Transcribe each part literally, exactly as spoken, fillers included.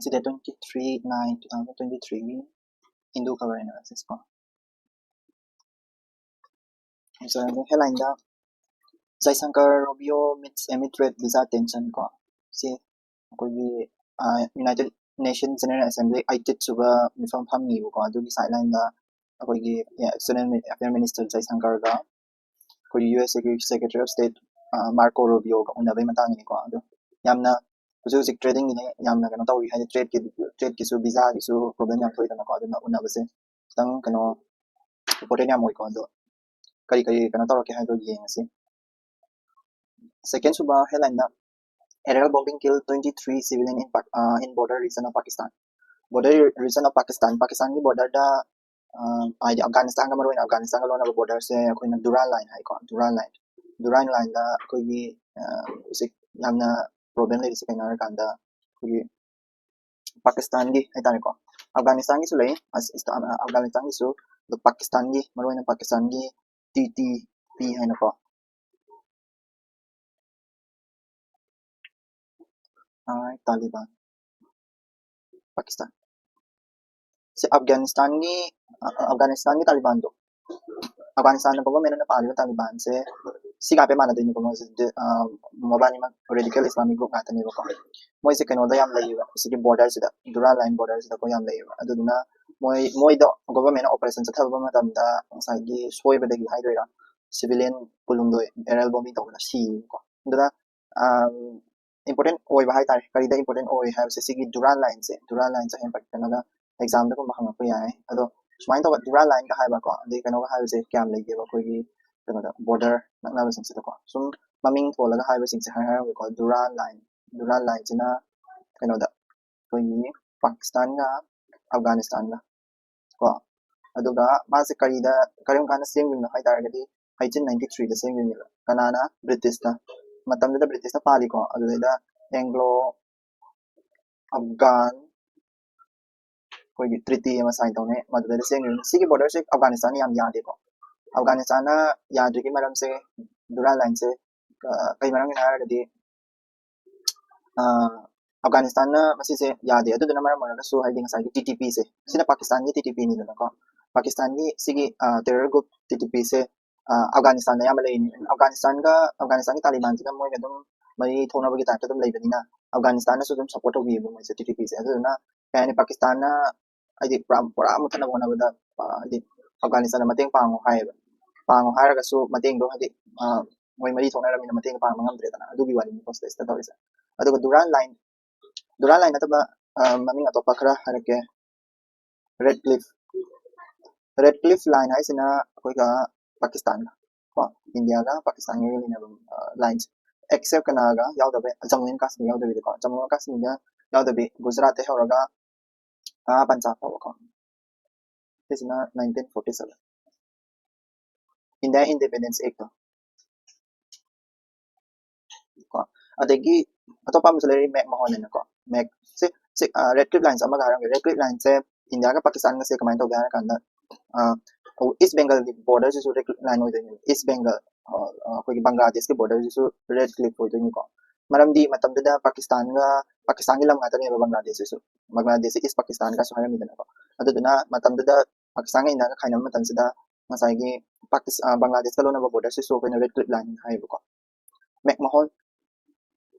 ꯁꯤ date twenty three nine two thousand twenty three ꯒꯤ ꯍꯤꯟꯗꯨ ꯈꯕꯔ ꯑꯦꯅꯥꯂꯥꯏꯁꯤꯁ ꯀꯣ꯫ ꯍꯦꯗꯂꯥꯏꯟꯗ "Jaishankar Rubio meets amid trade visa tension" ꯀꯣ꯫ ꯁꯤ ꯑꯩꯈꯣꯏꯒꯤ ꯌꯨꯅꯥꯏꯇꯦꯠ ꯅꯦꯁꯟ ꯖꯦꯅꯔꯦꯜ ꯑꯦꯁꯦꯝꯕ꯭ꯂꯤ ꯑꯩꯇꯤꯟ ꯁꯨꯕ ꯃꯤꯐꯝ ꯐꯝꯃꯤꯕꯀꯣ, ꯑꯗꯨꯒꯤ ꯁꯥꯏꯠꯂꯥꯏꯟꯗ ꯑꯩꯈꯣꯏꯒꯤ ꯑꯦꯛꯁꯇꯔꯅꯦꯜ ꯑꯦꯐꯤꯌꯔ ꯃꯤꯅꯤꯁꯇꯔ ꯖꯩꯁꯪꯀꯔꯒ ꯑꯩꯈꯣꯏꯒꯤ ꯌꯨ ꯑꯦꯁ ꯑꯦꯒꯤ ꯁꯦꯀ꯭ꯔꯦꯇꯔꯤ ꯑꯣꯐ ꯁ꯭ꯇꯦꯠ ꯃꯥꯔꯀꯣ ꯔꯨꯕꯤꯌꯣꯒ ꯎꯅꯕꯒꯤ ꯃꯇꯥꯡꯒꯤꯅꯤꯀꯣ꯫ ꯑꯗꯣ ꯌꯥꯝꯅ ꯍꯧꯖꯤꯛ ꯍꯧꯖꯤꯛ ꯇ꯭ꯔꯦꯗꯤꯡꯒꯤꯅꯦ ꯌꯥꯝꯅ ꯀꯩꯅꯣ ꯇꯧꯔꯤ, ꯍꯥꯏꯗꯤ ꯇ꯭ꯔꯦꯗꯀꯤ ꯇ꯭ꯔꯦꯗꯀꯤꯁꯨ ꯚꯤꯖꯥꯒꯤꯁꯨ ꯄ꯭ꯔꯣꯕ꯭ꯂꯦꯝ ꯌꯥꯝ ꯊꯣꯛꯏꯗꯅꯀꯣ꯫ ꯑꯗꯨꯅ ꯎꯅꯕꯁꯦ ꯈꯤꯇꯪ ꯀꯩꯅꯣ ꯏꯝꯄꯣꯔꯇꯦꯟ ꯌꯥꯝ ꯑꯣꯏꯀꯣ꯫ ꯑꯗꯣ ꯀꯔꯤ ꯀꯔꯤ ꯀꯩꯅꯣ ꯇꯧꯔꯛꯀꯦ ꯍꯥꯏꯗꯣ ꯌꯦꯡꯉꯁꯤ꯫ ꯁꯦꯀꯦꯟ ꯁꯨꯕ ꯍꯦꯗꯂꯥꯏꯟꯗ "Aerial bombing kill twenty three civilian in, Pak- uh, in border region of Pakistan." Border region of Pakistan, ꯄꯥꯀꯤꯁꯇꯥꯟꯒꯤ ꯕꯣꯔꯗꯔꯗ ꯍꯥꯏꯗꯤ ꯑꯐꯒꯥꯅꯤꯁꯇꯥꯟꯒ, ꯃꯔꯨꯑꯣꯏꯅ ꯑꯐꯒꯥꯅꯤꯁꯇꯥꯟꯒ ꯂꯣꯟꯅꯕ ꯕꯣꯔꯗꯔꯁꯦ ꯑꯩꯈꯣꯏꯅ ꯗꯨꯔꯥꯟ ꯂꯥꯏꯟ ꯍꯥꯏꯀꯣ꯫ ꯗꯨꯔꯥꯟ ꯂꯥꯏꯟ, ꯗꯨꯔꯥꯟ ꯂꯥꯏꯟꯗ ꯑꯩꯈꯣꯏꯒꯤ ꯑ, ꯍꯧꯖꯤꯛ ꯌꯥꯝꯅ ꯄ꯭ꯔꯣꯕ꯭ꯂꯦꯝ ꯂꯩꯔꯤꯁꯦ ꯀꯩꯅꯣ ꯍꯥꯏꯔꯀꯥꯟꯗ ꯑꯩꯈꯣꯏꯒꯤ ꯄꯥꯀꯤꯁꯇꯥꯟꯒꯤ ꯍꯥꯏꯇꯥꯔꯦꯀꯣ꯫ ꯑꯐꯒꯥꯅꯤꯁꯇꯥꯟꯒꯤꯁꯨ ꯂꯩ, ꯑꯁ, ꯏꯁꯇꯥ- ꯑ, ꯑꯐꯒꯥꯅꯤꯁꯇꯥꯟꯒꯤꯁꯨ, ꯑꯗꯣ ꯄꯥꯀꯤꯁꯇꯥꯟꯒꯤ, ꯃꯔꯨꯑꯣꯏꯅ ꯄꯥꯀꯤꯁꯇꯥꯟꯒꯤ ꯇꯤ ꯇꯤ ꯄꯤ ꯍꯥꯏꯅꯀꯣ꯫ ꯑꯥꯏ, ꯇꯥꯂꯤꯕꯥꯟ, ꯄꯥꯀꯤꯁꯇꯥꯟ꯫ ꯁꯤ ꯑꯐꯒꯥꯅꯤꯁꯇꯥꯟꯒꯤ, ꯑ, ꯑꯐꯒꯥꯅꯤꯁꯇꯥꯟꯒꯤ ꯇꯥꯂꯤꯕꯥꯟꯗꯣ, ꯑꯐꯒꯥꯅꯤꯁꯇꯥꯟꯗ ꯒꯣꯚꯔꯟꯃꯦꯟꯠꯅ ꯄꯥꯜꯂꯤꯕ ꯇꯥꯂꯤꯕꯥꯟꯁꯦ ꯁꯤꯒ ꯍꯥꯏꯐꯦꯠ ꯃꯥꯟꯅꯗꯣꯏꯅꯤꯀꯣ꯫ ꯃꯣꯏꯁꯦ ꯑ, ꯃꯕꯥꯅꯤꯃꯛ ꯔꯦꯗꯤꯀꯦꯜ ꯏꯁꯂꯥꯃꯤꯛ ꯒ꯭ꯔꯨꯞ ꯉꯥꯛꯇꯅꯦꯕꯀꯣ꯫ ꯃꯣꯏꯁꯦ ꯀꯩꯅꯣꯗ ꯌꯥꯝ ꯂꯩꯌꯦꯕ, ꯁꯤꯒꯤ ꯕꯣꯔꯗꯔꯁꯤꯗ, ꯗꯨꯔꯥꯟ ꯂꯥꯏꯟ ꯕꯣꯔꯗꯔꯁꯤꯗꯀꯣ ꯌꯥꯝ ꯂꯩꯌꯦꯕ꯫ ꯑꯗꯨꯗꯨꯅ ꯃꯣꯏ ꯃꯣꯏꯗꯣ ꯒꯣꯚꯔꯟꯃꯦꯟꯠꯅ ꯑꯣꯄꯔꯦꯁꯟ ꯆꯠꯊꯕ ꯃꯇꯝꯗ ꯉꯁꯥꯏꯒꯤ ꯁꯣꯏꯕꯗꯒꯤ ꯍꯥꯏꯗꯣꯏꯔꯥ, ꯁꯤꯚꯤꯂꯤꯌꯟ ꯀꯨꯟꯍꯨꯝꯗꯣꯏ ꯑꯦꯔꯤꯌꯦꯜ ꯕꯣꯝꯕꯤꯡ ꯇꯧꯕꯗ ꯁꯤꯌꯦꯕꯀꯣ꯫ ꯑꯗꯨꯅ ꯏꯝꯄꯣꯔꯇꯦꯟ ꯑꯣꯏꯕ ꯍꯥꯏꯇꯥꯔꯦ꯫ ꯀꯔꯤꯗ ꯏꯝꯄꯣꯔꯇꯦꯟ ꯑꯣꯏ ꯍꯥꯏꯕꯁꯦ, ꯁꯤꯒꯤ ꯗꯨꯔꯥꯟ ꯂꯥꯏꯟꯁꯦ, ꯗꯨꯔꯥꯟ ꯂꯥꯏꯟꯁꯦ ꯍꯌꯦꯡ ꯄꯔꯤꯈꯥꯗꯒ ꯑꯦꯛꯖꯥꯝꯗꯒꯨꯝꯕ ꯍꯪꯉꯛꯄ ꯌꯥꯏ꯫ ꯑꯗꯣ ꯁꯨꯃꯥꯏꯅ ꯇꯧꯕ ꯗꯨꯔꯥꯟ ꯂꯥꯏꯟꯒ ꯍꯥꯏꯕꯀꯣ, ꯑꯗꯩ ꯀꯩꯅꯣꯒ ꯍꯥꯏꯕꯁꯦ ꯀꯌꯥꯝ ꯂꯩꯒꯦꯕ ꯑꯩꯈꯣꯏꯒꯤ ꯀꯩꯅꯣꯗ, ꯕꯣꯔꯗꯔ ꯅꯛꯅꯕꯁꯤꯡꯁꯤꯗꯀꯣ? ꯁꯨꯝ ꯃꯃꯤꯡ ꯊꯣꯜꯂꯒ ꯍꯥꯏꯕꯁꯤꯡꯁꯦ ꯍꯥꯏ ꯍꯥꯏꯔꯒꯀꯣ, ꯗꯨꯔꯥꯟ ꯂꯥꯏꯟ, ꯗꯨꯔꯥꯟ ꯂꯥꯏꯟꯁꯤꯅ ꯀꯩꯅꯣꯗ, ꯑꯩꯈꯣꯏꯒꯤ ꯄꯥꯀꯤꯁꯇꯥꯟꯒ ꯑꯐꯒꯥꯅꯤꯁꯇꯥꯟꯒ ꯀꯣ꯫ ꯑꯗꯨꯒ ꯃꯥꯁꯦ ꯀꯔꯤꯗ, ꯀꯔꯝ ꯀꯥꯟꯗ ꯁꯦꯝꯈꯤꯕꯅꯣ ꯍꯥꯏ ꯇꯥꯔꯒꯗꯤ, ꯑꯩꯇꯤꯟ ꯅꯥꯏꯟꯇꯤ ꯊ꯭ꯔꯤꯗ ꯁꯦꯝꯈꯤꯕꯅꯦꯕ꯫ ꯀꯅꯥꯅ? ꯕ꯭ꯔꯤꯇꯤꯁꯅ꯫ ꯃꯇꯝꯗꯨꯗ ꯕ꯭ꯔꯤꯇꯤꯁꯅ ꯄꯥꯜꯂꯤꯀꯣ꯫ ꯑꯗꯨꯗꯩꯗ ꯑꯦꯡꯒ꯭ꯂꯣ ꯑꯐꯒꯥꯟ ꯑꯩꯈꯣꯏꯒꯤ ꯇ꯭ꯔꯤꯇꯤ ꯑꯃ ꯁꯥꯏꯟ ꯇꯧꯅꯩ, ꯃꯗꯨꯗꯩꯗ ꯁꯦꯝꯈꯤꯕꯅꯤ꯫ ꯁꯤꯒꯤ ꯕꯣꯔꯗꯔꯁꯦ ꯑꯐꯒꯥꯅꯤꯁꯇꯥꯟꯅ ꯌꯥꯝ ꯌꯥꯗꯦꯀꯣ꯫ ꯑꯐꯒꯥꯅꯤꯁꯇꯥꯟꯅ ꯌꯥꯗ꯭ꯔꯤꯒꯤ ꯃꯔꯝꯁꯦ, ꯗꯨꯔꯥꯟ ꯂꯥꯏꯟꯁꯦ, ꯑ, ꯀꯩ ꯃꯔꯝꯒꯤꯅꯣ ꯍꯥꯏꯔꯒꯗꯤ, ꯑ, ꯑꯐꯒꯥꯅꯤꯁꯇꯥꯟꯅ ꯃꯁꯤꯁꯦ ꯌꯥꯗꯦ꯫ ꯑꯗꯨꯗꯨꯅ ꯃꯔꯝ ꯑꯣꯏꯔꯒꯁꯨ ꯍꯥꯏꯗꯤ ꯉꯁꯥꯏꯒꯤ ꯇꯤ ꯇꯤ ꯄꯤꯁꯦ, ꯁꯤꯅ ꯄꯥꯀꯤꯁꯇꯥꯟꯒꯤ ꯇꯤ ꯇꯤ ꯄꯤꯅꯤꯗꯅꯀꯣ, ꯄꯥꯀꯤꯁꯇꯥꯟꯒꯤ ꯁꯤꯒꯤ ꯇꯦꯔꯔ ꯒ꯭ꯔꯨꯞ ꯇꯤ ꯇꯤ ꯄꯤꯁꯦ ꯑꯐꯒꯥꯅꯤꯁꯇꯥꯟꯗ ꯑꯌꯥꯝꯕ ꯂꯩꯔꯤꯅꯤ꯫ ꯑꯐꯒꯥꯅꯤꯁꯇꯥꯟꯒ ꯑꯐꯒꯥꯅꯤꯁꯇꯥꯟꯒꯤ ꯇꯥꯂꯤꯕꯥꯟꯁꯤꯒ ꯃꯣꯏꯒ ꯑꯗꯨꯝ ꯃꯔꯤ ꯊꯣꯛꯅꯕꯒꯤ ꯇꯥꯏꯞꯇ ꯑꯗꯨꯝ ꯂꯩꯕꯅꯤꯅ ꯑꯐꯒꯥꯅꯤꯁꯇꯥꯟꯅꯁꯨ ꯑꯗꯨꯝ ꯁꯞꯄꯣꯔꯠ ꯇꯧꯕꯤꯌꯦꯕ ꯃꯣꯏꯁꯦ ꯇꯤ ꯇꯤ ꯄꯤꯁꯦ꯫ ꯑꯗꯨꯗꯨꯅ ꯀꯩ ꯍꯥꯏꯅꯤ, ꯄꯥꯀꯤꯁꯇꯥꯟꯅ ꯍꯥꯏꯗꯤ ꯄꯨꯔꯥ ꯄꯨꯔꯥ ꯃꯨꯠꯊꯠꯅꯕ ꯍꯣꯠꯅꯕꯗ ꯍꯥꯏꯗꯤ ꯑꯐꯒꯥꯅꯤꯁꯇꯥꯟꯗ ꯃꯇꯦꯡ ꯄꯥꯡꯉꯣ ꯍꯥꯏꯌꯦꯕ꯫ ꯄꯥꯡꯉꯣ ꯍꯥꯏꯔꯒꯁꯨ ꯃꯇꯦꯡꯗꯣ ꯍꯥꯏꯗꯤ ꯃꯣꯏ ꯃꯔꯤ ꯊꯣꯛꯅꯔꯕꯅꯤꯅ ꯃꯇꯦꯡ ꯄꯥꯡꯕ ꯉꯝꯗ꯭ꯔꯦꯗꯅ꯫ ꯑꯗꯨꯒꯤ ꯋꯥꯔꯤꯅꯤꯀꯣ ꯁꯤꯗꯩꯁꯤꯗ ꯇꯧꯔꯤꯁꯦ꯫ ꯑꯗꯨꯒ ꯗꯨꯔꯥꯟ ꯂꯥꯏꯟ ꯗꯨꯔꯥꯟ ꯂꯥꯏꯟ ꯅꯠꯇꯕ ꯃꯃꯤꯡ ꯑꯇꯣꯞꯄ ꯈꯔ ꯍꯥꯏꯔꯛꯀꯦ꯫ ꯔꯦꯗ ꯀ꯭ꯂꯤꯐ ꯔꯦꯗ ꯀ꯭ꯂꯤꯐ ꯂꯥꯏꯟ ꯍꯥꯏꯁꯤꯅ ꯑꯩꯈꯣꯏꯒ ꯄꯥꯀꯤꯁꯇꯥꯟꯒ ꯀꯣ, ꯏꯟꯗꯤꯌꯥꯒ ꯄꯥꯀꯤꯁꯇꯥꯟꯒ ꯂꯩꯅꯕ ꯂꯥꯏꯟꯁꯦ꯫ ꯑꯦꯛꯁꯦꯞ ꯀꯅꯥꯒ ꯌꯥꯎꯗꯕ? ꯖꯃꯨ ꯑꯦꯟ ꯀꯥꯁꯃꯤꯔ ꯌꯥꯎꯗꯕꯤꯗꯀꯣ, ꯖꯃꯨ ꯑꯦꯟ ꯀꯥꯁꯃꯤꯔꯒ ꯌꯥꯎꯗꯕꯤ ꯒꯨꯖꯔꯥꯠꯇꯩ ꯍꯧꯔꯒ ꯑꯥ ꯄꯟꯖꯥꯕ ꯐꯥꯎꯕꯀꯣ꯫ ꯁꯤꯁꯤꯅ nineteen forty seven India independence act ꯀꯣ꯫ ꯑꯗꯒꯤ ꯑꯇꯣꯞꯄ ꯑꯃꯁꯨ ꯂꯩꯔꯤ, ꯃꯦꯛ ꯃꯣꯍꯣꯟ ꯍꯥꯏꯅꯀꯣ꯫ ꯃꯦꯛ ꯁꯤ ꯁꯤ ꯔꯦꯗ ꯀ꯭ꯂꯤꯞ ꯂꯥꯏꯟꯁꯦ ꯑꯃꯒ ꯍꯥꯏꯔꯝꯒꯦ꯫ ꯔꯦꯗ ꯀ꯭ꯂꯤꯞ ꯂꯥꯏꯟꯁꯦ ꯏꯟꯗꯤꯌꯥꯒ ꯄꯥꯀꯤꯁꯇꯥꯟꯒꯁꯦ ꯀꯃꯥꯏꯅ ꯇꯧꯒꯦ ꯍꯥꯏꯔ ꯀꯥꯟꯗ, ꯏꯁ ꯕꯦꯡꯒꯜꯒꯤ ꯕꯣꯔꯗꯔꯁꯤꯁꯨ ꯔꯦꯗ ꯀ꯭ꯂꯤꯞ ꯂꯥꯏꯟ ꯑꯣꯏꯗꯣꯏꯅꯦꯕ꯫ ꯏꯁ ꯕꯦꯡꯒꯜ ꯑꯩꯈꯣꯏꯒꯤ ꯕꯪꯒ꯭ꯂꯥꯗꯦꯁꯀꯤ ꯕꯣꯔꯗꯔꯁꯤꯁꯨ ꯔꯦꯗ ꯀ꯭ꯂꯤꯞ ꯑꯣꯏꯗꯣꯏꯅꯤꯀꯣ꯫ ꯃꯔꯝꯗꯤ ꯃꯇꯝꯗꯨꯗ ꯄꯥꯀꯤꯁꯇꯥꯟꯒ ꯄꯥꯀꯤꯁꯇꯥꯟꯒꯤ ꯂꯝ ꯉꯥꯛꯇꯅꯦꯕ ꯕꯪꯒ꯭ꯂꯥꯗꯦꯁꯁꯤꯁꯨ꯫ ꯕꯪꯒ꯭ꯂꯥꯗꯦꯁꯁꯤ ꯏꯁ ꯄꯥꯀꯤꯁꯇꯥꯟꯒꯁꯨ ꯍꯥꯏꯔꯝꯃꯤꯗꯅꯀꯣ꯫ ꯑꯗꯨꯗꯨꯅ ꯃꯇꯝꯗꯨꯗ ꯄꯥꯀꯤꯁꯇꯥꯟꯒ ꯏꯟꯗꯤꯌꯥꯒ ꯈꯥꯏꯅꯕ ꯃꯇꯝꯁꯤꯗ ꯉꯁꯥꯏꯒꯤ ꯄꯥꯀꯤꯁ ꯕꯪꯒ꯭ꯂꯥꯗꯦꯁꯀ ꯂꯣꯟꯅꯕ ꯕꯣꯔꯗꯔꯁꯤꯁꯨ ꯑꯩꯈꯣꯏꯅ ꯔꯦꯗ ꯀ꯭ꯂꯤꯞ ꯂꯥꯏꯟ ꯍꯥꯏꯌꯦꯕꯀꯣ꯫ ꯃꯦꯛꯃꯣꯍꯣꯟ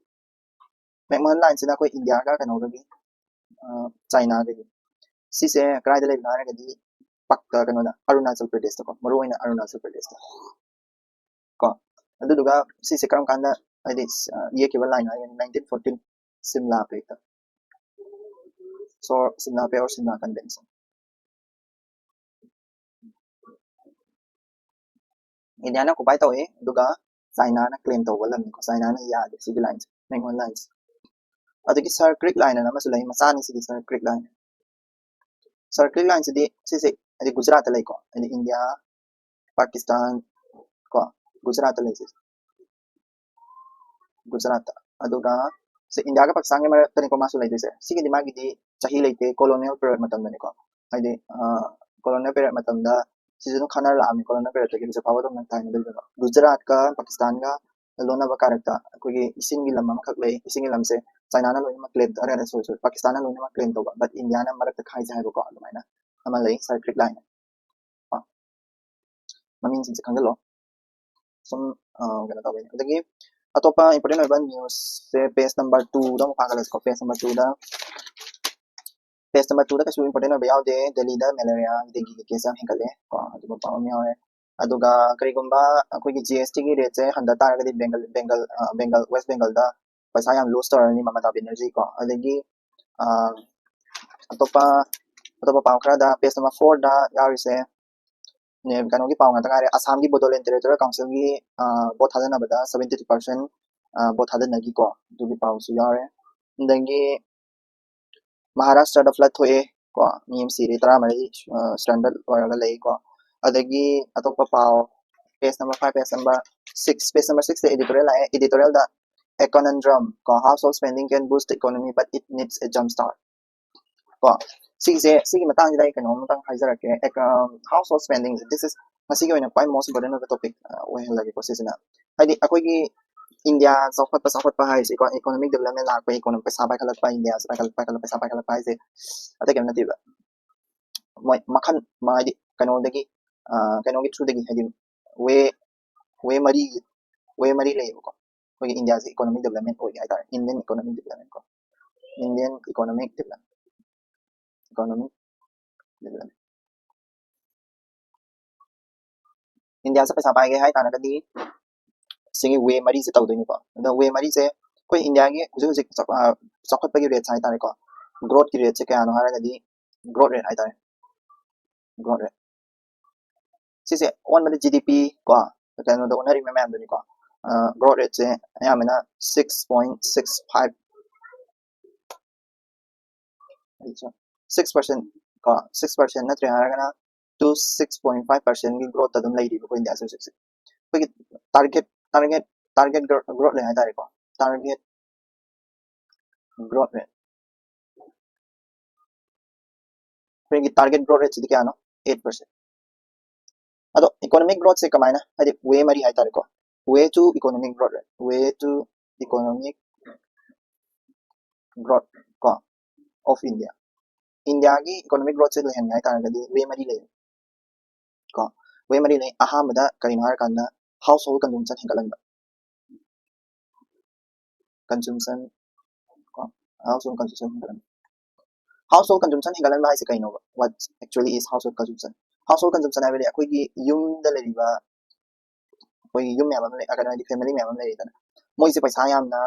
ꯃꯦꯛꯃꯣꯍꯟ ꯂꯥꯏꯟꯁꯤꯅ ꯑꯩꯈꯣꯏ ꯏꯟꯗꯤꯌꯥꯒ ꯀꯩꯅꯣꯒꯒꯤ, ꯆꯥꯏꯅꯥꯒꯒꯤ꯫ ꯁꯤꯁꯦ ꯀꯗꯥꯏꯗ ꯂꯩꯕꯅꯣ ꯍꯥꯏꯔꯒꯗꯤ ꯄꯛ-, ꯀꯩꯅꯣꯗ, ꯑꯔꯨꯅꯥꯆꯜ ꯄ꯭ꯔꯗꯦꯁꯇꯀꯣ, ꯃꯔꯨꯑꯣꯏꯅ ꯑꯔꯨꯅꯥꯆꯜ ꯄ꯭ꯔꯗꯦꯁꯇ ꯀꯣ꯫ ꯑꯗꯨꯗꯨꯒ ꯁꯤꯁꯦ ꯀꯔꯝ ꯀꯥꯟꯗ, ꯍꯥꯏꯗꯤ, ꯌꯦꯛꯈꯤꯕ ꯂꯥꯏꯟ ꯍꯥꯏꯔꯒꯗꯤ nineteen fourteen Simla pact. So Simla pact or Simla convention. ꯏꯟꯗꯤꯌꯥꯅ ꯑꯣꯀꯨꯄꯥꯏ ꯇꯧꯋꯦ, ꯑꯗꯨꯒ ꯆꯥꯏꯅꯥꯅ ꯀ꯭ꯂꯦꯝ ꯇꯧꯕ ꯂꯝꯅꯤꯀꯣ꯫ ꯆꯥꯏꯅꯥꯅ ꯌꯥꯗꯦ ꯁꯤꯒꯤ ꯂꯥꯏꯟꯁꯦ, ꯃꯦꯛꯃꯣꯍꯟ ꯂꯥꯏꯟꯁꯦ꯫ ꯑꯗꯒꯤ ꯁꯔ ꯀ꯭ꯔꯤꯛ ꯂꯥꯏꯟ ꯑꯅ ꯑꯃꯁꯨ ꯂꯩ, ꯃꯆꯥꯅꯤ ꯁꯤꯗꯤ ꯁꯔ ꯀ꯭ꯔꯤꯛ ꯂꯥꯏꯟ꯫ ꯁꯔ ꯀ꯭ꯔꯤꯛ ꯂꯥꯏꯟꯁꯤꯗꯤ ꯁꯤꯁꯦ ꯍꯥꯏꯗꯤ ꯒꯨꯖꯔꯥꯠꯇ ꯂꯩꯀꯣ, ꯍꯥꯏꯗꯤ ꯏꯟꯗꯤꯌꯥ, ꯄꯥꯀꯤꯁꯇꯥꯟ ꯀꯣ, ꯒꯨꯖꯔꯥꯠꯇ ꯂꯩꯁꯦ꯫ ꯒꯨꯖꯔꯥꯠꯇ꯫ ꯑꯗꯨꯒ ꯁꯤ ꯏꯟꯗꯤꯌꯥꯒ ꯄꯥꯀꯤꯁꯇꯥꯟꯒꯤ ꯃꯔꯛꯇꯅꯤꯀꯣ ꯃꯥꯁꯨ ꯂꯩꯗꯣꯏꯁꯦ꯫ ꯁꯤꯒꯤꯗꯤ ꯃꯥꯒꯤꯗꯤ ꯆꯍꯤ ꯂꯩꯇꯦ, ꯀꯣꯂꯣꯅꯤꯌꯦꯜ ꯄꯤꯔꯤꯌꯗ ꯃꯇꯝꯗꯅꯤꯀꯣ꯫ ꯍꯥꯏꯗꯤ ꯀꯣꯂꯣꯅꯤꯌꯦꯜ ꯄꯤꯔꯤꯌꯗ ꯃꯇꯝꯗ ꯁꯤꯁꯨ ꯑꯗꯨꯝ ꯈꯠꯅꯔ ꯂꯥꯛꯑꯕꯅꯤ, ꯀꯣꯂꯣꯅꯤꯌꯦꯜ ꯄꯤꯔꯤꯌꯗꯇꯒꯤ ꯍꯧꯖꯤꯛ ꯐꯥꯎꯕ ꯑꯗꯨꯝ ꯇꯥꯏꯅꯗꯣꯏꯅꯦꯕ꯫ ꯒꯨꯖꯔꯥꯠꯀ ꯄꯥꯀꯤꯁꯇꯥꯟꯒ ꯂꯣꯟꯅꯕ ꯀꯥꯔꯛꯇ ꯑꯩꯈꯣꯏꯒꯤ ꯏꯁꯤꯡꯒꯤ ꯂꯝ ꯑꯃꯈꯛ ꯂꯩ꯫ ꯏꯁꯤꯡꯒꯤ ꯂꯝꯁꯦ ꯆꯥꯏꯅꯥꯅ ꯂꯣꯏꯅꯃꯛ ꯀ꯭ꯂꯦꯝ, sorry, sorry, ꯄꯥꯀꯤꯁꯇꯥꯟꯅ ꯂꯣꯏꯅꯃꯛ ꯀ꯭ꯂꯦꯝ ꯇꯧꯕ, but ꯏꯟꯗꯤꯌꯥꯅ ꯃꯔꯛꯇ ꯈꯥꯏꯖꯩ ꯍꯥꯏꯕꯀꯣ, ꯑꯗꯨꯃꯥꯏꯅ ꯑꯃ ꯂꯩ, Circle Line꯫ ꯃꯃꯤꯡꯁꯤꯡꯁꯦ ꯈꯪꯖꯤꯜꯂꯣ꯫ ꯁꯨꯝ ꯀꯩꯅꯣ ꯇꯧꯕꯩꯅꯦ꯫ ꯑꯗꯒꯤ ꯑꯇꯣꯞꯄ important ꯑꯣꯏꯕ ꯅ꯭ꯌꯨꯁꯁꯦ ꯄꯦꯖ ꯅꯝꯕꯔ ꯇꯨꯗ ꯑꯃꯨꯛ ꯄꯥꯒꯠꯂꯁꯤꯀꯣ꯫ ꯄꯦꯖ ꯅꯝꯕꯔ ꯇꯨꯗ ꯄꯦꯖ ꯅꯝꯕꯔ ꯇꯨꯗ ꯀꯩꯁꯨ important ꯑꯣꯏꯕ ꯌꯥꯎꯗꯦ꯫ ꯗꯦꯜꯂꯤꯗ ꯃꯦꯂꯦꯔꯤꯌꯥ, ꯗꯦꯡꯒꯤꯒꯤ ꯀꯦꯁ ꯌꯥꯝ ꯍꯦꯟꯒꯠꯂꯦ ꯀꯣ, ꯑꯗꯨꯒꯨꯝꯕ ꯄꯥꯎ ꯑꯃ ꯌꯥꯎꯔꯦ꯫ ꯑꯗꯨꯒ ꯀꯔꯤꯒꯨꯝꯕ ꯑꯩꯈꯣꯏꯒꯤ ꯖꯤ ꯑꯦꯁ ꯇꯤꯒꯤ ꯔꯦꯠꯁꯦ ꯍꯟꯊ ꯇꯥꯔꯒꯗꯤ ꯕꯦꯡꯒꯜ ꯕꯦꯡꯒꯜ ꯕꯦꯡꯒꯜ ꯋꯦꯁ ꯕꯦꯡꯒꯜꯗ ꯄꯩꯁꯥ ꯌꯥꯝ ꯂꯨꯖ ꯇꯧꯔꯅꯤ ꯃꯃꯇꯥ ꯕꯦꯅꯔꯖꯤ ꯀꯣ꯫ ꯑꯗꯒꯤ ꯑꯇꯣꯞꯄ ꯑꯇꯣꯞꯄ ꯄꯥꯎ ꯈꯔꯗ ꯄꯦꯖ ꯅꯝꯕꯔ ꯐꯣꯔꯗ ꯌꯥꯎꯔꯤꯁꯦ ꯀꯩꯅꯣꯒꯤ ꯄꯥꯎ ꯉꯥꯛꯇ ꯉꯥꯏꯔꯦ꯫ ꯑꯁꯥꯝꯒꯤ ꯕꯣꯗꯣꯂꯦꯟ ꯇꯦꯔꯤꯇꯣꯔꯤꯌꯦꯜ ꯀꯥꯎꯟꯁꯤꯜꯒꯤ ꯚꯣꯠ ꯊꯥꯗꯅꯕꯗ seventy two percent ꯚꯣꯠ ꯊꯥꯗꯅꯈꯤꯀꯣ, ꯑꯗꯨꯒꯤ ꯄꯥꯎꯁꯨ ꯌꯥꯎꯔꯦ꯫ ꯑꯗꯒꯤ ꯃꯍꯥꯔꯥꯁꯇ꯭ꯔꯗ ꯐ꯭ꯂꯠ ꯊꯣꯛꯑꯦ ꯀꯣ, ꯃꯤ ꯑꯃ ꯁꯤꯔꯦ, ꯇꯔꯥꯃꯔꯤ ꯁ꯭ꯇ꯭ꯔꯦꯟꯗꯦꯗ ꯑꯣꯏꯔꯒ ꯂꯩ ꯀꯣ꯫ ꯑꯗꯒꯤ ꯑꯇꯣꯞꯄ ꯄꯥꯎ, page number five, page number six, page number ꯁꯤꯛꯁꯇ ꯏꯗꯤꯇꯣꯔꯤꯌꯦꯜ ꯂꯥꯛꯑꯦ꯫ ꯏꯗꯤꯇꯣꯔꯤꯌꯦꯜꯗ, "A conundrum ꯀꯣ, household spending can boost the economy, but it needs a jump start" ꯀꯣ꯫ ꯁꯤꯒꯤꯁꯦ, ꯁꯤꯒꯤ ꯃꯇꯥꯡꯁꯤꯗ ꯑꯩ ꯀꯩꯅꯣꯝꯇꯪ ꯍꯥꯏꯖꯔꯛꯀꯦ꯫ Household spending, this is ꯉꯁꯤꯒꯤ ꯑꯣꯏꯅ ꯈ꯭ꯋꯥꯏ most important ꯑꯣꯏꯕ ꯇꯣꯄꯤꯛ ꯑꯣꯏꯍꯜꯂꯒꯦꯀꯣ ꯁꯤꯁꯤꯅ꯫ ꯍꯥꯏꯗꯤ ꯑꯩꯈꯣꯏꯒꯤ ꯏꯟꯗꯤꯌꯥ ꯆꯥꯎꯈꯠꯄ, ꯆꯥꯎꯈꯠꯄ ꯍꯥꯏꯁꯦꯀꯣ, economic development ꯂꯥꯛꯄ, economic ꯄꯩꯁꯥ ꯄꯥꯏꯈꯠꯂꯛꯄ, ꯏꯟꯗꯤꯌꯥꯁꯦ ꯄꯥꯏꯈꯠꯂꯛꯄ, ꯄꯥꯏꯈꯠꯂꯛꯄ, ꯄꯩꯁꯥ ꯄꯥꯏꯈꯠꯂꯛꯄ ꯍꯥꯏꯁꯦ ꯑꯇꯩ ꯀꯩꯝ ꯅꯠꯇꯦꯕ꯫ ꯃꯣꯏ ꯃꯈꯜ ꯃ-, ꯍꯥꯏꯗꯤ ꯀꯩꯅꯣꯗꯒꯤ, ꯑ, ꯀꯩꯅꯣꯒꯤ through ꯗꯒꯤ, ꯍꯥꯏꯗꯤ ꯋꯦ, ꯋꯦ ꯃꯔꯤ, ꯋꯦ ꯃꯔꯤ ꯂꯩꯌꯦꯕꯀꯣ꯫ ꯑꯩꯈꯣꯏꯒꯤ ꯏꯟꯗꯤꯌꯥꯁꯦ economic development ꯑꯣꯏꯒꯦ ꯍꯥꯏꯇꯥꯔꯦ, Indian economic development ꯀꯣ, Indian economic development, economic development꯫ ꯏꯟꯗꯤꯌꯥꯁꯦ ꯄꯩꯁꯥ ꯄꯥꯏꯒꯦ ꯍꯥꯏ ꯇꯥꯔꯒꯗꯤ ꯁꯤꯒꯤ ꯋꯦ ꯃꯔꯤꯁꯦ ꯇꯧꯗꯣꯏꯅꯤꯀꯣ꯫ ꯑꯗꯣ ꯋꯦ ꯃꯔꯤꯁꯦ ꯑꯩꯈꯣꯏ ꯏꯟꯗꯤꯌꯥꯒꯤ ꯍꯧꯖꯤꯛ ꯍꯧꯖꯤꯛ ꯆꯥꯎ-, ꯑ, ꯆꯥꯎꯈꯠꯄꯒꯤ ꯔꯦꯠꯁ ꯍꯥꯏ ꯇꯥꯔꯦꯀꯣ, ꯒ꯭ꯔꯣꯠꯀꯤ ꯔꯦꯠꯁꯦ ꯀꯌꯥꯅꯣ ꯍꯥꯏꯔꯒꯗꯤ, ꯒ꯭ꯔꯣꯠ ꯔꯦꯠ ꯍꯥꯏ ꯇꯥꯔꯦ, ꯒ꯭ꯔꯣꯠ ꯔꯦꯠ ꯁꯤꯁꯦ ꯑꯣꯟꯕꯗ ꯖꯤ ꯗꯤ ꯄꯤ ꯀꯣ, ꯀꯩꯅꯣꯗ ꯑꯣꯟꯅꯔꯤꯕ ꯃꯌꯥꯝꯗꯨꯅꯤꯀꯣ꯫ ꯒ꯭ꯔꯣꯠ ꯔꯦꯠꯁꯦ ꯑꯌꯥꯝꯕꯅ six point six five, six percent ꯀꯣ, six percent ꯅꯠꯇ꯭ꯔꯦ ꯍꯥꯏꯔꯒꯅ two, six point five percent ꯒꯤ ꯒ꯭ꯔꯣꯠꯇ ꯑꯗꯨꯝ ꯂꯩꯔꯤꯕ ꯑꯩꯈꯣꯏ ꯏꯟꯗꯤꯌꯥꯁꯦ ꯍꯧꯖꯤꯛꯁꯦ꯫ ꯑꯩꯈꯣꯏꯒꯤ ꯇꯥꯔꯒꯦꯠ, ꯇꯥꯔꯒꯦꯠ ꯒ꯭ꯔꯣꯠ ꯔꯦꯠ ꯍꯥꯏ ꯇꯥꯔꯦꯀꯣ, ꯇꯥꯔꯒꯦꯠ ꯒ꯭ꯔꯣꯠ ꯔꯦꯠ꯫ ꯑꯩꯈꯣꯏꯒꯤ ꯇꯥꯔꯒꯦꯠ ꯒ꯭ꯔꯣꯠ ꯔꯦꯠꯁꯤꯗꯤ ꯀꯌꯥꯅꯣ? Eight percent꯫ ꯑꯗꯣ ꯏꯀꯣꯅꯣꯃꯤꯛ ꯒ꯭ꯔꯣꯠꯁꯦ ꯀꯃꯥꯏꯅ, ꯍꯥꯏꯗꯤ ꯋꯦ ꯃꯔꯤ ꯍꯥꯏ ꯇꯥꯔꯦꯀꯣ, Way to economic growth, right? Way to economic growth ꯀꯣ, of India. ꯏꯟꯗꯤꯌꯥꯒꯤ ꯏꯀꯣꯅꯣꯃꯤꯛ ꯒ꯭ꯔꯣꯠꯁꯦ ꯂꯩꯍꯟꯒꯦ ꯍꯥꯏꯇꯥꯔꯒꯗꯤ ꯋꯦ ꯃꯔꯤ ꯂꯩ ꯀꯣ, ꯋꯦ ꯃꯔꯤ ꯂꯩ꯫ ꯑꯍꯥꯟꯕꯗ ꯀꯔꯤꯅꯣ ꯍꯥꯏꯔꯀꯥꯟꯗ ꯍꯥꯎꯁ ꯍꯣꯜ ꯀꯟꯖꯨꯝꯁꯟ ꯍꯦꯟꯒꯠꯍꯟꯕ, ꯀꯟꯖꯨꯝꯁꯟ ꯀꯣ, ꯍꯥꯎꯁ ꯍꯣꯜ ꯀꯟꯖꯨꯝꯁꯟ ꯍꯦꯟꯒꯠꯍꯟꯕ꯫ ꯍꯥꯎꯁ ꯍꯣꯜ ꯀꯟꯖꯨꯝꯁꯟ ꯍꯦꯟꯒꯠꯍꯟꯕ ꯍꯥꯏꯁꯦ ꯀꯩꯅꯣꯕ? What actually is household consumption? Household consumption ꯍꯥꯏꯕꯗꯤ ꯑꯩꯈꯣꯏꯒꯤ ꯌꯨꯝꯗ ꯂꯩꯔꯤꯕ, ꯑꯩꯈꯣꯏꯒꯤ ꯌꯨꯝ ꯃꯌꯥꯝ ꯑꯃ ꯂꯩ, ꯀꯩꯅꯣ ꯍꯥꯏꯗꯤ ꯐꯦꯃꯤꯂꯤ ꯃꯌꯥꯝ ꯑꯃ ꯂꯩꯔꯤꯗꯅ, ꯃꯣꯏꯁꯦ ꯄꯩꯁꯥ ꯌꯥꯝꯅ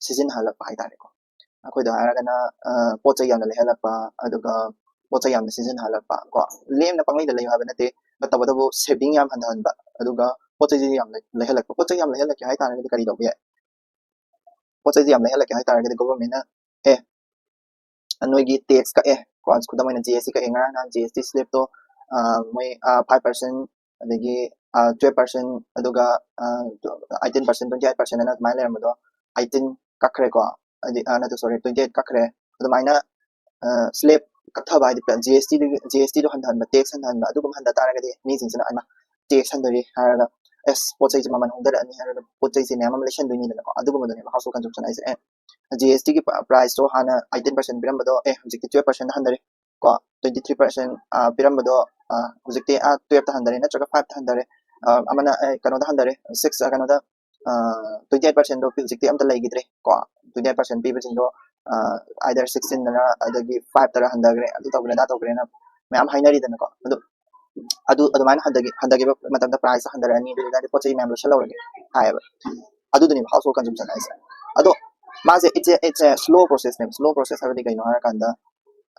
ꯁꯤꯖꯤꯟꯅꯍꯜꯂꯛꯄ ꯍꯥꯏꯇꯥꯔꯦꯀꯣ꯫ ꯑꯩꯈꯣꯏꯗ ꯍꯥꯏꯔꯒꯅ ꯄꯣꯠ ꯆꯩ ꯌꯥꯝꯅ ꯂꯩꯍꯜꯂꯛꯄ, ꯑꯗꯨꯒ ꯄꯣꯠ ꯆꯩ ꯌꯥꯝꯅ ꯁꯤꯖꯤꯟꯅꯍꯜꯂꯛꯄ ꯀꯣ, ꯂꯦꯝꯅ ꯄꯪꯂꯩꯗ ꯂꯩꯌꯨ ꯍꯥꯏꯕ ꯅꯠꯇꯦ, ꯇꯧꯕꯇꯕꯨ ꯁꯦꯚꯤꯡ ꯌꯥꯝ ꯍꯟꯊꯍꯟꯕ, ꯑꯗꯨꯒ ꯄꯣꯠ ꯆꯩꯁꯦ ꯌꯥꯝ ꯂꯩ- ꯂꯩꯍꯜꯂꯛꯄ꯫ ꯄꯣꯠ ꯆꯩ ꯌꯥꯝ ꯂꯩꯍꯜꯂꯛꯀꯦ ꯍꯥꯏꯇꯥꯔꯒꯗꯤ ꯀꯔꯤ ꯇꯧꯕ ꯌꯥꯏ? ꯄꯣꯠ ꯆꯩꯁꯦ ꯌꯥꯝ ꯂꯩꯍꯜꯂꯛꯀꯦ ꯍꯥꯏꯇꯥꯔꯒꯗꯤ ꯒꯣꯚꯔꯟꯃꯦꯟꯠꯅ, ꯑꯦ, ꯅꯣꯏꯒꯤ ꯇꯦꯛꯁ ꯀꯛꯑꯦ ꯀꯣ, ꯈꯨꯗꯝ ꯑꯣꯏꯅ ꯖꯤ ꯑꯦꯁ ꯇꯤ ꯀꯛꯑꯦ, ꯉꯔꯥꯡ ꯅꯍꯥꯟ ꯖꯤ ꯑꯦꯁ ꯇꯤ ꯁ꯭ꯂꯦꯕꯇꯣ ꯃꯣꯏ ꯐꯥꯏꯚ ꯄꯥꯔꯁꯦꯟ, ꯑꯗꯒꯤ ꯇꯨꯌꯦꯜꯞ ꯄꯥꯔꯁꯦꯟ, ꯑꯗꯨꯒ eighteen percent, twenty eight percent ꯑꯅ ꯑꯗꯨꯃꯥꯏꯅ ꯂꯩꯔꯝꯕꯗꯣ, ꯑꯩꯠꯇꯤꯟ ꯀꯛꯈ꯭ꯔꯦꯀꯣ, ꯍꯥꯏꯗꯤ ꯅꯠꯇꯦ, ꯁꯣꯔꯤ, ꯇ꯭ꯋꯦꯟꯇꯤ ꯑꯩꯠ ꯀꯛꯈ꯭ꯔꯦ꯫ ꯑꯗꯨꯃꯥꯏꯅ ꯁ꯭ꯂꯦꯕ ꯀꯛꯊꯕ ꯍꯥꯏꯗꯤ ꯖꯤ ꯑꯦꯁ ꯇꯤꯗꯨ, ꯖꯤ ꯑꯦꯁ ꯇꯤꯗꯣ ꯍꯟꯊꯍꯟꯕ, ꯇꯦꯛꯁ ꯍꯟꯊꯍꯟꯕ, ꯑꯗꯨꯒꯨꯝꯕ ꯍꯟꯊ ꯇꯥꯔꯒꯗꯤ ꯃꯤꯁꯤꯡꯁꯤꯅ ꯑꯩꯃ ꯇꯦꯛꯁ ꯍꯟꯊꯔꯤ ꯍꯥꯏꯔꯒ, ꯑꯦꯁ, ꯄꯣꯠ ꯆꯩꯁꯦ ꯃꯃꯜ ꯍꯣꯡꯊꯔꯛꯑꯅꯤ ꯍꯥꯏꯔꯒ ꯄꯣꯠ ꯆꯩꯁꯦ ꯃꯌꯥꯝ ꯑꯃ ꯂꯩꯁꯟꯗꯣꯏꯅꯤꯗꯅꯀꯣ꯫ ꯑꯗꯨꯒꯨꯝꯕꯗꯨꯅꯦꯕ ꯍꯥꯎꯁ ꯍꯣꯜ ꯀꯟꯖꯨꯝꯁꯟ ꯍꯥꯏꯁꯦ꯫ ꯑꯦ, ꯖꯤ ꯑꯦꯁ ꯇꯤꯒꯤ ꯄ꯭ꯔꯥꯏꯁꯇꯣ ꯍꯥꯟꯅ ꯑꯩꯠꯇꯤꯟ ꯄꯥꯔꯁꯦꯟ ꯄꯤꯔꯝꯕꯗꯣ, ꯑꯦ, ꯍꯧꯖꯤꯛꯇꯤ ꯇꯨꯌꯦꯜꯞ ꯄꯥꯔꯁꯦꯟ ꯍꯟꯊꯔꯦ ꯀꯣ, ꯇ꯭ꯋꯦꯟꯇꯤ ꯊ꯭ꯔꯤ ꯄꯥꯔꯁꯦꯟ ꯄꯤꯔꯝꯕꯗꯣ, ꯑ, ꯍꯧꯖꯤꯛꯇꯤ ꯑꯥ ꯇꯨꯌꯦꯜꯞꯇ ꯍꯟꯊꯔꯦ, ꯅꯠꯇ꯭ꯔꯒ ꯐꯥꯏꯚꯇ ꯍꯟꯊꯔꯦ, ꯑ, ꯑꯃꯅ, ꯑꯦ, ꯀꯩꯅꯣꯗ ꯍꯟꯊꯔꯦ, ꯁꯤꯛꯁ, ꯀꯩꯅꯣꯗ, ꯇ꯭ꯋꯦꯟꯇꯤ ꯑꯩꯠ ꯄꯥꯔꯁꯦꯟꯗꯣ ꯍꯧꯖꯤꯛꯇꯤ ꯑꯝꯇ ꯂꯩꯈꯤꯗ꯭ꯔꯦ ꯀꯣ, ꯇ꯭ꯋꯦꯟꯇꯤ ꯑꯩꯠ ꯄꯥꯔꯁꯦꯟ ꯄꯤꯕꯁꯤꯡꯗꯣ, ꯑꯥꯏꯗꯔ ꯁꯤꯛꯁꯇꯤꯟꯗꯅ ꯑꯗꯒꯤ ꯐꯥꯏꯚꯇꯔ ꯍꯟꯊꯈ꯭ꯔꯦ, ꯑꯗꯨ ꯇꯧꯈ꯭ꯔꯦ, ꯑꯗꯥ ꯇꯧꯈ꯭ꯔꯦꯅ ꯃꯌꯥꯝ ꯍꯥꯏꯅꯔꯤꯗꯅꯀꯣ꯫ ꯑꯗꯨ, ꯑꯗꯨ ꯑꯗꯨꯃꯥꯏꯅ ꯍꯟꯊꯈꯤ, ꯍꯟꯊꯈꯤꯕ ꯃꯇꯝꯗ ꯄ꯭ꯔꯥꯏꯁ ꯍꯟꯊꯔꯛꯑꯅꯤ, ꯑꯗꯨ ꯑꯣꯏꯇꯥꯔꯗꯤ ꯄꯣꯠ ꯆꯩ ꯃꯌꯥꯝ ꯂꯣꯏꯁꯤꯜꯍꯧꯔꯒꯦ ꯍꯥꯏꯌꯦꯕ꯫ ꯑꯗꯨꯗꯨꯅꯦꯕ ꯍꯥꯎꯁ ꯍꯣꯜ ꯀꯟꯖꯨꯝꯁꯟ ꯍꯥꯏꯁꯦ꯫ ꯑꯗꯣ ꯃꯥꯁꯦ it's a, it's a slow process ꯅꯦꯕ꯫ Slow process ꯍꯥꯏꯕꯗꯤ ꯀꯩꯅꯣ ꯍꯥꯏꯔꯀꯥꯟꯗ,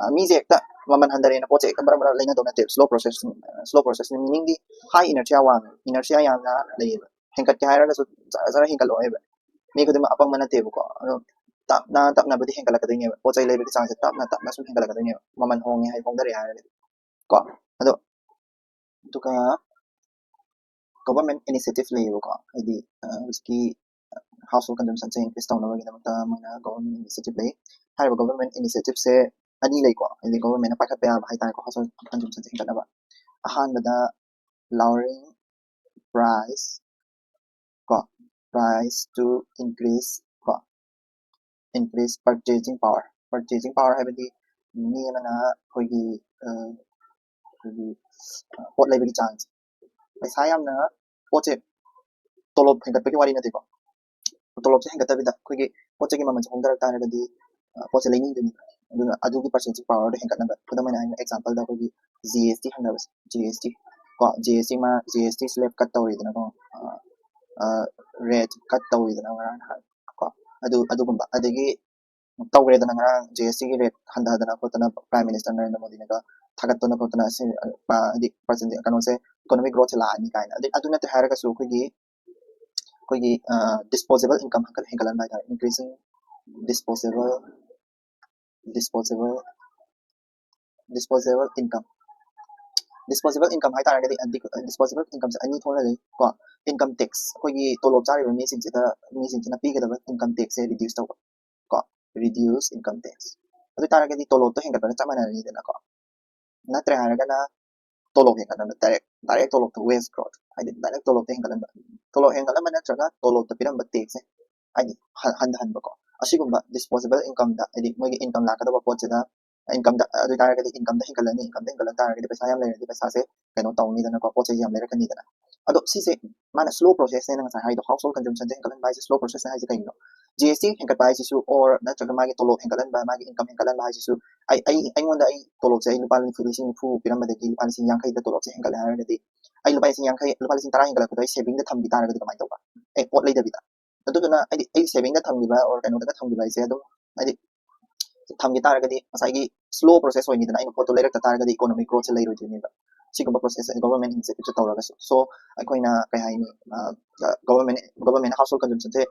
ꯑ, ꯃꯤꯁꯦ ꯍꯦꯛꯇ ꯃꯃꯜ ꯍꯟꯊꯔꯦꯅ ꯄꯣꯠꯁꯦ ꯍꯦꯛꯇ ꯕꯔ ꯕꯔ ꯂꯩꯅꯗꯧ ꯅꯠꯇꯦꯕ꯫ Slow process, slow process meaningꯗꯤ high inertia ꯋꯥꯡꯉꯦ, inertia ꯌꯥꯝꯅ ꯂꯩꯌꯦꯕ꯫ ꯍꯦꯟꯒꯠꯀꯦ ꯍꯥꯏꯔꯒꯁꯨ ꯖꯔ ꯖꯔ ꯍꯦꯟꯒꯠꯂꯛꯑꯣꯏꯕ꯫ ꯃꯤ ꯈꯨꯗꯤꯡꯃꯛ ꯑꯄꯪꯕ ꯅꯠꯇꯦꯕꯀꯣ꯫ ꯑꯗꯣ ꯇꯞꯅ ꯇꯞꯅꯕꯨꯗꯤ ꯍꯦꯟꯒꯠꯂꯛꯀꯗꯣꯏꯅꯦꯕ꯫ ꯄꯣꯠ ꯆꯩ ꯂꯩꯕꯒꯤ ꯆꯥꯡꯁꯦ ꯇꯞꯅ ꯇꯞꯅ ꯁꯨꯝ ꯍꯦꯟꯒꯠꯂꯛꯀꯗꯣꯏꯅꯦꯕ, ꯃꯃꯜ ꯍꯣꯡꯉꯦ ꯍꯥꯏ, ꯍꯣꯡꯊꯔꯦ ꯍꯥꯏꯔꯒꯗꯤ ꯀꯣ꯫ ꯑꯗꯣ ꯑꯗꯨꯒ ꯒꯣꯚꯔꯟꯃꯦꯟꯠ ꯏꯅꯤꯁꯤꯌꯦꯇꯤꯚ ꯂꯩꯌꯦꯕꯀꯣ, ꯍꯥꯏꯗꯤ, ꯑ, ꯍꯧꯖꯤꯛꯀꯤ ꯍꯥꯎꯁ ꯍꯣꯜ ꯀꯟꯖꯝꯁꯟꯁꯦ ꯏꯟꯀ꯭ꯔꯤꯁ ꯇꯧꯅꯕꯒꯤꯗꯃꯛꯇ ꯃꯣꯏꯅ ꯒꯣꯚꯔꯟꯃꯦꯟꯠ ꯏꯅꯤꯁꯤꯌꯦꯇꯤꯚ ꯂꯩ꯫ ꯍꯥꯏꯔꯤꯕ ꯒꯣꯚꯔꯟꯃꯦꯟꯠ ꯏꯅꯤꯁꯤꯌꯦꯇꯤꯚꯁꯦ ꯑꯅꯤ ꯂꯩꯀꯣ, ꯍꯥꯏꯗꯤ ꯒꯣꯚꯔꯟꯃꯦꯟꯠꯅ ꯄꯥꯏꯈꯠꯄ ꯌꯥꯕ ꯍꯥꯏꯇꯥꯔꯦꯀꯣ, ꯍꯥꯎꯁ ꯍꯣꯜ ꯀꯟꯖꯝꯁꯟꯁꯦ ꯍꯦꯟꯒꯠꯅꯕ꯫ ꯑꯍꯥꯟꯕꯗ lowering price ꯀꯣ, price to increase ꯀꯣ, increase purchasing power. Purchasing power ꯍꯥꯏꯕꯗꯤ ꯃꯤ ꯑꯃꯅ ꯑꯩꯈꯣꯏꯒꯤ ꯑ, ꯑꯩꯈꯣꯏꯒꯤ ꯑ, ꯄꯣꯠ ꯂꯩꯕꯒꯤ ꯆꯥꯡꯁꯦ, ꯄꯩꯁꯥ ꯌꯥꯝꯅ, ꯄꯣꯠꯁꯦ ꯇꯣꯂꯣꯞ ꯍꯦꯟꯒꯠꯄꯒꯤ ꯋꯥꯔꯤ ꯅꯠꯇꯦꯀꯣ, ꯇꯣꯂꯣꯞꯁꯦ ꯍꯦꯟꯒꯠꯇꯕꯤꯗ ꯑꯩꯈꯣꯏꯒꯤ ꯄꯣꯠ ꯆꯩꯒꯤ ꯃꯃꯜꯁꯦ ꯍꯣꯡꯊꯔꯛ ꯇꯥꯔꯒꯗꯤ ꯑ, ꯄꯣꯠꯁꯦ ꯂꯩꯅꯤꯡꯗꯣꯏꯅꯤ꯫ ꯑꯗꯨꯅ ꯑꯗꯨꯒꯤ purchasing powerꯗꯣ ꯍꯦꯟꯒꯠꯅꯕ, ꯈꯨꯗꯝ ꯑꯣꯏꯅ ꯍꯥꯏꯅ exampleꯗ ꯑꯩꯈꯣꯏꯒꯤ G S T ꯍꯪꯅꯕꯁꯦ, G S T ꯀꯣ, G S T ꯃꯥ G S T slab cut ꯇꯧꯔꯤꯗꯅꯀꯣ, rate cut ꯇꯧꯔꯤꯗꯅ ꯉꯔꯥꯡ ꯅꯍꯥꯟ ꯀꯣ, ꯑꯗꯨ ꯑꯗꯨꯒꯨꯝꯕ, ꯑꯗꯒꯤ ꯇꯧꯈ꯭ꯔꯦꯗꯅ ꯉꯔꯥꯡ G S Tꯒꯤ rate ꯍꯟꯊꯗꯅ ꯈꯣꯠꯇꯅ Prime Minister ꯅꯔꯦꯟꯗ꯭ꯔ ꯃꯣꯗꯤꯅꯒ ꯊꯥꯒꯠꯇꯅ ꯈꯣꯠꯇꯅ, ꯑꯁꯤ, ꯑ, ꯍꯥꯏꯗꯤ percent ꯀꯩꯅꯣꯁꯦ, economic growthꯁꯦ ꯂꯥꯛꯑꯅꯤ ꯀꯥꯏꯅ꯫ ꯑꯗꯩ ꯑꯗꯨ ꯅꯠꯇꯦ ꯍꯥꯏꯔꯒꯁꯨ ꯑꯩꯈꯣꯏꯒꯤ ꯑꯩꯈꯣꯏꯒꯤ disposable income ꯍꯦꯟꯒꯠꯍꯟꯕ ꯍꯥꯏꯇꯥꯔꯦ, increasing disposable disposable disposable income. Disposable income ꯍꯥꯏꯇꯥꯔꯒꯗꯤ disposable incomeꯁꯦ ꯑꯅꯤ ꯊꯣꯛꯅ ꯂꯩ ꯀꯣ꯫ Income tax, ꯑꯩꯈꯣꯏꯒꯤ ꯇꯣꯂꯣꯞ ꯆꯥꯔꯤꯕ ꯃꯤꯁꯤꯡꯁꯤꯗ, ꯃꯤꯁꯤꯡꯁꯤꯅ ꯄꯤꯒꯗꯕ income taxꯁꯦ reduce ꯇꯧꯕ ꯀꯣ, reduce income tax꯫ ꯑꯗꯨ ꯇꯥꯔꯒꯗꯤ ꯇꯣꯂꯣꯞꯇꯣ ꯍꯦꯟꯒꯠꯄꯒ ꯆꯞ ꯃꯥꯟꯅꯔꯅꯤꯗꯅꯀꯣ꯫ ꯅꯠꯇ꯭ꯔꯦ ꯍꯥꯏꯔꯒꯅ ꯇꯣꯂꯣꯞ ꯍꯦꯟꯒꯠꯍꯟꯕ, direct direct ꯇꯣꯂꯣꯞꯇ wage growth, ꯍꯥꯏꯗꯤ direct ꯇꯣꯂꯣꯞꯇ ꯍꯦꯟꯒꯠꯍꯟꯕ, ꯇꯣꯂꯣꯞ ꯍꯦꯟꯒꯠꯍꯟꯕ ꯅꯠꯇ꯭ꯔꯒ ꯇꯣꯂꯣꯞꯇ ꯄꯤꯔꯝꯕ taxꯁꯦ ꯍꯥꯏꯗꯤ ꯍꯟ- ꯍꯟꯊꯍꯟꯕꯀꯣ꯫ ꯑꯁꯤꯒꯨꯝꯕ disposable incomeꯗ, ꯍꯥꯏꯗꯤ ꯃꯣꯏꯒꯤ income ꯂꯥꯛꯀꯗꯕ ꯄꯣꯠꯁꯤꯗ, incomeꯗ, ꯑꯗꯨ ꯑꯣꯏꯇꯥꯔꯒꯗꯤ incomeꯗ ꯍꯦꯟꯒꯠꯂꯅꯤ, incomeꯗ ꯍꯦꯟꯒꯠꯂꯛ ꯇꯥꯔꯒꯗꯤ ꯄꯩꯁꯥ ꯌꯥꯝ ꯂꯩꯔꯗꯤ ꯄꯩꯁꯥꯁꯦ ꯀꯩꯅꯣ ꯇꯧꯅꯤꯗꯅꯀꯣ, ꯄꯣꯠ ꯆꯩꯁꯦ ꯌꯥꯝ ꯂꯩꯔꯛꯀꯅꯤꯗꯅ꯫ ꯑꯗꯣ ꯁꯤꯁꯦ ꯃꯥꯅ slow processꯅꯦꯅ ꯉꯁꯥꯏ ꯍꯥꯏꯗꯣ, household consumptionꯁꯦ ꯍꯦꯟꯒꯠꯍꯟꯕ ꯍꯥꯏꯁꯦ slow processꯅꯦ ꯍꯥꯏꯁꯦ ꯀꯩꯒꯤꯅꯣ? G S T ꯍꯦꯟꯒꯠꯄ ꯍꯥꯏꯁꯤꯁꯨ, or ꯅꯠꯇ꯭ꯔꯒ ꯃꯥꯒꯤ ꯇꯣꯂꯣꯞ ꯍꯦꯟꯒꯠꯍꯟꯕ, ꯃꯥꯒꯤ income ꯍꯦꯟꯒꯠꯍꯟꯕ ꯍꯥꯏꯁꯤꯁꯨ, ꯑꯩ ꯑꯩ ꯑꯩꯉꯣꯟꯗ ꯑꯩ ꯇꯣꯂꯣꯞꯁꯦ ꯑꯩ ꯂꯨꯄꯥ ꯅꯤꯐꯨ, ꯂꯤꯁꯤꯡ ꯅꯤꯐꯨ ꯄꯤꯔꯝꯕꯗꯒꯤ ꯂꯨꯄꯥ ꯂꯤꯁꯤꯡ ꯌꯥꯡꯈꯩꯗ ꯇꯣꯂꯣꯞꯁꯦ ꯍꯦꯟꯒꯠꯂꯦ ꯍꯥꯏꯔꯒꯗꯤ, ꯑꯩ ꯂꯨꯄꯥ ꯂꯤꯁꯤꯡ ꯌꯥꯡꯈꯩ, ꯂꯨꯄꯥ ꯂꯤꯁꯤꯡ ꯇꯔꯥ ꯍꯦꯟꯒꯠꯂꯛꯄꯗꯣ ꯑꯩ savingꯗ ꯊꯝꯈꯤ ꯇꯥꯔꯒꯗꯤ ꯀꯃꯥꯏꯅ ꯇꯧꯕ? ꯑꯦ, ꯄꯣꯠ ꯂꯩꯗꯕꯤꯗ꯫ ꯑꯗꯨꯗꯨꯅ ꯍꯥꯏꯗꯤ ꯑꯩ savingꯗ ꯊꯝꯈꯤꯕ or ꯀꯩꯅꯣꯗꯒ ꯊꯝꯈꯤꯕ ꯍꯥꯏꯁꯦ ꯑꯗꯨꯝ ꯍꯥꯏꯗꯤ ꯊꯝꯈꯤ ꯇꯥꯔꯒꯗꯤ ꯉꯁꯥꯏꯒꯤ slow process ꯑꯣꯏꯅꯤꯗꯅ, ꯑꯩꯅ ꯄꯣꯠꯇꯣ ꯂꯩꯔꯛꯇ ꯇꯥꯔꯒꯗꯤ economic growthꯁꯦ ꯂꯩꯔꯣꯏꯗꯣꯏꯅꯦꯕ, ꯁꯤꯒꯨꯝꯕ process, government initiative ꯇꯧꯔꯒꯁꯨ꯫ So ꯑꯩꯈꯣꯏꯅ ꯀꯩ ꯍꯥꯏꯅꯤ, government governmentꯅ household consumptionꯁꯦ,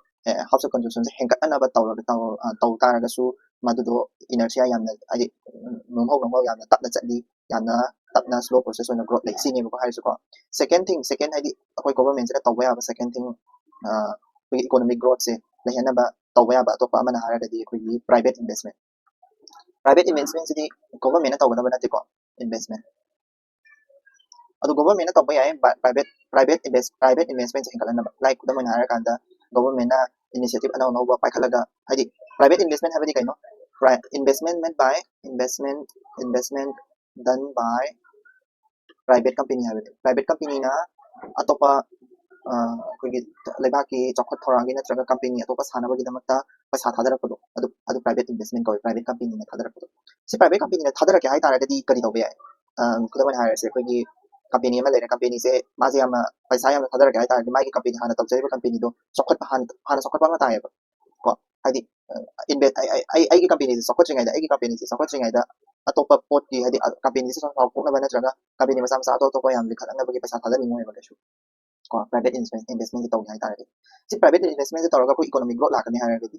household consumptionꯁꯦ ꯍꯦꯟꯒꯠꯅꯅꯕ ꯇꯧꯔꯒ ꯇꯧ ꯑ, ꯇꯧ ꯇꯥꯔꯒꯁꯨ ꯃꯗꯨꯗꯣ inertia ꯌꯥꯝꯅ, ꯍꯥꯏꯗꯤ ꯅꯣꯡꯍꯧ ꯅꯣꯡꯍꯧ ꯌꯥꯝꯅ ꯇꯞꯅ ꯆꯠꯂꯤ, ꯌꯥꯝꯅ ꯇꯞꯅ slow process ꯑꯣꯏꯅ growth ꯂꯩ ꯁꯤꯅꯦꯕꯀꯣ ꯍꯥꯏꯔꯤꯁꯦꯀꯣ꯫ Second thing, second ꯍꯥꯏꯗꯤ ꯑꯩꯈꯣꯏ governmentꯁꯤꯅ ꯇꯧꯕ ꯌꯥꯕ second thing, ꯑ, ꯑꯩꯈꯣꯏꯒꯤ economic growthꯁꯦ ꯂꯩꯍꯟꯅꯕ ꯇꯧꯕ ꯌꯥꯕ ꯑꯇꯣꯞꯄ ꯑꯃꯅ ꯍꯥꯏꯔꯒꯗꯤ ꯑꯩꯈꯣꯏꯒꯤ private investment꯫ Private investmentꯁꯤꯗꯤ governmentꯅ ꯇꯧꯒꯗꯕ ꯅꯠꯇꯦꯀꯣ, investment꯫ ꯑꯗꯨ governmentꯅ ꯇꯧꯕ ꯌꯥꯏ, private private invest private investmentꯁꯦ ꯍꯦꯟꯒꯠꯍꯟꯅꯕ꯫ Like ꯈꯨꯗꯝ ꯑꯣꯏꯅ ꯍꯥꯏꯔꯀꯥꯟꯗ ꯒꯣꯕꯔꯃꯦꯟꯅ ꯏꯅꯤꯁꯤꯌꯦꯇꯤꯞ ꯑꯅꯧ ꯑꯅꯧꯕ ꯄꯥꯏꯈꯠꯂꯒ, ꯍꯥꯏꯗꯤ ꯄ꯭ꯔꯥꯏꯚꯦꯠ ꯏꯟꯚꯦꯁꯃꯦꯟ ꯍꯥꯏꯕꯗꯤ ꯀꯩꯅꯣ? Investment made by, investment, investment done by private company ꯍꯥꯏꯕꯅꯦ꯫ ꯄ꯭ꯔꯥꯏꯚꯦꯠ ꯀꯝꯄꯅꯤꯅ ꯑꯇꯣꯞꯄ ꯑꯩꯈꯣꯏꯒꯤ ꯂꯩꯕꯥꯛꯀꯤ ꯆꯥꯎꯈꯠ ꯊꯧꯔꯥꯡꯒꯤ ꯅꯠꯇ꯭ꯔꯒ ꯀꯝꯄꯦꯅꯤ ꯑꯇꯣꯞꯄ ꯁꯥꯅꯕꯒꯤꯗꯃꯛꯇ ꯄꯩꯁꯥ ꯊꯥꯗꯔꯛꯄꯗꯣ, ꯑꯗꯨ ꯑꯗꯨ ꯄ꯭ꯔꯥꯏꯚꯦꯠ ꯏꯟꯚꯦꯁꯃꯦꯟ ꯀꯧꯏ꯫ ꯄ꯭ꯔꯥꯏꯚꯦꯠ ꯀꯝꯄꯅꯤꯅ ꯊꯥꯗꯔꯛꯄꯗꯣ, ꯁꯤ ꯄ꯭ꯔꯥꯏꯚꯦꯠ ꯀꯝꯄꯅꯤꯅ ꯊꯥꯗꯔꯛꯀꯦ ꯍꯥꯏꯇꯥꯔꯒꯗꯤ ꯀꯔꯤ ꯇꯧꯕ ꯌꯥꯏ? ꯈꯨꯗꯝ ꯑꯣꯏꯅ ꯍꯥꯏꯔꯁꯦ, ꯑꯩꯈꯣꯏꯒꯤ ꯀꯝꯄꯦꯅꯤ ꯑꯃ ꯂꯩꯔꯦ, ꯀꯝꯄꯦꯅꯤꯁꯦ ꯃꯥꯁꯦ ꯌꯥꯝꯅ ꯄꯩꯁꯥ ꯌꯥꯝꯅ ꯊꯥꯗꯔꯛꯀꯦ ꯍꯥꯏꯇꯥꯔꯒꯗꯤ ꯃꯥꯒꯤ ꯀꯝꯄꯦꯅꯤ ꯍꯥꯟꯅ ꯇꯧꯖꯔꯤꯕ ꯀꯝꯄꯦꯅꯤꯗꯣ ꯆꯥꯎꯈꯠꯄ ꯍꯥꯟꯅ ꯍꯥꯟꯅ ꯆꯥꯎꯈꯠꯄ ꯑꯃ ꯇꯥꯏꯌꯦꯕ꯫ ꯀꯣ ꯍꯥꯏꯗꯤ ꯏꯟꯚꯦ ꯑꯩ ꯑꯩ ꯑꯩ ꯑꯩꯒꯤ ꯀꯝꯄꯦꯅꯤꯁꯦ ꯆꯥꯎꯈꯠꯇ꯭ꯔꯤꯉꯩꯗ ꯑꯩꯒꯤ ꯀꯝꯄꯦꯅꯤꯁꯦ ꯆꯥꯎꯈꯠꯇ꯭ꯔꯤꯉꯩꯗ ꯑꯇꯣꯞꯄ ꯄꯣꯠꯀꯤ, ꯍꯥꯏꯗꯤ ꯀꯝꯄꯦꯅꯤꯁꯦ ꯆꯥꯎꯊꯣꯛꯅꯕ ꯅꯠꯇ꯭ꯔꯒ ꯀꯝꯄꯦꯅꯤ ꯃꯆꯥ ꯃꯆꯥ ꯑꯇꯣꯞ ꯑꯇꯣꯞꯄ ꯌꯥꯝ ꯂꯤꯡꯈꯠꯂꯛꯅꯕꯒꯤ ꯄꯩꯁꯥ ꯊꯥꯗꯅꯤꯡꯉꯣꯏꯕ ꯀꯩꯁꯨ꯫ ꯀꯣ ꯄ꯭ꯔꯥꯏꯚꯦꯠ ꯏꯟꯚꯦꯁꯃꯦꯟꯁꯦ ꯇꯧꯒꯦ ꯍꯥꯏꯇꯥꯔꯒꯗꯤ, ꯁꯤ ꯄ꯭ꯔꯥꯏꯚꯦꯠ ꯏꯟꯚꯦꯁꯃꯦꯟꯁꯦ ꯇꯧꯔꯒ ꯑꯩꯈꯣꯏ ꯏꯀꯣꯅꯣꯃꯤꯛ ꯒ꯭ꯔꯣꯠ ꯂꯥꯛꯀꯅꯤ ꯍꯥꯏꯔꯒꯗꯤ,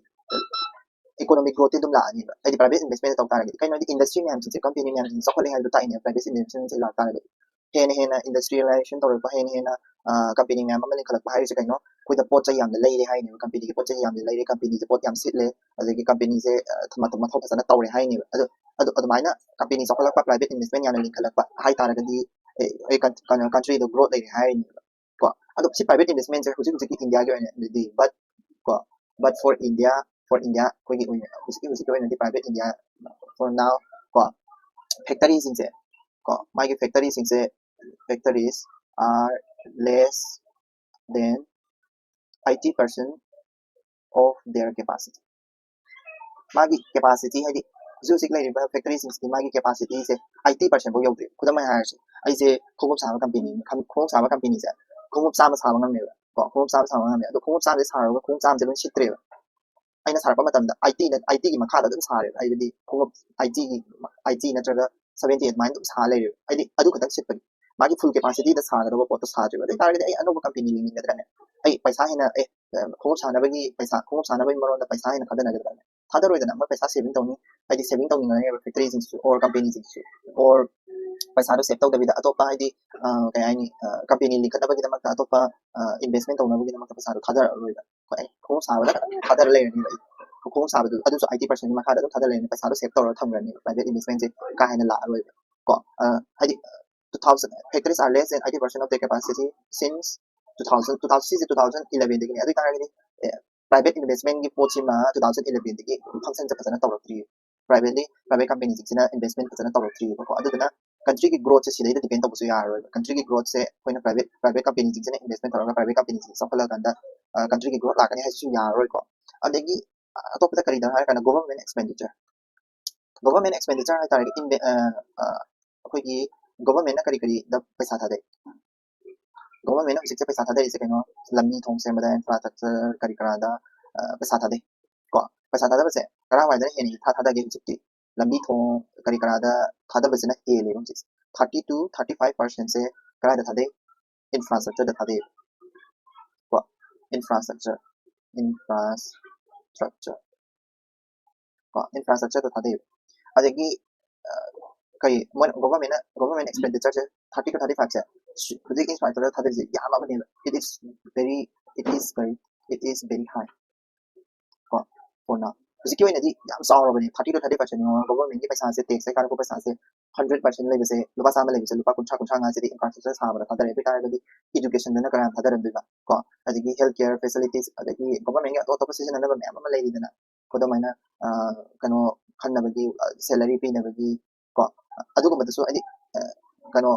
ꯏꯀꯣꯅꯣꯃꯤꯛ ꯒ꯭ꯔꯣꯠꯇꯤ ꯑꯗꯨꯝ ꯂꯥꯛꯑꯅꯤꯕ꯫ ꯍꯥꯏꯗꯤ ꯄ꯭ꯔꯥꯏꯚꯦꯠ ꯏꯟꯚꯦꯁꯃꯦꯟ ꯇꯧ ꯇꯥꯔꯒꯗꯤ, ꯀꯩꯅꯣ ꯍꯥꯏꯗꯤ ꯏꯟꯗꯁꯇ꯭ꯔꯤ ꯃꯌꯥꯝꯁꯤꯡꯁꯦ, ꯀꯝꯄꯦꯅꯤ ꯃꯌꯥꯝꯁꯤꯡꯁꯦ ꯆꯥꯎꯈꯠꯂꯦ ꯍꯥꯏꯕꯗꯣ ꯇꯥꯛꯏꯅꯦ ꯄ꯭ꯔꯥꯏꯚꯦꯠ ꯏꯟꯚꯦꯁꯃꯦꯟꯁꯦ ꯂꯥꯛ ꯇꯥꯔꯒꯗꯤ꯫ ꯍꯦꯟꯅ ꯍꯦꯟꯅ ꯏꯟꯗꯁꯇ꯭ꯔꯤꯌꯦꯂꯥꯏꯖꯦꯁꯟ ꯇꯧꯔꯛꯄ, ꯍꯦꯟꯅ ꯍꯦꯟꯅ ꯀꯝꯄꯦꯅꯤ ꯃꯌꯥꯝ ꯑꯃ ꯂꯤꯡꯈꯠꯂꯛꯄ ꯍꯥꯏꯔꯤꯁꯦ ꯀꯩꯅꯣ? ꯑꯩꯈꯣꯏꯗ ꯄꯣꯠ ꯆꯩ ꯌꯥꯝꯅ ꯂꯩꯔꯦ ꯍꯥꯏꯅꯦꯕ꯫ ꯀꯝꯄꯦꯅꯤꯒꯤ ꯄꯣꯠ ꯆꯩ ꯌꯥꯝꯅ ꯂꯩꯔꯦ, ꯀꯝꯄꯦꯅꯤꯁꯦ ꯄꯣꯠ ꯌꯥꯝ ꯁꯤꯠꯂꯦ, ꯑꯗꯒꯤ ꯀꯝꯄꯦꯅꯤꯁꯦ ꯃꯊꯧ ꯐꯖꯅ ꯇꯧꯔꯦ ꯍꯥꯏꯅꯦꯕ꯫ ꯑꯗꯨ ꯑꯗꯨ ꯑꯗꯨꯃꯥꯏꯅ ꯀꯝꯄꯦꯅꯤ ꯆꯥꯎꯈꯠꯂꯛꯄ, ꯄ꯭ꯔꯥꯏꯚꯦꯠ ꯏꯟꯚꯦꯁꯃꯦꯟ ꯌꯥꯝꯅ ꯂꯤꯡꯈꯠꯂꯛꯄ ꯍꯥꯏꯇꯥꯔꯒꯗꯤ, ꯑꯩꯈꯣꯏ ꯀꯟꯇ꯭ꯔꯤꯗꯣ ꯒ꯭ꯔꯣꯠ ꯂꯩꯔꯦ ꯍꯥꯏꯔꯤꯅꯦꯕ꯫ ꯀꯣ ꯑꯗꯣ ꯁꯤ ꯄ꯭ꯔꯥꯏꯚꯦꯠ ꯏꯟꯚꯦꯁꯃꯦꯟꯁꯦ ꯍꯧꯖꯤꯛ ꯍꯧꯖꯤꯛꯀꯤ ꯏꯟꯗꯤꯌꯥꯒꯤ ꯑꯣꯏꯅꯗꯤ, but ꯀꯣ but for India, for India ꯑꯩꯈꯣꯏꯒꯤ ꯑꯣꯏꯅ ꯍꯧꯖꯤꯛꯀꯤ ꯍꯧꯖꯤꯛꯀꯤ ꯑꯣꯏꯅꯗꯤ ꯄ꯭ꯔꯥꯏꯚꯦꯠ ꯏꯟꯗꯤꯌꯥ, for now, ꯀꯣ ꯐꯦꯛꯇꯔꯤꯁꯤꯡꯁꯦ, ꯀꯣ ꯃꯥꯒꯤ ꯐꯦꯛꯇꯔꯤꯁꯤꯡꯁꯦ, factories are less than eighty percent of their capacity꯫ ꯃꯥꯒꯤ ꯀꯦꯄꯥꯁꯤꯇꯤ, ꯍꯥꯏꯗꯤ ꯍꯧꯖꯤꯛ ꯍꯧꯖꯤꯛ ꯂꯩꯔꯤꯕ ꯐꯦꯛꯇꯔꯤꯁꯤꯡꯁꯤꯗꯤ ꯃꯥꯒꯤ ꯀꯦꯄꯥꯁꯤꯇꯤꯁꯦ ꯑꯩꯠꯇꯤ ꯄꯥꯔꯁꯦꯟ ꯐꯥꯎ ꯌꯧꯗ꯭ꯔꯤ꯫ ꯈꯨꯗꯝ ꯑꯣꯏꯅ ꯍꯥꯏꯔꯁꯤ, ꯑꯩꯁꯦ ꯈꯣꯡꯎꯞ ꯁꯥꯕ ꯀꯝꯄꯦꯅꯤ, ꯈꯣꯡꯎꯞ ꯁꯥꯕ ꯀꯝꯄꯦꯅꯤꯁꯦ ꯈꯣꯡꯎꯞ ꯆꯥꯝꯃ ꯁꯥꯕ ꯉꯝꯃꯦꯕ, ꯀꯣ ꯈꯣꯡꯎꯞ ꯆꯥꯝꯃ ꯁꯥꯕ ꯉꯝꯃꯦ꯫ ꯑꯗꯣ ꯈꯣꯡꯎꯞ ꯆꯥꯝꯃꯁꯦ ꯁꯥꯔꯒ ꯈꯣꯡꯎꯞ ꯆꯥꯝꯃꯁꯦ ꯂꯣꯏ ꯁꯤꯠꯇ꯭ꯔꯦꯕ꯫ ꯑꯩꯅ ꯁꯥꯔꯛꯄ ꯃꯇꯝꯗ ꯑꯩꯠꯇꯤꯅ, ꯑꯩꯠꯇꯤꯒꯤ ꯃꯈꯥꯗ ꯑꯗꯨꯝ ꯁꯥꯔꯦꯕ꯫ ꯍꯥꯏꯕꯗꯤ ꯈꯣꯡꯎꯞ ꯑꯩꯠꯇꯤꯒꯤ, ꯑꯩꯠꯇꯤ ꯅꯠꯇ꯭ꯔꯒ ꯁꯚꯦꯟꯇꯤ ꯑꯗꯨꯃꯥꯏꯅ ꯑꯗꯨꯝ ꯁꯥ ꯂꯩꯔꯦꯕ꯫ ꯍꯥꯏꯗꯤ ꯑꯗꯨ ꯈꯛꯇꯪ ꯁꯤꯠꯄꯒꯤ, ꯃꯥꯒꯤ ꯐꯨꯜ ꯀꯦꯄꯥꯁꯤꯇꯤꯗ ꯁꯥꯒꯗꯕ ꯄꯣꯠꯇꯣ ꯁꯥꯗ꯭ꯔꯦꯕ꯫ ꯑꯗꯨ ꯑꯣꯏ ꯇꯥꯔꯒꯗꯤ ꯑꯩ ꯑꯅꯧꯕ ꯀꯝꯄꯦꯅꯤ ꯂꯤꯡꯅꯤꯡꯒꯗ꯭ꯔꯅꯦ? ꯑꯩ ꯄꯩꯁꯥ ꯍꯦꯟꯅ, ꯑꯦ, ꯈꯣꯡꯎꯞ ꯁꯥꯅꯕꯒꯤ ꯄꯩꯁꯥ, ꯈꯣꯡꯎꯞ ꯁꯥꯅꯕꯒꯤ ꯃꯔꯣꯟꯗ ꯄꯩꯁꯥ ꯍꯦꯟꯅ ꯊꯥꯗꯅꯒꯗ꯭ꯔꯅꯦ? ꯊꯥꯗꯔꯣꯏꯗꯅ꯫ ꯃꯣꯏ ꯄꯩꯁꯥ ꯁꯦꯚꯤꯡ ꯇꯧꯅꯤ, ꯍꯥꯏꯗꯤ ꯁꯦꯚꯤꯡ ꯇꯧꯅꯤꯡꯉꯅꯦꯕ ꯐꯦꯛꯇꯔꯤꯁꯤꯡꯁꯨ ꯑꯣꯔ ꯀꯝꯄꯦꯅꯤꯁꯤꯡꯁꯨ꯫ ꯑꯣꯔ ꯄꯩꯁꯥꯗꯣ ꯁꯦꯚ ꯇꯧꯗꯕꯤꯗ ꯑꯇꯣꯞꯄ, ꯍꯥꯏꯗꯤ ꯀꯩ ꯍꯥꯏꯅꯤ, ꯀꯝꯄꯦꯅꯤ ꯂꯤꯡꯈꯠꯅꯕꯒꯤꯗꯃꯛꯇ ꯑꯇꯣꯞꯄ ꯏꯟꯚꯦꯁꯃꯦꯟ ꯇꯧꯅꯕꯒꯤꯗꯃꯛꯇ ꯄꯩꯁꯥꯗꯣ ꯊꯥꯗꯔꯛꯑꯔꯣꯏꯕ꯫ ꯀꯣ ꯑꯩ ꯈꯣꯡꯎꯞ ꯁꯥꯕꯗ ꯈꯛꯇꯪ ꯊꯥꯗꯔ ꯂꯩꯔꯅꯤꯕ ꯑꯩ꯫ ꯈꯣꯡꯎꯞ ꯁꯥꯕꯗꯨ ꯑꯗꯨꯁꯨ ꯑꯩꯠꯇꯤ ꯄꯥꯔꯁꯦꯟꯒꯤ ꯃꯈꯥꯗ ꯑꯗꯨꯝ ꯊꯥꯗꯔ ꯂꯩꯔꯅꯤ, ꯄꯩꯁꯥꯗꯣ ꯁꯦꯚ ꯇꯧꯔꯒ ꯊꯝꯈ꯭ꯔꯅꯤꯕ꯫ ꯄ꯭ꯔꯥꯏꯚꯦꯠ ꯏꯟꯚꯦꯁꯃꯦꯟꯁꯦ ꯀꯥ ꯍꯦꯟꯅ ꯂꯥꯛꯑꯔꯣꯏꯕ꯫ ꯀꯣ ꯍꯥꯏꯗꯤ two thousand, factories are less than eighty percent of their capacity since two thousand two thousand ꯁꯤꯁꯦ two thousand elevenꯗꯒꯤꯅꯦ꯫ ꯑꯗꯨ ꯑꯣꯏꯇꯥꯔꯒꯗꯤ private investmentꯀꯤ ꯄꯣꯠꯁꯤꯃ two thousand elevenꯗꯒꯤ functionꯁꯦ ꯐꯖꯅ ꯇꯧꯔꯛꯇ꯭ꯔꯤ꯫ Privately private companyꯁꯤꯡꯁꯤꯅ investment ꯐꯖꯅ ꯇꯧꯔꯛꯇ꯭ꯔꯤꯕꯀꯣ꯫ ꯑꯗꯨꯗꯨꯅ countryꯒꯤ growthꯁꯦ ꯁꯤꯗꯩꯗ depend ꯇꯧꯕꯁꯨ ꯌꯥꯔꯔꯣꯏꯕ꯫ Countryꯒꯤ growthꯁꯦ ꯑꯩꯈꯣꯏꯅ private private companyꯁꯤꯡꯁꯤꯅ investment ꯇꯧꯔꯒ private companyꯁꯤꯡꯁꯦ ꯆꯥꯎꯈꯠꯂꯀꯥꯟꯗ countryꯒꯤ growth ꯂꯥꯛꯀꯅꯤ ꯍꯥꯏꯁꯤꯁꯨ ꯌꯥꯔꯔꯣꯏꯀꯣ꯫ ꯑꯗꯒꯤ ꯑꯇꯣꯞꯄꯗ ꯀꯔꯤꯗ ꯍꯥꯏꯔꯀꯥꯟꯗ government expenditure, government expenditure ꯍꯥꯏꯇꯥꯔꯒꯗꯤ ꯑꯩꯈꯣꯏꯒꯤ governmentꯅ ꯀꯔꯤ ꯀꯔꯤꯗ ꯄꯩꯁꯥ ꯊꯥꯗꯩ? Governmentꯅ ꯍꯧꯖꯤꯛꯁꯦ ꯄꯩꯁꯥ ꯊꯥꯗꯔꯤꯁꯦ ꯀꯩꯅꯣ, ꯂꯝꯕꯤ ꯊꯣꯡ ꯁꯦꯝꯕꯗ, infrastructure ꯀꯔꯤ ꯀꯔꯥꯗ ꯄꯩꯁꯥ ꯊꯥꯗꯩ ꯀꯣ꯫ ꯄꯩꯁꯥ ꯊꯥꯗꯕꯁꯦ ꯀꯔꯥꯏꯋꯥꯏꯗꯅ ꯍꯦꯟꯅ ꯏꯊꯥ ꯊꯥꯗꯒꯦ? ꯍꯧꯖꯤꯛꯇꯤ ꯂꯝꯕꯤ ꯊꯣꯡ ꯀꯔꯤ ꯀꯔꯥꯗ ꯊꯥꯗꯕꯁꯤꯅ ꯍꯦꯜꯂꯦꯕ ꯍꯧꯖꯤꯛꯁꯦ꯫ Thirty to thirty five percentꯁꯦ ꯀꯗꯥꯏꯗ ꯊꯥꯗꯩ? Infrastructureꯗ ꯊꯥꯗꯩ ꯀꯣ꯫ Infrastructure, infrastructure ꯀꯣ, infrastructureꯗ ꯊꯥꯗꯩꯕ꯫ ꯑꯗꯒꯤ ꯀꯔꯤ ꯃꯣꯏꯅ governmentꯅ government expenditureꯁꯦ thirty to thirty fiveꯁꯦ ꯍꯧꯖꯤꯛ infrastructure ꯊꯥꯗꯔꯤꯁꯦ ꯌꯥꯝꯃꯕꯅꯦꯕ꯫ It is very, it is very, it is very high ꯀꯣ꯫ ꯍꯧꯖꯤꯛꯀꯤ ꯑꯣꯏꯅꯗꯤ ꯌꯥꯝ ꯆꯥꯎꯔꯕꯅꯦ꯫ Thirty to thirty fiveꯁꯦ ꯌꯦꯡꯉꯣ, governmentꯀꯤ ꯄꯩꯁꯥꯁꯦ, taxꯇ ꯀꯥꯔꯛꯄ ꯄꯩꯁꯥꯁꯦ hundred percent ꯂꯩꯕꯁꯦ, ꯂꯨꯄꯥ ꯆꯥꯝꯃ ꯂꯩꯕꯁꯦ ꯂꯨꯄꯥ ꯀꯨꯟꯊ꯭ꯔꯥ ꯀꯨꯟꯊ꯭ꯔꯥ ꯃꯉꯥꯁꯤꯗꯤ infrastructure ꯁꯥꯕꯗ ꯊꯥꯗꯔꯦ꯫ ꯑꯗꯨ ꯑꯣꯏꯇꯥꯔꯒꯗꯤ educationꯗꯅ ꯀꯌꯥꯝ ꯊꯥꯗꯔꯝꯗꯣꯏꯕ ꯀꯣ? ꯑꯗꯒꯤ health care facilities, ꯑꯗꯒꯤ governmentꯒꯤ ꯑꯇꯣꯞ ꯑꯇꯣꯞꯄ ꯁꯤꯖꯤꯟꯅꯅꯕ ꯃꯌꯥꯝ ꯑꯃ ꯂꯩꯔꯤꯗꯅ꯫ ꯈꯨꯗꯝ ꯑꯣꯏꯅ ꯀꯩꯅꯣ ꯈꯟꯅꯕꯒꯤ, salary ꯄꯤꯅꯕꯒꯤ ꯀꯣ, ꯑꯗꯨꯒꯨꯝꯕꯗꯁꯨ ꯍꯥꯏꯗꯤ ꯀꯩꯅꯣ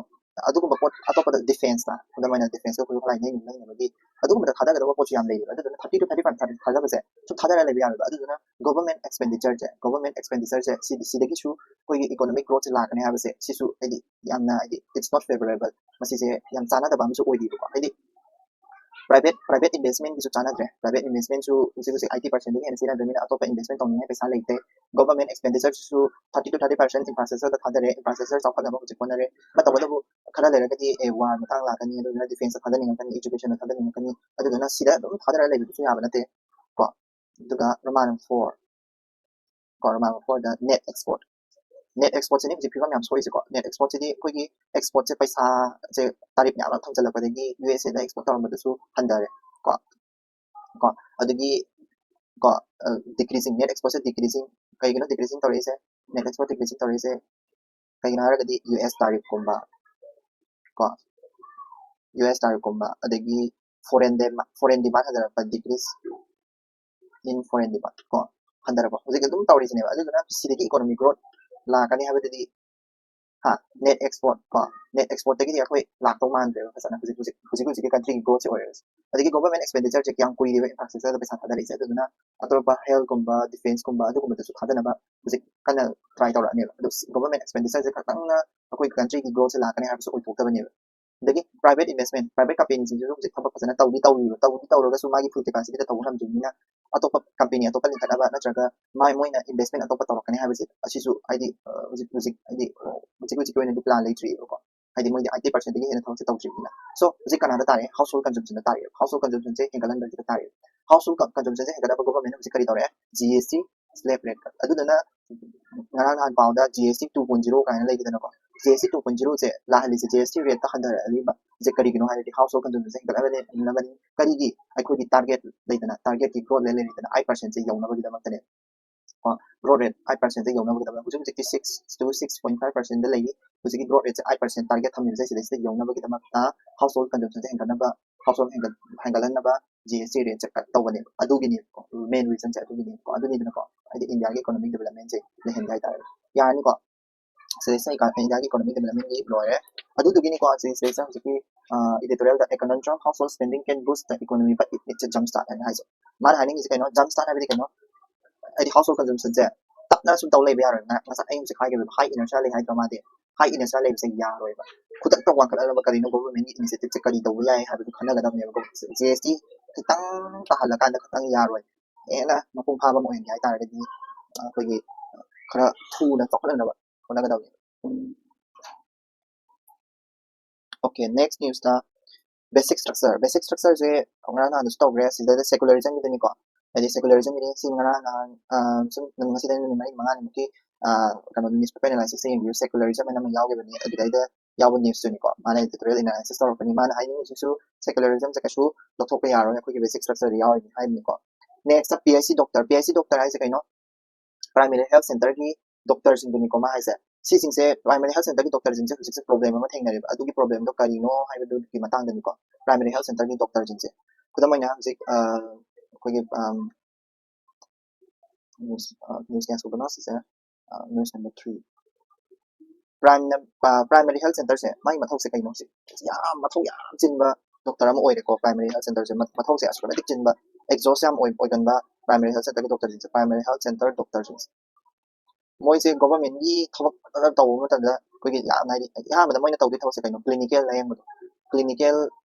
ꯑꯗꯨꯒꯨꯝꯕ ꯄꯣꯠ ꯑꯇꯣꯞꯄꯗ defenceꯇ, ꯈꯨꯗꯝ ꯑꯣꯏꯅ defenceꯀ ꯑꯩꯈꯣꯏ ꯈꯨꯠꯂꯥꯏ ꯂꯩꯅꯕꯒꯤ ꯑꯗꯨꯒꯨꯝꯕꯗ ꯊꯥꯗꯒꯗꯕ ꯄꯣꯠꯁꯨ ꯌꯥꯝ ꯂꯩꯌꯦꯕ꯫ ꯑꯗꯨꯗꯨꯅ thirty to thirty five ꯊꯥꯗꯕꯁꯦ ꯁꯨꯝ ꯊꯥꯗꯔ ꯂꯩꯕ ꯌꯥꯔꯣꯏꯕ꯫ ꯑꯗꯨꯗꯨꯅ government expenditureꯁꯦ, government expenditureꯁꯦ ꯁꯤꯗꯒꯤꯁꯨ ꯑꯩꯈꯣꯏꯒꯤ economic growthꯁꯦ ꯂꯥꯛꯀꯅꯤ ꯍꯥꯏꯕꯁꯦ ꯁꯤꯁꯨ ꯍꯥꯏꯗꯤ ꯌꯥꯝꯅ ꯍꯥꯏꯗꯤ it's not favorable, ꯃꯁꯤꯁꯦ ꯌꯥꯝ ꯆꯥꯟꯅꯗꯕ ꯑꯃꯁꯨ ꯑꯣꯏꯔꯤꯕꯀꯣ꯫ ꯍꯥꯏꯗꯤ private private investmentꯀꯤꯁꯨ ꯆꯥꯟꯅꯗ꯭ꯔꯦ꯫ Private investmentꯁꯨ ꯍꯧꯖꯤꯛ ꯍꯧꯖꯤꯛ IT percentꯗꯒꯤ ꯍꯦꯟꯅ ꯆꯦꯟꯅꯗ꯭ꯔꯕꯅꯤꯅ ꯑꯇꯣꯞꯄ investment ꯇꯧꯅꯤꯡꯉꯥꯏ ꯄꯩꯁꯥ ꯂꯩꯇꯦ꯫ Government expenditureꯁꯨ thirty to thirty percent infrastructureꯗ ꯊꯥꯗꯔꯦ, infrastructure ꯆꯥꯎꯈꯠꯅꯕ ꯍꯧꯖꯤꯛ ꯍꯣꯠꯅꯔꯦ꯫ ꯅꯠꯇꯕꯗꯕꯨ ꯈꯔ ꯂꯩꯔꯒꯗꯤ ꯑꯦ war ꯃꯇꯥꯡ ꯂꯥꯛꯀꯅꯤ, ꯑꯗꯨꯗꯨꯅ defenceꯇ ꯊꯥꯗꯅꯤꯡꯉꯛꯀꯅꯤ, educationꯗ ꯊꯥꯗꯅꯤꯡꯉꯛꯀꯅꯤ꯫ ꯑꯗꯨꯗꯨꯅ ꯁꯤꯗ ꯑꯗꯨꯝ ꯊꯥꯗꯔ ꯂꯩꯕꯗꯨꯁꯨ ꯌꯥꯕ ꯅꯠꯇꯦ ꯀꯣ꯫ ꯑꯗꯨꯒ Roman four ꯀꯣ, Roman fourꯗ net export, net exportꯁꯤꯅꯦ ꯍꯧꯖꯤꯛ ꯐꯤꯕꯝ ꯌꯥꯝ ꯁꯣꯛꯏꯁꯦꯀꯣ꯫ Net exportꯁꯤꯗꯤ ꯑꯩꯈꯣꯏꯒꯤ exportꯁꯦ ꯄꯩꯁꯥꯁꯦ tariff ꯃꯌꯥꯝ ꯑꯃ ꯊꯝꯖꯤꯜꯂꯛꯄꯗꯒꯤ USAꯗ export ꯇꯧꯔꯝꯕꯗꯨꯁꯨ ꯍꯟꯊꯔꯦ ꯀꯣ꯫ ꯀꯣ ꯑꯗꯒꯤ ꯀꯣ decreasing, net exportꯁꯦ decreasing꯫ ꯀꯩꯒꯤꯅꯣ decreasing ꯇꯧꯔꯛꯏꯁꯦ? Net export decreasing ꯇꯧꯔꯛꯏꯁꯦ ꯀꯩꯒꯤꯅꯣ ꯍꯥꯏꯔꯒꯗꯤ US tariffꯀꯨꯝꯕ ꯀꯣ, US tariffꯀꯨꯝꯕ, ꯑꯗꯒꯤ foreign demand foreign demand ꯍꯟꯊꯔꯛꯄ, decrease in foreign demand ꯀꯣ, ꯍꯟꯊꯔꯛꯄ ꯍꯧꯖꯤꯛ ꯑꯗꯨꯝ ꯇꯧꯔꯤꯁꯤꯅꯦꯕ꯫ ꯑꯗꯨꯗꯨꯅ ꯁꯤꯗꯒꯤ economic growth ꯂꯥꯛꯀꯅꯤ ꯍꯥꯏꯕꯗꯨꯗꯤ ꯍꯥ, net export ꯀꯣ, net exportꯇꯒꯤꯗꯤ ꯑꯩꯈꯣꯏ ꯂꯥꯛꯇꯧ ꯃꯥꯟꯗ꯭ꯔꯦꯕ ꯐꯖꯅ ꯍꯧꯖꯤꯛ ꯍꯧꯖꯤꯛ ꯍꯧꯖꯤꯛ ꯍꯧꯖꯤꯛꯀꯤ countryꯒꯤ growthꯁꯦ ꯑꯣꯏꯔꯒꯁꯨ꯫ ꯑꯗꯒꯤ government expenditureꯁꯦ ꯀꯌꯥꯝ ꯀꯨꯏꯔꯦꯕ infrastructureꯗ ꯄꯩꯁꯥ ꯊꯥꯗꯔꯛꯏꯁꯦ꯫ ꯑꯗꯨꯗꯨꯅ ꯑꯇꯣꯞꯄ healthꯀꯨꯝꯕ, defenceꯀꯨꯝꯕ ꯑꯗꯨꯒꯨꯝꯕꯗꯁꯨ ꯊꯥꯗꯅꯕ ꯍꯧꯖꯤꯛ ꯀꯟꯅ try ꯇꯧꯔꯛꯑꯅꯦꯕ꯫ ꯑꯗꯣ government expenditureꯁꯦ ꯈꯛꯇꯪꯅ ꯑꯩꯈꯣꯏ countryꯒꯤ growthꯁꯦ ꯂꯥꯛꯀꯅꯤ ꯍꯥꯏꯕꯁꯨ ꯑꯣꯏꯊꯣꯛꯇꯕꯅꯦꯕ꯫ ꯑꯗꯒꯤ private investment, private companyꯁꯤꯡꯁꯤꯁꯨ ꯍꯧꯖꯤꯛ ꯊꯕꯛ ꯐꯖꯅ ꯇꯧꯗꯤ ꯇꯧꯔꯤꯕ, ꯇꯧꯗꯤ ꯇꯧꯔꯒꯁꯨ ꯃꯥꯒꯤ full capacityꯗ ꯇꯧꯕ ꯉꯝꯗ꯭ꯔꯤꯕꯅꯤꯅ ꯑꯇꯣꯞꯄ company ꯑꯇꯣꯞꯄ ꯂꯤꯡꯈꯠꯅꯕ ꯅꯠꯇ꯭ꯔꯒ ꯃꯥꯏ ꯃꯣꯏꯅ investment ꯑꯇꯣꯞꯄ ꯇꯧꯔꯛꯀꯅꯤ ꯍꯥꯏꯕꯁꯦ ꯑꯁꯤꯁꯨ ꯍꯥꯏꯗꯤ ꯑ, ꯍꯧꯖꯤꯛ ꯍꯧꯖꯤꯛ ꯍꯥꯏꯗꯤ ꯑ, ꯍꯧꯖꯤꯛ ꯍꯧꯖꯤꯛꯀꯤ ꯑꯣꯏꯅꯗꯤ plan ꯂꯩꯇ꯭ꯔꯤꯕꯀꯣ꯫ ꯍꯥꯏꯗꯤ ꯃꯣꯏꯗꯤ eighty percentꯗꯒꯤ ꯍꯦꯟꯅ ꯊꯕꯛꯁꯦ ꯇꯧꯗ꯭ꯔꯤꯕꯅꯤꯅ꯫ So ꯍꯧꯖꯤꯛ ꯀꯅꯥꯗ ꯇꯥꯔꯦ? Household consumptionꯗ ꯇꯥꯔꯦ꯫ Household consumptionꯁꯦ ꯍꯦꯟꯒꯠꯍꯟꯕꯁꯤꯗ ꯇꯥꯔꯦ꯫ Household consumptionꯁꯦ ꯍꯦꯟꯒꯠꯅꯕ governmentꯅ ꯍꯧꯖꯤꯛ ꯀꯔꯤ ꯇꯧꯔꯦ? GST slab rate cut꯫ ꯑꯗꯨꯗꯨꯅ ꯉꯔꯥꯡ ꯅꯍꯥꯟ ꯄꯥꯎꯗ GST two point zero ꯀꯥꯏꯅ ꯂꯩꯈꯤꯗꯅꯀꯣ꯫ GST two point zeroꯁꯦ ꯂꯥꯛꯍꯜꯂꯤꯁꯦ, GST rateꯇ ꯍꯟꯊꯔꯛꯂꯤꯕ ꯁꯦ ꯀꯔꯤꯒꯤꯅꯣ ꯍꯥꯏꯔꯗꯤ household consumptionꯁꯦ ꯍꯦꯟꯒꯠꯍꯟꯅꯕꯅꯤ꯫ ꯀꯔꯤꯒꯤ? ꯑꯩꯈꯣꯏꯒꯤ target ꯂꯩꯗꯅ, targetꯀꯤ growth rate ꯂꯩꯗꯅ, eight percentꯁꯦ ꯌꯧꯅꯕꯒꯤꯗꯃꯛꯇꯅꯦ꯫ ꯀꯣ, growth rate eight percentꯁꯦ ꯌꯧꯅꯕꯒꯤꯗꯃꯛ ꯍꯧꯖꯤꯛ ꯍꯧꯖꯤꯛꯇꯤ six to six point five percentꯗ ꯂꯩꯔꯤ꯫ ꯍꯧꯖꯤꯛꯀꯤ growth rateꯁꯦ eight percent target ꯊꯝꯃꯤꯕꯁꯦ ꯁꯤꯗꯩꯁꯤꯗ ꯌꯧꯅꯕꯒꯤꯗꯃꯛꯇ household consumptionꯁꯦ ꯍꯦꯟꯒꯠꯅꯕ, household ꯍꯦꯟꯒꯠ ꯍꯦꯟꯒꯠꯍꯟꯅꯕ GST rateꯁꯦ cut ꯇꯧꯕꯅꯦꯕ꯫ ꯑꯗꯨꯒꯤꯅꯦꯕꯀꯣ, main reasonꯁꯦ ꯑꯗꯨꯒꯤꯅꯦꯕꯀꯣ꯫ ꯑꯗꯨꯅꯤꯗꯅꯀꯣ, ꯍꯥꯏꯗꯤ Indiaꯒꯤ economic developmentꯁꯦ ꯂꯩꯍꯟꯒꯦ ꯍꯥꯏꯇꯥꯔꯦ꯫ ꯌꯥꯔꯅꯤꯀꯣ, ꯁꯤꯗꯩꯁꯤꯗ Indiaꯒꯤ economic developmentꯒꯤ ꯂꯣꯏꯔꯦ꯫ ꯑꯗꯨꯗꯨꯒꯤꯅꯤꯀꯣ ꯁꯤꯗꯩꯁꯤꯗ ꯍꯧꯖꯤꯛꯀꯤ editorialꯗ "A conundrum: household spending can boost the economy but it needs a jump start" ꯍꯥꯏꯅ ꯍꯥꯏꯁꯦ꯫ ꯃꯥꯅ ꯍꯥꯏꯅꯤꯡꯉꯤꯁꯦ ꯀꯩꯅꯣ? Jump start ꯍꯥꯏꯕꯗꯤ ꯀꯩꯅꯣ? ꯍꯥꯏꯗꯤ household consumptionꯁꯦ ꯇꯞꯅ ꯁꯨꯝ ꯇꯧ ꯂꯩꯕ ꯌꯥꯔꯣꯏ꯫ ꯉ- ꯉꯁꯥꯏ ꯑꯩ ꯍꯧꯖꯤꯛ ꯍꯥꯏꯈꯤꯕ high inertia ꯂꯩ ꯍꯥꯏꯗ꯭ꯔꯣ ꯃꯥꯗꯤ? High inertia ꯂꯩꯕꯁꯦ ꯌꯥꯔꯣꯏꯕ꯫ ꯈꯨꯗꯛꯇ ꯋꯥꯡꯈꯠꯍꯟꯅꯕ ꯀꯔꯤꯅꯣ governmentꯀꯤ initiativeꯁꯦ ꯀꯔꯤ ꯇꯧꯕ ꯌꯥꯏ ꯍꯥꯏꯕꯗꯨ ꯈꯟꯅꯒꯗꯕꯅꯦꯕ꯫ GST ꯈꯤꯇꯪ ꯇꯥꯍꯜꯂꯀꯥꯟꯗ ꯈꯤꯇꯪ ꯌꯥꯔꯣꯏ꯫ ꯍꯦꯟꯅ ꯃꯄꯨꯡ ꯐꯥꯕ ꯑꯃ ꯑꯣꯏꯍꯟꯒꯦ ꯍꯥꯏ ꯇꯥꯔꯒꯗꯤ ꯑꯩꯈꯣꯏꯒꯤ ꯈꯔ ꯊꯨꯅ ꯆꯥꯎꯈꯠꯍꯟꯅꯕ ꯍꯣꯠꯅꯒꯗꯕꯅꯦꯕ꯫ Okay, next newsꯇ basic structure꯫ Basic structureꯁꯦ ꯉꯔꯥꯡ ꯅꯍꯥꯟꯗꯁꯨ ꯇꯧꯈ꯭ꯔꯦ꯫ ꯁꯤꯗ secularismꯒꯤꯗꯅꯤꯀꯣ, ꯍꯥꯏꯗꯤ secularismꯒꯤꯗꯤ ꯁꯤ ꯉꯔꯥꯡ ꯅꯍꯥꯟ ꯑ, ꯁꯨꯝ ꯉꯁꯤꯗ ꯅꯨꯃꯤꯠ ꯃꯔꯤ ꯃꯉꯥꯅꯤꯃꯨꯛꯀꯤ ꯑ, ꯀꯩꯅꯣ newspaper analysisꯇ ꯌꯦꯡꯕꯤꯌꯨ, secularism ꯍꯥꯏꯅ ꯑꯃ ꯌꯥꯎꯈꯤꯕꯅꯤ꯫ ꯑꯗꯨꯗꯩꯗ ꯌꯥꯎꯕ newsꯇꯨꯅꯤꯀꯣ꯫ ꯃꯥꯅ editorial analysis ꯇꯧꯔꯛꯄꯅꯤ꯫ ꯃꯥꯅ ꯍꯥꯏꯅꯤꯡꯉꯤꯁꯤꯁꯨ secularismꯁꯦ ꯀꯩꯁꯨ ꯂꯧꯊꯣꯛꯄ ꯌꯥꯔꯣꯏ, ꯑꯩꯈꯣꯏꯒꯤ basic structureꯗ ꯌꯥꯎꯔꯤꯅꯤ ꯍꯥꯏꯕꯅꯤꯀꯣ꯫ Nextꯇ PHC doctor꯫ PHC doctor ꯍꯥꯏꯁꯦ ꯀꯩꯅꯣ? Primary health centreꯒꯤ doctorꯁꯤꯡꯗꯨꯅꯤꯀꯣ ꯃꯥ ꯍꯥꯏꯁꯦ꯫ ꯁꯤꯁꯤꯡꯁꯦ, ꯄ꯭ꯔꯥꯏꯃꯔꯤ ꯍꯦꯜꯊ ꯁꯦꯟꯇꯔꯒꯤ ꯗꯣꯛꯇꯔꯁꯤꯡꯁꯦ ꯍꯧꯖꯤꯛꯁꯦ ꯄ꯭ꯔꯣꯕ꯭ꯂꯦꯝ ꯑꯃ ꯊꯦꯡꯅꯔꯦꯕ꯫ ꯑꯗꯨꯒꯤ ꯄ꯭ꯔꯣꯕ꯭ꯂꯦꯝꯗꯣ ꯀꯔꯤꯅꯣ ꯍꯥꯏꯕꯗꯨꯒꯤ ꯃꯇꯥꯡꯗꯅꯤꯀꯣ, ꯄ꯭ꯔꯥꯏꯃꯔꯤ ꯍꯦꯜꯊ ꯁꯦꯟꯇꯔꯒꯤ ꯗꯣꯛꯇꯔꯁꯤꯡꯁꯦ꯫ ꯈꯨꯗꯝ ꯑꯣꯏꯅ ꯍꯧꯖꯤꯛ ꯑꯩꯈꯣꯏꯒꯤ ꯅ꯭ꯌꯨꯁ ꯅ꯭ꯌꯨꯁ ꯀꯌꯥ ꯁꯨꯕꯅꯣ ꯁꯤꯁꯦ? News number three. Prime primary health ꯁꯦꯟꯇꯔꯁꯦ ꯃꯥꯒꯤ ꯃꯊꯧꯁꯦ ꯀꯩꯅꯣ? ꯍꯧꯖꯤꯛ ꯌꯥꯝ ꯃꯊꯧ ꯌꯥꯝ ꯆꯤꯟꯕ ꯗꯣꯛꯇꯔ ꯑꯃ ꯑꯣꯏꯔꯦꯀꯣ꯫ ꯄ꯭ꯔꯥꯏꯃꯔꯤ ꯍꯦꯜꯊ ꯁꯦꯟꯇꯔꯁꯦ ꯃꯊꯧꯁꯦ ꯑꯁꯨꯛꯀꯤ ꯃꯇꯤꯛ ꯆꯤꯟꯕ, ꯑꯦꯛꯖꯣꯁ ꯌꯥꯝ ꯑꯣꯏ ꯑꯣꯏꯒꯟꯕ ꯄ꯭ꯔꯥꯏꯃꯔꯤ ꯍꯦꯜꯊ ꯁꯦꯟꯇꯔꯒꯤ ꯗꯣꯛꯇꯔꯁꯤꯡꯁꯦ, ꯄ꯭ꯔꯥꯏꯃꯔꯤ ꯍꯦꯜꯊ ꯁꯦꯟꯇꯔ ꯗꯣꯛꯇꯔꯁꯤꯡꯁꯦ꯫ ꯃꯣꯏꯁꯦ ꯒꯣꯚꯔꯟꯃꯦꯟꯠꯀꯤ ꯊꯕꯛ ꯐꯖꯅ ꯇꯧꯕ ꯃꯇꯝꯗ ꯑꯩꯈꯣꯏꯒꯤ ꯌꯥꯝꯅ, ꯍꯥꯏꯗꯤ, ꯑꯍꯥꯟꯕꯗ ꯃꯣꯏꯅ ꯇꯧꯗꯣꯏ ꯊꯕꯛꯁꯦ ꯀꯩꯅꯣ? ꯀ꯭ꯂꯤꯅꯤꯀꯦꯜ ꯂꯥꯌꯦꯡꯕꯗꯣ꯫ ꯀ꯭ꯂꯤꯅꯤꯀꯦꯜ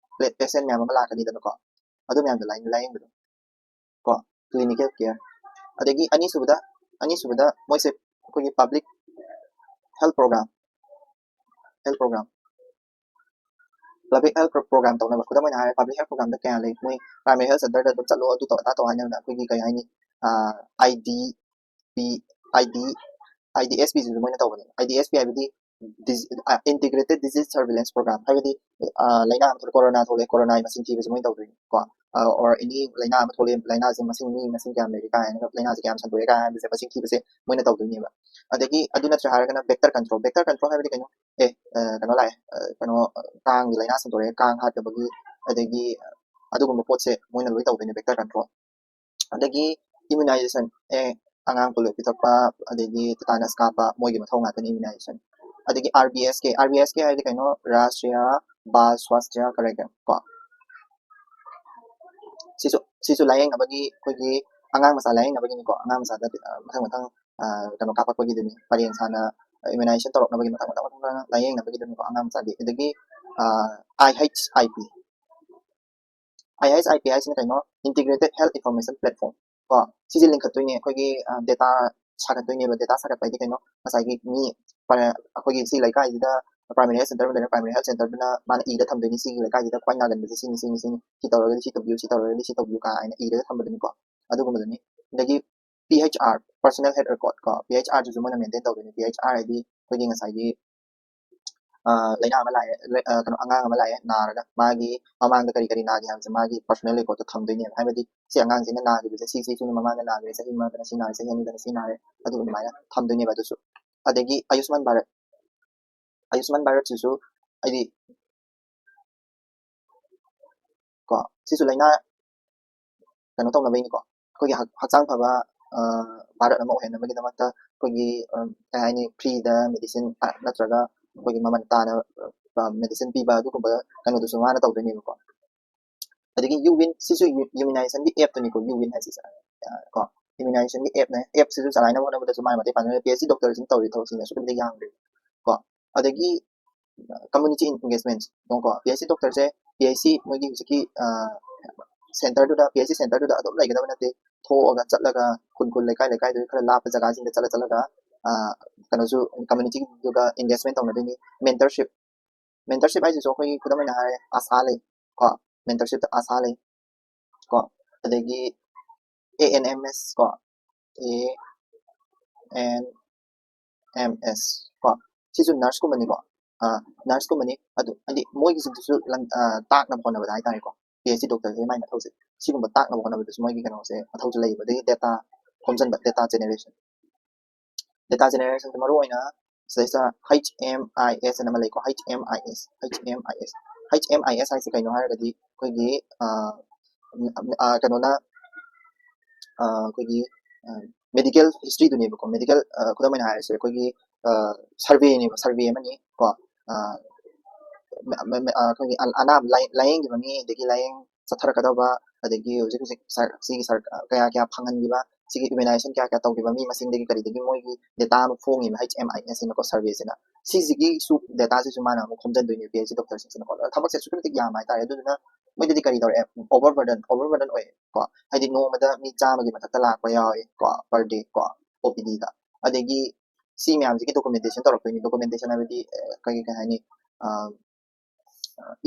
ꯄꯦꯁꯦꯟ ꯃꯌꯥꯝ ꯑꯃ ꯂꯥꯛꯀꯅꯤꯗꯅꯀꯣ, ꯑꯗꯨ ꯃꯌꯥꯝꯗꯣ ꯂꯥꯌꯦꯡꯕꯗꯣ ꯀꯣ꯫ Clinical care. ꯑꯗꯒꯤ ꯑꯅꯤꯁꯨꯕꯗ, ꯑꯅꯤꯁꯨꯕꯗ ꯃꯣꯏꯁꯦ ꯑꯩꯈꯣꯏꯒꯤ public health programme, health programme, public health programme ꯇꯧꯅꯕ꯫ ꯈꯨꯗꯝ ꯑꯣꯏꯅ ꯍꯥꯏꯔꯦ, ꯄꯕ꯭ꯂꯤꯛ ꯍꯦꯜꯊ ꯄ꯭ꯔꯣꯒ꯭ꯔꯥꯝꯗ ꯀꯌꯥ ꯂꯩ? ꯃꯣꯏ ꯄ꯭ꯔꯥꯏꯃꯔꯤ ꯍꯦꯜꯊ ꯁꯦꯟꯇꯔꯗ ꯑꯗꯨꯝ ꯆꯠꯂꯣ, ꯑꯗꯨ ꯇꯧ, ꯑꯗꯥ ꯇꯧ ꯍꯥꯏꯅꯕꯗ ꯑꯩꯈꯣꯏꯒꯤ, ꯀꯩ ꯍꯥꯏꯅꯤ, I D P, I D, I D S ꯄꯤꯁꯤꯁꯨ ꯃꯣꯏꯅ ꯇꯧꯕꯅꯦ꯫ ꯑꯥꯏ ꯗꯤ ꯑꯦꯁ ꯄꯤ ꯍꯥꯏꯕꯗꯤ ꯏꯟꯇꯤꯒ꯭ꯔꯦꯇꯦꯗ ꯗꯤꯖꯤꯁ ꯁꯔꯚꯤꯂꯦꯟꯁ ꯄ꯭ꯔꯣꯒ꯭ꯔꯥꯝ, ꯍꯥꯏꯕꯗꯤ ꯂꯥꯏꯅꯥ ꯑꯃ ꯊꯣꯛꯂꯛꯑꯦ, ꯀꯣꯔꯣꯅꯥ ꯊꯣꯛꯂꯛꯑꯦ, ꯀꯣꯔꯣꯅꯥꯒꯤ ꯃꯁꯤꯡ ꯊꯤꯕꯁꯦ ꯃꯣꯏꯅ ꯇꯧꯗꯣꯏꯅꯤ ꯀꯣ꯫ ꯑꯣꯔ ꯑꯦꯅꯤ ꯂꯥꯏꯅꯥ ꯑꯃ ꯊꯣꯛꯂꯛꯑꯦ, ꯂꯥꯏꯅꯥꯁꯦ ꯃꯁꯤꯡ, ꯃꯤ ꯃꯁꯤꯡ ꯀꯌꯥꯝ ꯂꯩꯔꯤ ꯀꯥꯏꯅ, ꯂꯥꯏꯅꯥꯁꯦ ꯀꯌꯥꯝ ꯁꯟꯗꯣꯛꯑꯦ ꯀꯥꯏ ꯍꯥꯏꯕꯁꯦ ꯃꯁꯤꯡ ꯊꯤꯕꯁꯦ ꯃꯣꯏꯅ ꯇꯧꯗꯣꯏꯅꯦꯕ꯫ ꯑꯗꯒꯤ ꯑꯗꯨ ꯅꯠꯇ꯭ꯔꯦ ꯍꯥꯏꯔꯒꯅ ꯚꯦꯛꯇꯔ ꯀꯟꯇ꯭ꯔꯣꯜ꯫ ꯚꯦꯛꯇꯔ ꯀꯟꯇ꯭ꯔꯣꯜ ꯍꯥꯏꯕꯗꯤ ꯀꯩꯅꯣ? ꯑꯦ, ꯀꯩꯅꯣ ꯂꯥꯛꯑꯦ, ꯀꯩꯅꯣ, ꯀꯥꯡꯒꯤ ꯂꯥꯏꯅꯥ ꯁꯟꯗꯣꯔꯛꯑꯦ, ꯀꯥꯡ ꯍꯥꯠꯇꯕꯒꯤ, ꯑꯗꯒꯤ ꯑꯗꯨꯒꯨꯝꯕ ꯄꯣꯠꯁꯦ ꯃꯣꯏꯅ ꯂꯣꯏ ꯇꯧꯗꯣꯏꯅꯦ, ꯚꯦꯛꯇꯔ ꯀꯟꯇ꯭ꯔꯣꯜ꯫ ꯑꯗꯒꯤ ꯏꯃ꯭ꯌꯨꯅꯥꯏꯖꯦꯁꯟ, ꯑꯦ, ꯑꯉꯥꯡ ꯄꯣꯂꯤꯑꯣ ꯄꯤꯊꯛꯄ, ꯑꯗꯒꯤ ꯇꯤꯇꯥꯅꯁ ꯀꯥꯞꯄ, ꯃꯣꯏꯒꯤ ꯃꯊꯧ ꯉꯥꯛꯇꯅꯤ ꯏꯃ꯭ꯌꯨꯅꯥꯏꯖꯦꯁꯟ꯫ ꯑꯗꯒꯤ ꯑꯥꯔ ꯕꯤ ꯑꯦꯁ ꯀꯦ, ꯑꯥꯔ ꯕꯤ ꯑꯦꯁ ꯀꯦ ꯍꯥꯏꯗꯤ ꯀꯩꯅꯣ? ꯔꯥꯁꯇ꯭ꯔꯤꯌꯥ ꯕꯥꯜ ꯁ꯭ꯋꯥꯁꯊ꯭ꯌ ꯀꯥꯔꯌꯀ꯭ꯔꯝ ꯀꯣ꯫ ꯁꯤꯁꯨ, ꯁꯤꯁꯨ ꯂꯥꯌꯦꯡꯅꯕꯒꯤ, ꯑꯩꯈꯣꯏꯒꯤ ꯑꯉꯥꯡ ꯃꯆꯥ ꯂꯥꯌꯦꯡꯅꯕꯒꯤꯅꯤꯀꯣ꯫ ꯑꯉꯥꯡ ꯃꯆꯥꯗ ꯃꯊꯪ ꯃꯊꯪ ꯀꯩꯅꯣ ꯀꯥꯞꯄꯛꯄꯒꯤꯗꯨꯅꯤ, ꯄꯔꯦꯡ ꯁꯥꯅ ꯏꯃ꯭ꯌꯨꯅꯥꯏꯖꯦꯁꯟ ꯇꯧꯔꯛꯅꯕꯒꯤ ꯃꯊꯪ ꯃꯊꯪ ꯃꯊꯪ ꯃꯊꯪ ꯂꯥꯌꯦꯡꯅꯕꯒꯤꯗꯨꯅꯤꯀꯣ ꯑꯉꯥꯡ ꯃꯆꯥꯗꯤ꯫ ꯑꯗꯒꯤ ꯑꯥꯏ H I P, I H I P ꯍꯥꯏꯁꯤꯅ ꯀꯩꯅꯣ? ꯏꯟꯇꯤꯒ꯭ꯔꯦꯇꯦꯗ ꯍꯦꯜꯊ ꯏꯟꯐꯣꯔꯃꯦꯁꯟ ꯄ꯭ꯂꯦꯠꯐꯣꯔꯝ ꯀꯣ꯫ ꯁꯤꯁꯦ ꯂꯤꯡꯈꯠꯇꯣꯏꯅꯦ, ꯑꯩꯈꯣꯏꯒꯤ ꯗꯦꯇꯥ ꯁꯥꯒꯠꯇꯣꯏꯅꯦꯕ꯫ ꯗꯦꯇꯥ ꯁꯥꯒꯠꯄ ꯍꯥꯏꯗꯤ ꯀꯩꯅꯣ? ꯉꯁꯥꯏꯒꯤ ꯃꯤ, ꯑꯩꯈꯣꯏꯒꯤ ꯁꯤ ꯂꯩꯀꯥꯏꯁꯤꯗ ꯄ꯭ꯔꯥꯏꯃꯔꯤ ꯍꯦꯜꯊ ꯁꯦꯟꯇꯔ ꯑꯃ ꯂꯩꯔꯦ, ꯄ꯭ꯔꯥꯏꯃꯔꯤ ꯍꯦꯜꯊ ꯁꯦꯟꯇꯔꯗꯨꯅ ꯃꯥꯅ ꯏꯔ ꯊꯝꯗꯣꯏꯅꯤ, ꯁꯤꯒꯤ ꯂꯩꯀꯥꯏꯁꯤꯗ ꯈ꯭ꯋꯥꯏ ꯅꯥꯒꯟꯕꯁꯦ ꯁꯤꯅꯤ, ꯁꯤꯅꯤ, ꯁꯤꯅꯤ, ꯁꯤ ꯇꯧꯔꯒꯗꯤ ꯁꯤ ꯇꯧꯕꯤꯌꯨ, ꯁꯤ ꯇꯧꯔꯒꯗꯤ ꯁꯤ ꯇꯧꯕꯤꯌꯨ ꯀꯥꯏꯅ ꯏꯔꯒ ꯊꯝꯕꯗꯨꯅꯤꯀꯣ꯫ ꯑꯗꯨꯒꯨꯝꯕꯗꯨꯅꯤ꯫ ꯑꯗꯒꯤ P H R, personal health record ꯀꯣ, ꯄꯤ ꯑꯩꯆ ꯑꯥꯔꯗꯨꯁꯨ ꯃꯣꯏꯅ ꯃꯦꯟꯇꯦꯟ ꯇꯧꯗꯣꯏꯅꯤ꯫ ꯄꯤ ꯑꯩꯆ ꯑꯥꯔ ꯍꯥꯏꯗꯤ ꯑꯩꯈꯣꯏꯒꯤ ꯉꯁꯥꯏꯒꯤ ꯂꯥꯏꯅꯥ ꯑꯃ ꯂꯥꯛꯑꯦ, ꯀꯩꯅꯣ, ꯑꯉꯥꯡ ꯑꯃ ꯂꯥꯛꯑꯦ ꯅꯥꯔꯒ, ꯃꯥꯒꯤ ꯃꯃꯥꯡꯗ ꯀꯔꯤ ꯀꯔꯤ ꯅꯥꯒꯦ ꯍꯥꯏꯕꯁꯦ ꯃꯥꯒꯤ ꯄꯔꯁꯣꯅꯦꯜ ꯔꯦꯀꯣꯔꯗꯇ ꯊꯝꯗꯣꯏꯅꯦꯕ꯫ ꯍꯥꯏꯕꯗꯤ ꯁꯤ ꯑꯉꯥꯡꯁꯤꯅ ꯅꯥꯈꯤꯕꯁꯦ ꯁꯤ ꯁꯤꯅꯤ, ꯃꯃꯥꯡꯗ ꯅꯥꯈ꯭ꯔꯦ, ꯆꯍꯤ ꯑꯃꯗꯅ ꯁꯤ ꯅꯥꯔꯦ, ꯆꯍꯤ ꯑꯅꯤꯗꯅ ꯁꯤ ꯅꯥꯔꯦ, ꯑꯗꯨ ꯑꯗꯨꯃꯥꯏꯅ ꯊꯝꯗꯣꯏꯅꯦꯕ꯫ ꯑꯗꯨꯁꯨ ꯑꯗꯒꯤ ꯑꯌꯨꯁꯃꯥꯟ ꯚꯥꯔꯠ, ꯑꯌꯨꯁꯃꯥꯟ ꯚꯥꯔꯠꯁꯤꯁꯨ ꯍꯥꯏꯗꯤ ꯀꯣ ꯁꯤꯁꯨ ꯂꯥꯏꯅꯥ ꯀꯩꯅꯣ ꯇꯧꯅꯕꯒꯤꯅꯤꯀꯣ, ꯑꯩꯈꯣꯏꯒꯤ ꯍꯛ- ꯍꯛꯆꯥꯡ ꯐꯕ ꯚꯥꯔꯠ ꯑꯃ ꯑꯣꯏꯍꯟꯅꯕꯒꯤꯗꯃꯛꯇ ꯑꯩꯈꯣꯏꯒꯤ ꯀꯩ ꯍꯥꯏꯅꯤ, ꯐ꯭ꯔꯤꯗ ꯃꯦꯗꯤꯁꯤꯟ ꯅꯠꯇ꯭ꯔꯒ ꯑꯩꯈꯣꯏꯒꯤ ꯃꯃꯜ ꯇꯥꯅ ꯃꯦꯗꯤꯁꯤꯟ ꯄꯤꯕ ꯑꯗꯨꯒꯨꯝꯕ ꯀꯩꯅꯣꯗꯨꯁꯨ ꯃꯥꯅ ꯇꯧꯗꯣꯏꯅꯦꯕꯀꯣ꯫ ꯑꯗꯒꯤ ꯌꯨ ꯋꯤꯟ, ꯁꯤꯁꯨ ꯏꯝꯌꯨꯅꯥꯏꯖꯦꯁꯟꯒꯤ ꯑꯦꯞꯇꯨꯅꯤꯀꯣ, ꯌꯨ ꯋꯤꯟ ꯍꯥꯏꯁꯤꯁꯨ ꯀꯣ ꯏꯝꯌꯨꯅꯥꯏꯖꯦꯁꯟꯒꯤ ꯑꯦꯞꯅꯦ꯫ ꯑꯦꯞꯁꯤꯁꯨ ꯆꯂꯥꯏꯅꯕ ꯍꯣꯠꯅꯕꯗꯁꯨ ꯃꯥꯅ ꯃꯇꯦꯡ ꯄꯥꯡꯗꯣꯏꯅꯦ꯫ ꯄꯤ ꯑꯩꯆ ꯗꯤ ꯗꯣꯛꯇꯔꯁꯤꯡ ꯇꯧꯔꯤ ꯊꯕꯛꯁꯤꯡꯁꯦ ꯑꯁꯨꯛꯀꯤ ꯃꯇꯤꯛ ꯌꯥꯝꯈ꯭ꯔꯦ ꯀꯣ꯫ ꯑꯗꯒꯤ ꯀꯝꯃ꯭ꯌꯨꯅꯤꯇꯤ ꯏꯟꯒꯦꯖꯃꯦꯟ ꯀꯣ, P H D ꯗꯣꯛꯇꯔꯁꯦ P H C ꯃꯣꯏꯒꯤ ꯍꯧꯖꯤꯛꯀꯤ ꯁꯦꯟꯇꯔꯗꯨꯗ, ꯄꯤ ꯑꯩꯆ ꯁꯤ ꯁꯦꯟꯇꯔꯗꯨꯗ ꯑꯗꯨꯝ ꯂꯩꯒꯗꯕ ꯅꯠꯇꯦ꯫ ꯊꯣꯛꯑꯒ ꯆꯠꯂꯒ ꯈꯨꯟ ꯈꯨꯟ ꯂꯩꯀꯥꯏ ꯂꯩꯀꯥꯏꯗꯒꯤ ꯈꯔ ꯂꯥꯞꯄ ꯖꯒꯥꯁꯤꯡꯗ ꯆꯠꯂ ꯆꯠꯂꯒ ꯀꯩꯅꯣꯁꯨ ꯀꯝꯃ꯭ꯌꯨꯅꯤꯇꯤꯗꯨꯒ ꯏꯟꯒꯦꯖꯃꯦꯟ ꯇꯧꯅꯗꯣꯏꯅꯤ꯫ ꯃꯦꯟꯇꯔꯁꯤꯞ, ꯃꯦꯟꯇꯔꯁꯤꯞ ꯍꯥꯏꯁꯤꯁꯨ ꯑꯩꯈꯣꯏꯒꯤ ꯈꯨꯗꯝ ꯑꯣꯏꯅ ꯍꯥꯏꯔꯦ, ꯑꯁꯥ ꯂꯩ ꯀꯣ, ꯃꯦꯟꯇꯔꯁꯤꯞꯇ ꯑꯁꯥ ꯂꯩ ꯀꯣ, ꯑꯗꯒꯤ ꯑꯦ ꯑꯦꯟ ꯑꯦꯝ ꯑꯦꯁ ꯀꯣ, ꯑꯦ ꯑꯦꯟ ꯑꯦꯝ ꯑꯦꯁ ꯀꯣ, ꯁꯤꯁꯨ ꯅꯔꯁꯀꯨꯝꯕꯅꯤꯀꯣ꯫ ꯅꯔꯁꯀꯨꯝꯕꯅꯤ꯫ ꯑꯗꯨ ꯍꯥꯏꯗꯤ ꯃꯣꯏꯒꯤꯁꯤꯗꯁꯨ ꯂꯝ- ꯑ, ꯇꯥꯛꯅꯕ ꯍꯣꯠꯅꯕꯗ ꯍꯥꯏꯇꯥꯔꯦꯀꯣ, ꯄꯤ ꯑꯩꯆ ꯗꯤ ꯗꯣꯛꯇꯔꯁꯦ ꯃꯥꯏ ꯃꯊꯧꯁꯦ ꯁꯤꯒꯨꯝꯕ ꯇꯥꯛꯅꯕ ꯍꯣꯠꯅꯕꯗꯁꯨ ꯃꯣꯏꯒꯤ ꯀꯩꯅꯣꯁꯦ ꯃꯊꯧꯁꯦ ꯂꯩꯌꯦꯕ꯫ ꯑꯗꯒꯤ ꯗꯦꯇꯥ ꯈꯣꯝꯖꯤꯟꯕ, ꯗꯦꯇꯥ ꯖꯦꯅꯦꯔꯦꯁꯟ, ꯗꯦꯇꯥ ꯖꯦꯅꯦꯔꯦꯁꯟꯁꯦ ꯃꯔꯨ ꯑꯣꯏꯅ ꯁꯤꯗꯩꯁꯤꯗ ꯍꯩꯆ ꯑꯦꯝ ꯑꯥꯏ ꯑꯦꯁ ꯍꯥꯏꯅ ꯑꯃ ꯂꯩꯀꯣ, ꯍꯩꯆ ꯑꯦꯝ ꯑꯥꯏ ꯑꯦꯁ, ꯍꯩꯆ ꯑꯦꯝ ꯑꯥꯏ ꯑꯦꯁ, ꯍꯩꯆ ꯑꯦꯝ ꯑꯥꯏ ꯑꯦꯁ ꯍꯥꯏꯁꯦ ꯀꯩꯅꯣ ꯍꯥꯏꯔꯒꯗꯤ ꯑꯩꯈꯣꯏꯒꯤ ꯑ, ꯑ, ꯀꯩꯅꯣꯅ ꯑ, ꯑꯩꯈꯣꯏꯒꯤ ꯃꯦꯗꯤꯀꯦꯜ ꯍꯤꯁꯇ꯭ꯔꯤꯗꯨꯅꯦꯕꯀꯣ꯫ ꯃꯦꯗꯤꯀꯦꯜ, ꯈꯨꯗꯝ ꯑꯣꯏꯅ ꯍꯥꯏꯔꯁꯦ, ꯑꯩꯈꯣꯏꯒꯤ ꯁꯔꯚꯦꯅꯦꯕ, ꯁꯔꯚꯦ ꯑꯃꯅꯤ ꯀꯣ꯫ ꯑ, ꯃ- ꯃ- ꯃ- ꯑ, ꯑꯩꯈꯣꯏꯒꯤ ꯑ- ꯑꯅꯥꯕ ꯂꯥꯏ- ꯂꯥꯏꯌꯦꯡꯈꯤꯕ ꯃꯤ, ꯑꯗꯒꯤ ꯂꯥꯏꯌꯦꯡ ꯆꯠꯊꯔꯛꯀꯗꯕ, ꯑꯗꯒꯤ ꯍꯧꯖꯤꯛ ꯍꯧꯖꯤꯛ ꯁꯔ- ꯁꯤꯒꯤ ꯁꯔ- ꯀꯌꯥ ꯀꯌꯥ ꯐꯪꯍꯟꯈꯤꯕ, ꯁꯤꯒꯤ ꯏꯝꯌꯨꯅꯥꯏꯖꯦꯁꯟ ꯀꯌꯥ ꯀꯌꯥ ꯇꯧꯈꯤꯕ ꯃꯤ ꯃꯁꯤꯡꯗꯒꯤ ꯀꯔꯤꯗꯒꯤ ꯃꯣꯏꯒꯤ ꯗꯦꯇꯥ ꯑꯃ ꯐꯣꯡꯉꯤꯕ, ꯍꯩꯆ ꯑꯦꯝ ꯑꯥꯏ ꯑꯦꯁ ꯍꯥꯏꯅꯀꯣ, ꯁꯔꯚꯦꯁꯤꯅ꯫ ꯁꯤꯁꯤꯒꯤꯁꯨ ꯗꯦꯇꯥꯁꯤꯁꯨ ꯃꯥꯅ ꯑꯃꯨꯛ ꯈꯣꯝꯖꯤꯟꯗꯣꯏꯅꯦ ꯄꯤ ꯑꯩꯆ ꯗꯤ ꯗꯣꯛꯇꯔꯁꯤꯡꯁꯤꯅꯀꯣ꯫ ꯑꯗꯨꯅ ꯊꯕꯛꯁꯦ ꯑꯁꯨꯛꯀꯤ ꯃꯇꯤꯛ ꯌꯥꯝꯕ ꯍꯥꯏꯇꯥꯔꯦ꯫ ꯑꯗꯨꯗꯨꯅ ꯃꯣꯏꯗꯗꯤ ꯀꯔꯤ ꯇꯧꯔꯛꯑꯦ? ꯑꯣꯚꯔ ꯕꯔꯗꯟ, ꯑꯣꯚꯔ ꯕꯔꯗꯟ ꯑꯣꯏꯌꯦ ꯀꯣ꯫ ꯍꯥꯏꯗꯤ ꯅꯣꯡꯃꯗ ꯃꯤ ꯆꯥꯝꯃꯒꯤ ꯃꯊꯛꯇ ꯂꯥꯛꯄ ꯌꯥꯎꯋꯦ ꯀꯣ, ꯄꯔ ꯗꯦ ꯀꯣ, ꯑꯣ ꯄꯤ ꯗꯤꯗ꯫ ꯑꯗꯒꯤ ꯁꯤ ꯃꯌꯥꯝꯁꯤꯒꯤ ꯗꯣꯀꯨꯃꯦꯟꯇꯦꯁꯟ ꯇꯧꯔꯛꯇꯣꯏꯅꯤ꯫ ꯗꯣꯀꯨꯃꯦꯟꯇꯦꯁꯟ ꯍꯥꯏꯕꯗꯤ ꯑ, ꯀꯩ ꯀꯩ ꯍꯥꯏꯅꯤ, ꯑ,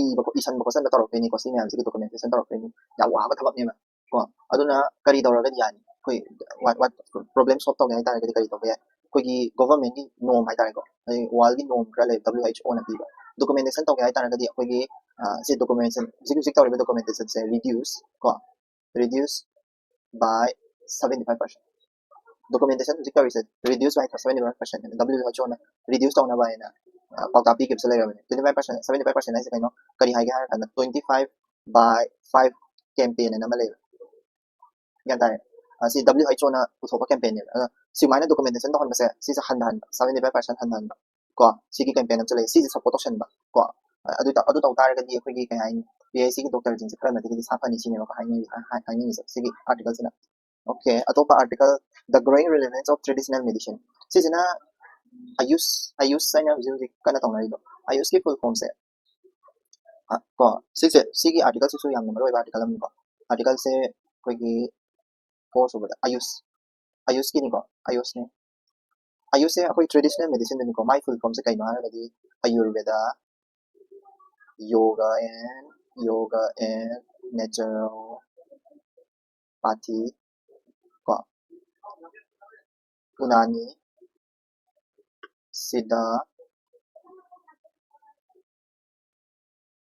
ꯏꯕ ꯈꯣ- ꯏꯁꯟꯕ ꯈꯣꯠꯆꯟꯕ ꯇꯧꯔꯛꯇꯣꯏꯅꯤꯀꯣ꯫ ꯁꯤ ꯃꯌꯥꯝꯁꯤꯒꯤ ꯗꯣꯀꯨꯃꯦꯟꯇꯦꯁꯟ ꯇꯧꯔꯛꯇꯣꯏꯅꯤ꯫ ꯌꯥꯝ ꯋꯥꯕ ꯊꯕꯛꯅꯦꯕ ꯀꯣ꯫ ꯑꯗꯨꯅ ꯀꯔꯤ ꯇꯧꯔꯒꯗꯤ ꯌꯥꯅꯤ? ꯑꯩꯈꯣꯏ what what problem solve ꯇꯧꯒꯦ ꯍꯥꯏꯇꯥꯔꯒꯗꯤ ꯀꯔꯤ ꯇꯧꯕ ꯌꯥꯏ? ꯑꯩꯈꯣꯏꯒꯤ ꯒꯣꯚꯔꯃꯦꯟꯒꯤ ꯅꯣꯔꯝ ꯍꯥꯏꯇꯥꯔꯦꯀꯣ, ꯑꯩ ꯋꯥꯔꯜꯒꯤ ꯅꯣꯔꯝ ꯈꯔ ꯂꯩ, ꯗꯕ꯭ꯂꯤꯎ ꯑꯩꯆ ꯑꯣꯅ ꯄꯤꯕ꯫ ꯗꯣꯀꯨꯃꯦꯟꯇꯦꯁꯟ ꯇꯧꯒꯦ ꯍꯥꯏꯇꯥꯔꯒꯗꯤ ꯑꯩꯈꯣꯏꯒꯤ ꯑ, ꯁꯤ ꯗꯣꯀꯨꯃꯦꯟꯇꯦꯁꯟ, ꯍꯧꯖꯤꯛ ꯍꯧꯖꯤꯛ ꯇꯧꯔꯤꯕ ꯗꯣꯀꯨꯃꯦꯟꯇꯦꯁꯟꯁꯦ ꯔꯤꯗ꯭ꯌꯨꯁ ꯀꯣ, reduce by seventy five percent꯫ Documentation ꯍꯧꯖꯤꯛ ꯇꯧꯔꯤꯁꯦ reduce by seventy five percent ꯍꯥꯏꯅ W H O ꯅ reduce ꯇꯧꯅꯕ ꯍꯥꯏꯅ ꯄꯥꯎꯇꯥꯛ ꯄꯤꯈꯤꯕꯁꯨ ꯂꯩꯔꯕꯅꯤ. Twenty five percent, seventy five percent ꯍꯥꯏꯁꯦ ꯀꯩꯅꯣ? ꯀꯔꯤ ꯍꯥꯏꯒꯦ ꯍꯥꯏꯔ ꯀꯥꯟꯗ twenty five by five campaign ꯍꯥꯏꯅ ꯑꯃ ꯂꯩꯕ, ꯒ꯭ꯌꯥꯟ ꯇꯥꯔꯦ? ꯑꯁꯤ W H O ꯅ ꯄꯨꯊꯣꯛꯄ campaign ꯅꯦꯕ꯫ ꯑꯗꯣ ꯁꯨꯃꯥꯏꯅ documentation ꯇꯧꯍꯟꯕꯁꯦ, ꯁꯤꯁꯦ ꯍꯟꯊꯍꯟꯕ, seventy five percent ꯍꯟꯊꯍꯟꯕ ꯀꯣ꯫ ꯁꯤꯒꯤ campaign ꯑꯃꯁꯨ ꯂꯩ, ꯁꯤꯁꯦ support ꯇꯧꯁꯟꯕ ꯀꯣ꯫ ꯑꯗꯨ ꯇꯧ-, ꯑꯗꯨ ꯇꯧ ꯇꯥꯔꯒꯗꯤ ꯑꯩꯈꯣꯏꯒꯤ ꯀꯩ ꯍꯥꯏꯅꯤ, P H C ꯒꯤ doctor ꯁꯤꯡꯁꯦ ꯈꯔ ꯃꯇꯤꯛꯇꯤ ꯁꯥꯐꯅꯤ ꯁꯤꯅꯦꯕꯀꯣ ꯍꯥꯏꯅꯤꯡ-, ꯍꯥꯏ-, ꯍꯥꯏꯅꯤꯡꯉꯤꯁꯦ ꯁꯤꯒꯤ article ꯁꯤꯅ꯫ Okay, ꯑꯇꯣꯞꯄ article, The Growing Relevance of Traditional Medicine꯫ ꯁꯤꯁꯤꯅ AYUSH, AYUSH ꯍꯥꯏꯅ ꯍꯧꯖꯤꯛ ꯍꯧꯖꯤꯛ ꯀꯟꯅ ꯇꯧꯅꯔꯤꯗꯣ, AYUSH ꯀꯤ full form ꯁꯦ, ꯑ, ꯀꯣ, ꯁꯤꯁꯦ, ꯁꯤꯒꯤ article ꯁꯤꯁꯨ ꯌꯥꯝꯅ ꯃꯔꯨ ꯑꯣꯏꯕ article ꯑꯃꯅꯤꯀꯣ꯫ Article ꯁꯦ ꯑꯩꯈꯣꯏꯒꯤ four ꯁꯨꯕꯗ AYUSH, AYUSH ꯀꯤꯅꯤꯀꯣ, AYUSH ꯅꯦ꯫ AYUSH ꯁꯦ ꯑꯩꯈꯣꯏ traditional medicine ꯗꯅꯤꯀꯣ꯫ ꯃꯥꯏ full form ꯁꯦ ꯀꯩꯅꯣ ꯍꯥꯏꯔꯒꯗꯤ Ayurveda, Yoga and, Yoga and Naturopathy ꯀꯣ, Unani, Siddha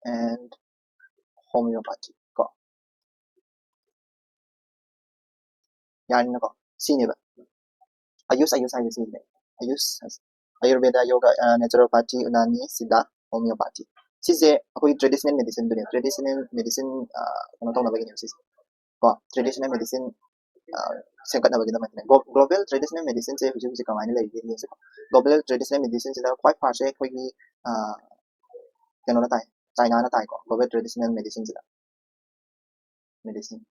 and Homeopathy ꯀꯣ꯫ ꯌꯥꯔꯦꯅꯀꯣ? ꯁꯤꯅꯦꯕ AYUSH, AYUSH ꯍꯥꯏꯁꯦ ꯁꯤꯅꯦ꯫ AYUSH ꯍꯥꯏꯁꯦ Ayurveda, Yoga, ꯑ, Naturopathy, Unani, Siddha, Homeopathy꯫ ꯁꯤꯁꯦ ꯑꯩꯈꯣꯏ traditional medicine ꯗꯨꯅꯦ꯫ Traditional medicine, ꯑ, ꯀꯩꯅꯣ ꯇꯧꯅꯕꯒꯤꯅꯦꯕ ꯁꯤꯁꯦ ꯀꯣ꯫ Traditional medicine, ꯑ, ꯁꯦꯝꯒꯠꯅꯕꯒꯤꯗꯃꯛꯇꯅꯦ꯫ Glo-, global traditional medicine ꯁꯦ ꯍꯧꯖꯤꯛ ꯍꯧꯖꯤꯛ ꯀꯃꯥꯏꯅ ꯂꯩꯒꯦ ꯌꯦꯡꯁꯤꯀꯣ꯫ Global traditional medicine ꯁꯤꯗ ꯈ꯭ꯋꯥꯏ first ꯁꯦ ꯑꯩꯈꯣꯏꯒꯤ, ꯑ, ꯀꯩꯅꯣꯅ ꯇꯥꯏ, China ꯅ ꯇꯥꯏꯀꯣ, global traditional medicine ꯁꯤꯗ꯫ Medicine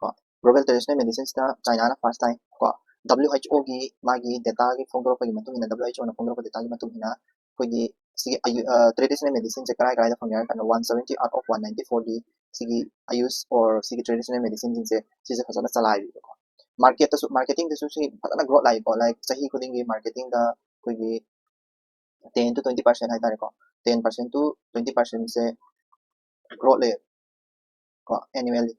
ꯀꯣ, global traditional medicine ꯁꯤꯗ China ꯅ first ꯇꯥꯏ ꯀꯣ꯫ W H O ꯒꯤ ꯃꯥꯒꯤ data ꯒꯤ ꯐꯣꯡꯗꯣꯔꯛꯄꯒꯤ ꯃꯇꯨꯡ ꯏꯟꯅ, W H O ꯅ ꯐꯣꯡꯗꯣꯔꯛꯄ data ꯒꯤ ꯃꯇꯨꯡ ꯏꯟꯅ ꯑꯩꯈꯣꯏꯒꯤ ꯁꯤꯒꯤ ꯑꯌꯨ-, ꯑ, traditional medicine ꯁꯦ ꯀꯔꯥꯏ ꯀꯔꯥꯏꯗ ꯐꯪꯉꯦ ꯍꯥꯏꯔ ꯀꯥꯟꯗ, one seventy out of one ninety four ꯗꯤ ꯁꯤꯒꯤ AYUSH or ꯁꯤꯒꯤ traditional medicine ꯁꯤꯡꯁꯦ ꯁꯤꯁꯦ ꯐꯖꯅ ꯆꯂꯥꯏꯔꯤꯕꯀꯣ꯫ Market ꯇꯁꯨ, marketing ꯗꯁꯨ ꯁꯤ ꯐꯖꯅ growth ꯂꯥꯛꯏꯀꯣ꯫ Like ꯆꯍꯤ ꯈꯨꯗꯤꯡꯒꯤ marketing ꯗ ꯑꯩꯈꯣꯏꯒꯤ ten to twenty percent ꯍꯥꯏꯇꯥꯔꯦꯀꯣ, ten percent to twenty percent say growth ꯂꯩ ꯀꯣ, annually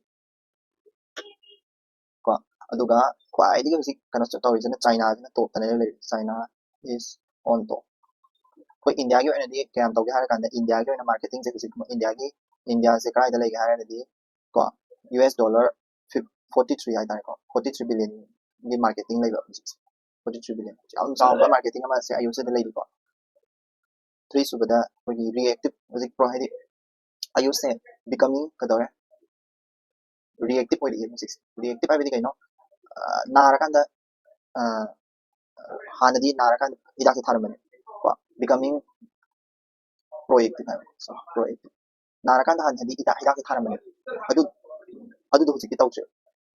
ꯀꯣ꯫ ꯑꯗꯨꯒ ꯈ꯭ꯋꯥꯏꯗꯒꯤ ꯍꯧꯖꯤꯛ ꯀꯩꯅꯣ ꯇꯧꯔꯤꯁꯤꯅ China ꯁꯤꯅ top ꯇꯅꯦ ꯂꯩꯔꯤꯁꯦ꯫ China is on top꯫ ꯑꯩꯈꯣꯏ India ꯒꯤ ꯑꯣꯏꯅꯗꯤ ꯀꯌꯥꯝ ꯇꯧꯒꯦ ꯍꯥꯏꯔ ꯀꯥꯟꯗ, India ꯒꯤ ꯑꯣꯏꯅ marketing ꯁꯦ ꯍꯧꯖꯤꯛ India ꯒꯤ, India ꯁꯦ ꯀꯗꯥꯏꯗ ꯂꯩꯒꯦ ꯍꯥꯏꯔꯒꯗꯤ ꯀꯣ, U S dollar forty three ꯍꯥꯏꯇꯥꯔꯦꯀꯣ, forty three billion ꯒꯤ ꯃꯥꯔꯀꯦꯇꯤꯡ ꯂꯩꯕ ꯍꯧꯖꯤꯛꯁꯦ꯫ ꯐꯣꯔꯇꯤ ꯊ꯭ꯔꯤ ꯕꯤꯂꯤꯌꯟ ꯌꯥꯝ ꯆꯥꯎꯕ ꯃꯥꯔꯀꯦꯇꯤꯡ ꯑꯃ ꯁꯦ ꯑꯥꯌꯨꯁꯁꯤꯗ ꯂꯩꯔꯤꯀꯣ꯫ ꯊ꯭ꯔꯤ ꯁꯨꯕꯗ ꯑꯩꯈꯣꯏꯒꯤ ꯔꯤꯑꯦꯛꯇꯤꯞ ꯍꯧꯖꯤꯛ ꯄ꯭ꯔꯣ ꯍꯥꯏꯗꯤ ꯑꯥꯌꯨꯁꯁꯦ ꯕꯤꯀꯃꯤꯡ ꯀꯩꯗꯧꯔꯦ? ꯔꯤꯑꯦꯛꯇꯤꯞ ꯑꯣꯏꯔꯛꯑꯦ ꯍꯧꯖꯤꯛꯁꯦ꯫ ꯔꯤꯑꯦꯛꯇꯤꯞ ꯍꯥꯏꯕꯗꯤ ꯀꯩꯅꯣ? ꯅꯥꯔꯀꯥꯟꯗ ꯍꯥꯟꯅꯗꯤ ꯅꯥꯔꯀꯥꯟꯗ ꯍꯤꯗꯥꯛꯁꯦ ꯊꯥꯔꯝꯕꯅꯦ ꯀꯣ꯫ ꯕꯤꯀꯃꯤꯡ ꯄ꯭ꯔꯣꯑꯦꯛꯇꯤꯞ ꯍꯥꯏꯕ꯫ ꯄ꯭ꯔꯣꯑꯦꯛꯇꯤꯞ ꯅꯥꯔꯀꯥꯟꯗ ꯍꯥꯟꯅꯗꯤ ꯍꯤꯗꯥꯛ ꯍꯤꯗꯥꯛꯁꯦ ꯊꯥꯔꯝꯕꯅꯦ꯫ ꯑꯗꯨ ꯑꯗꯨꯗꯣ ꯍꯧꯖꯤꯛꯇꯤ ꯇꯧꯗ꯭ꯔꯦ꯫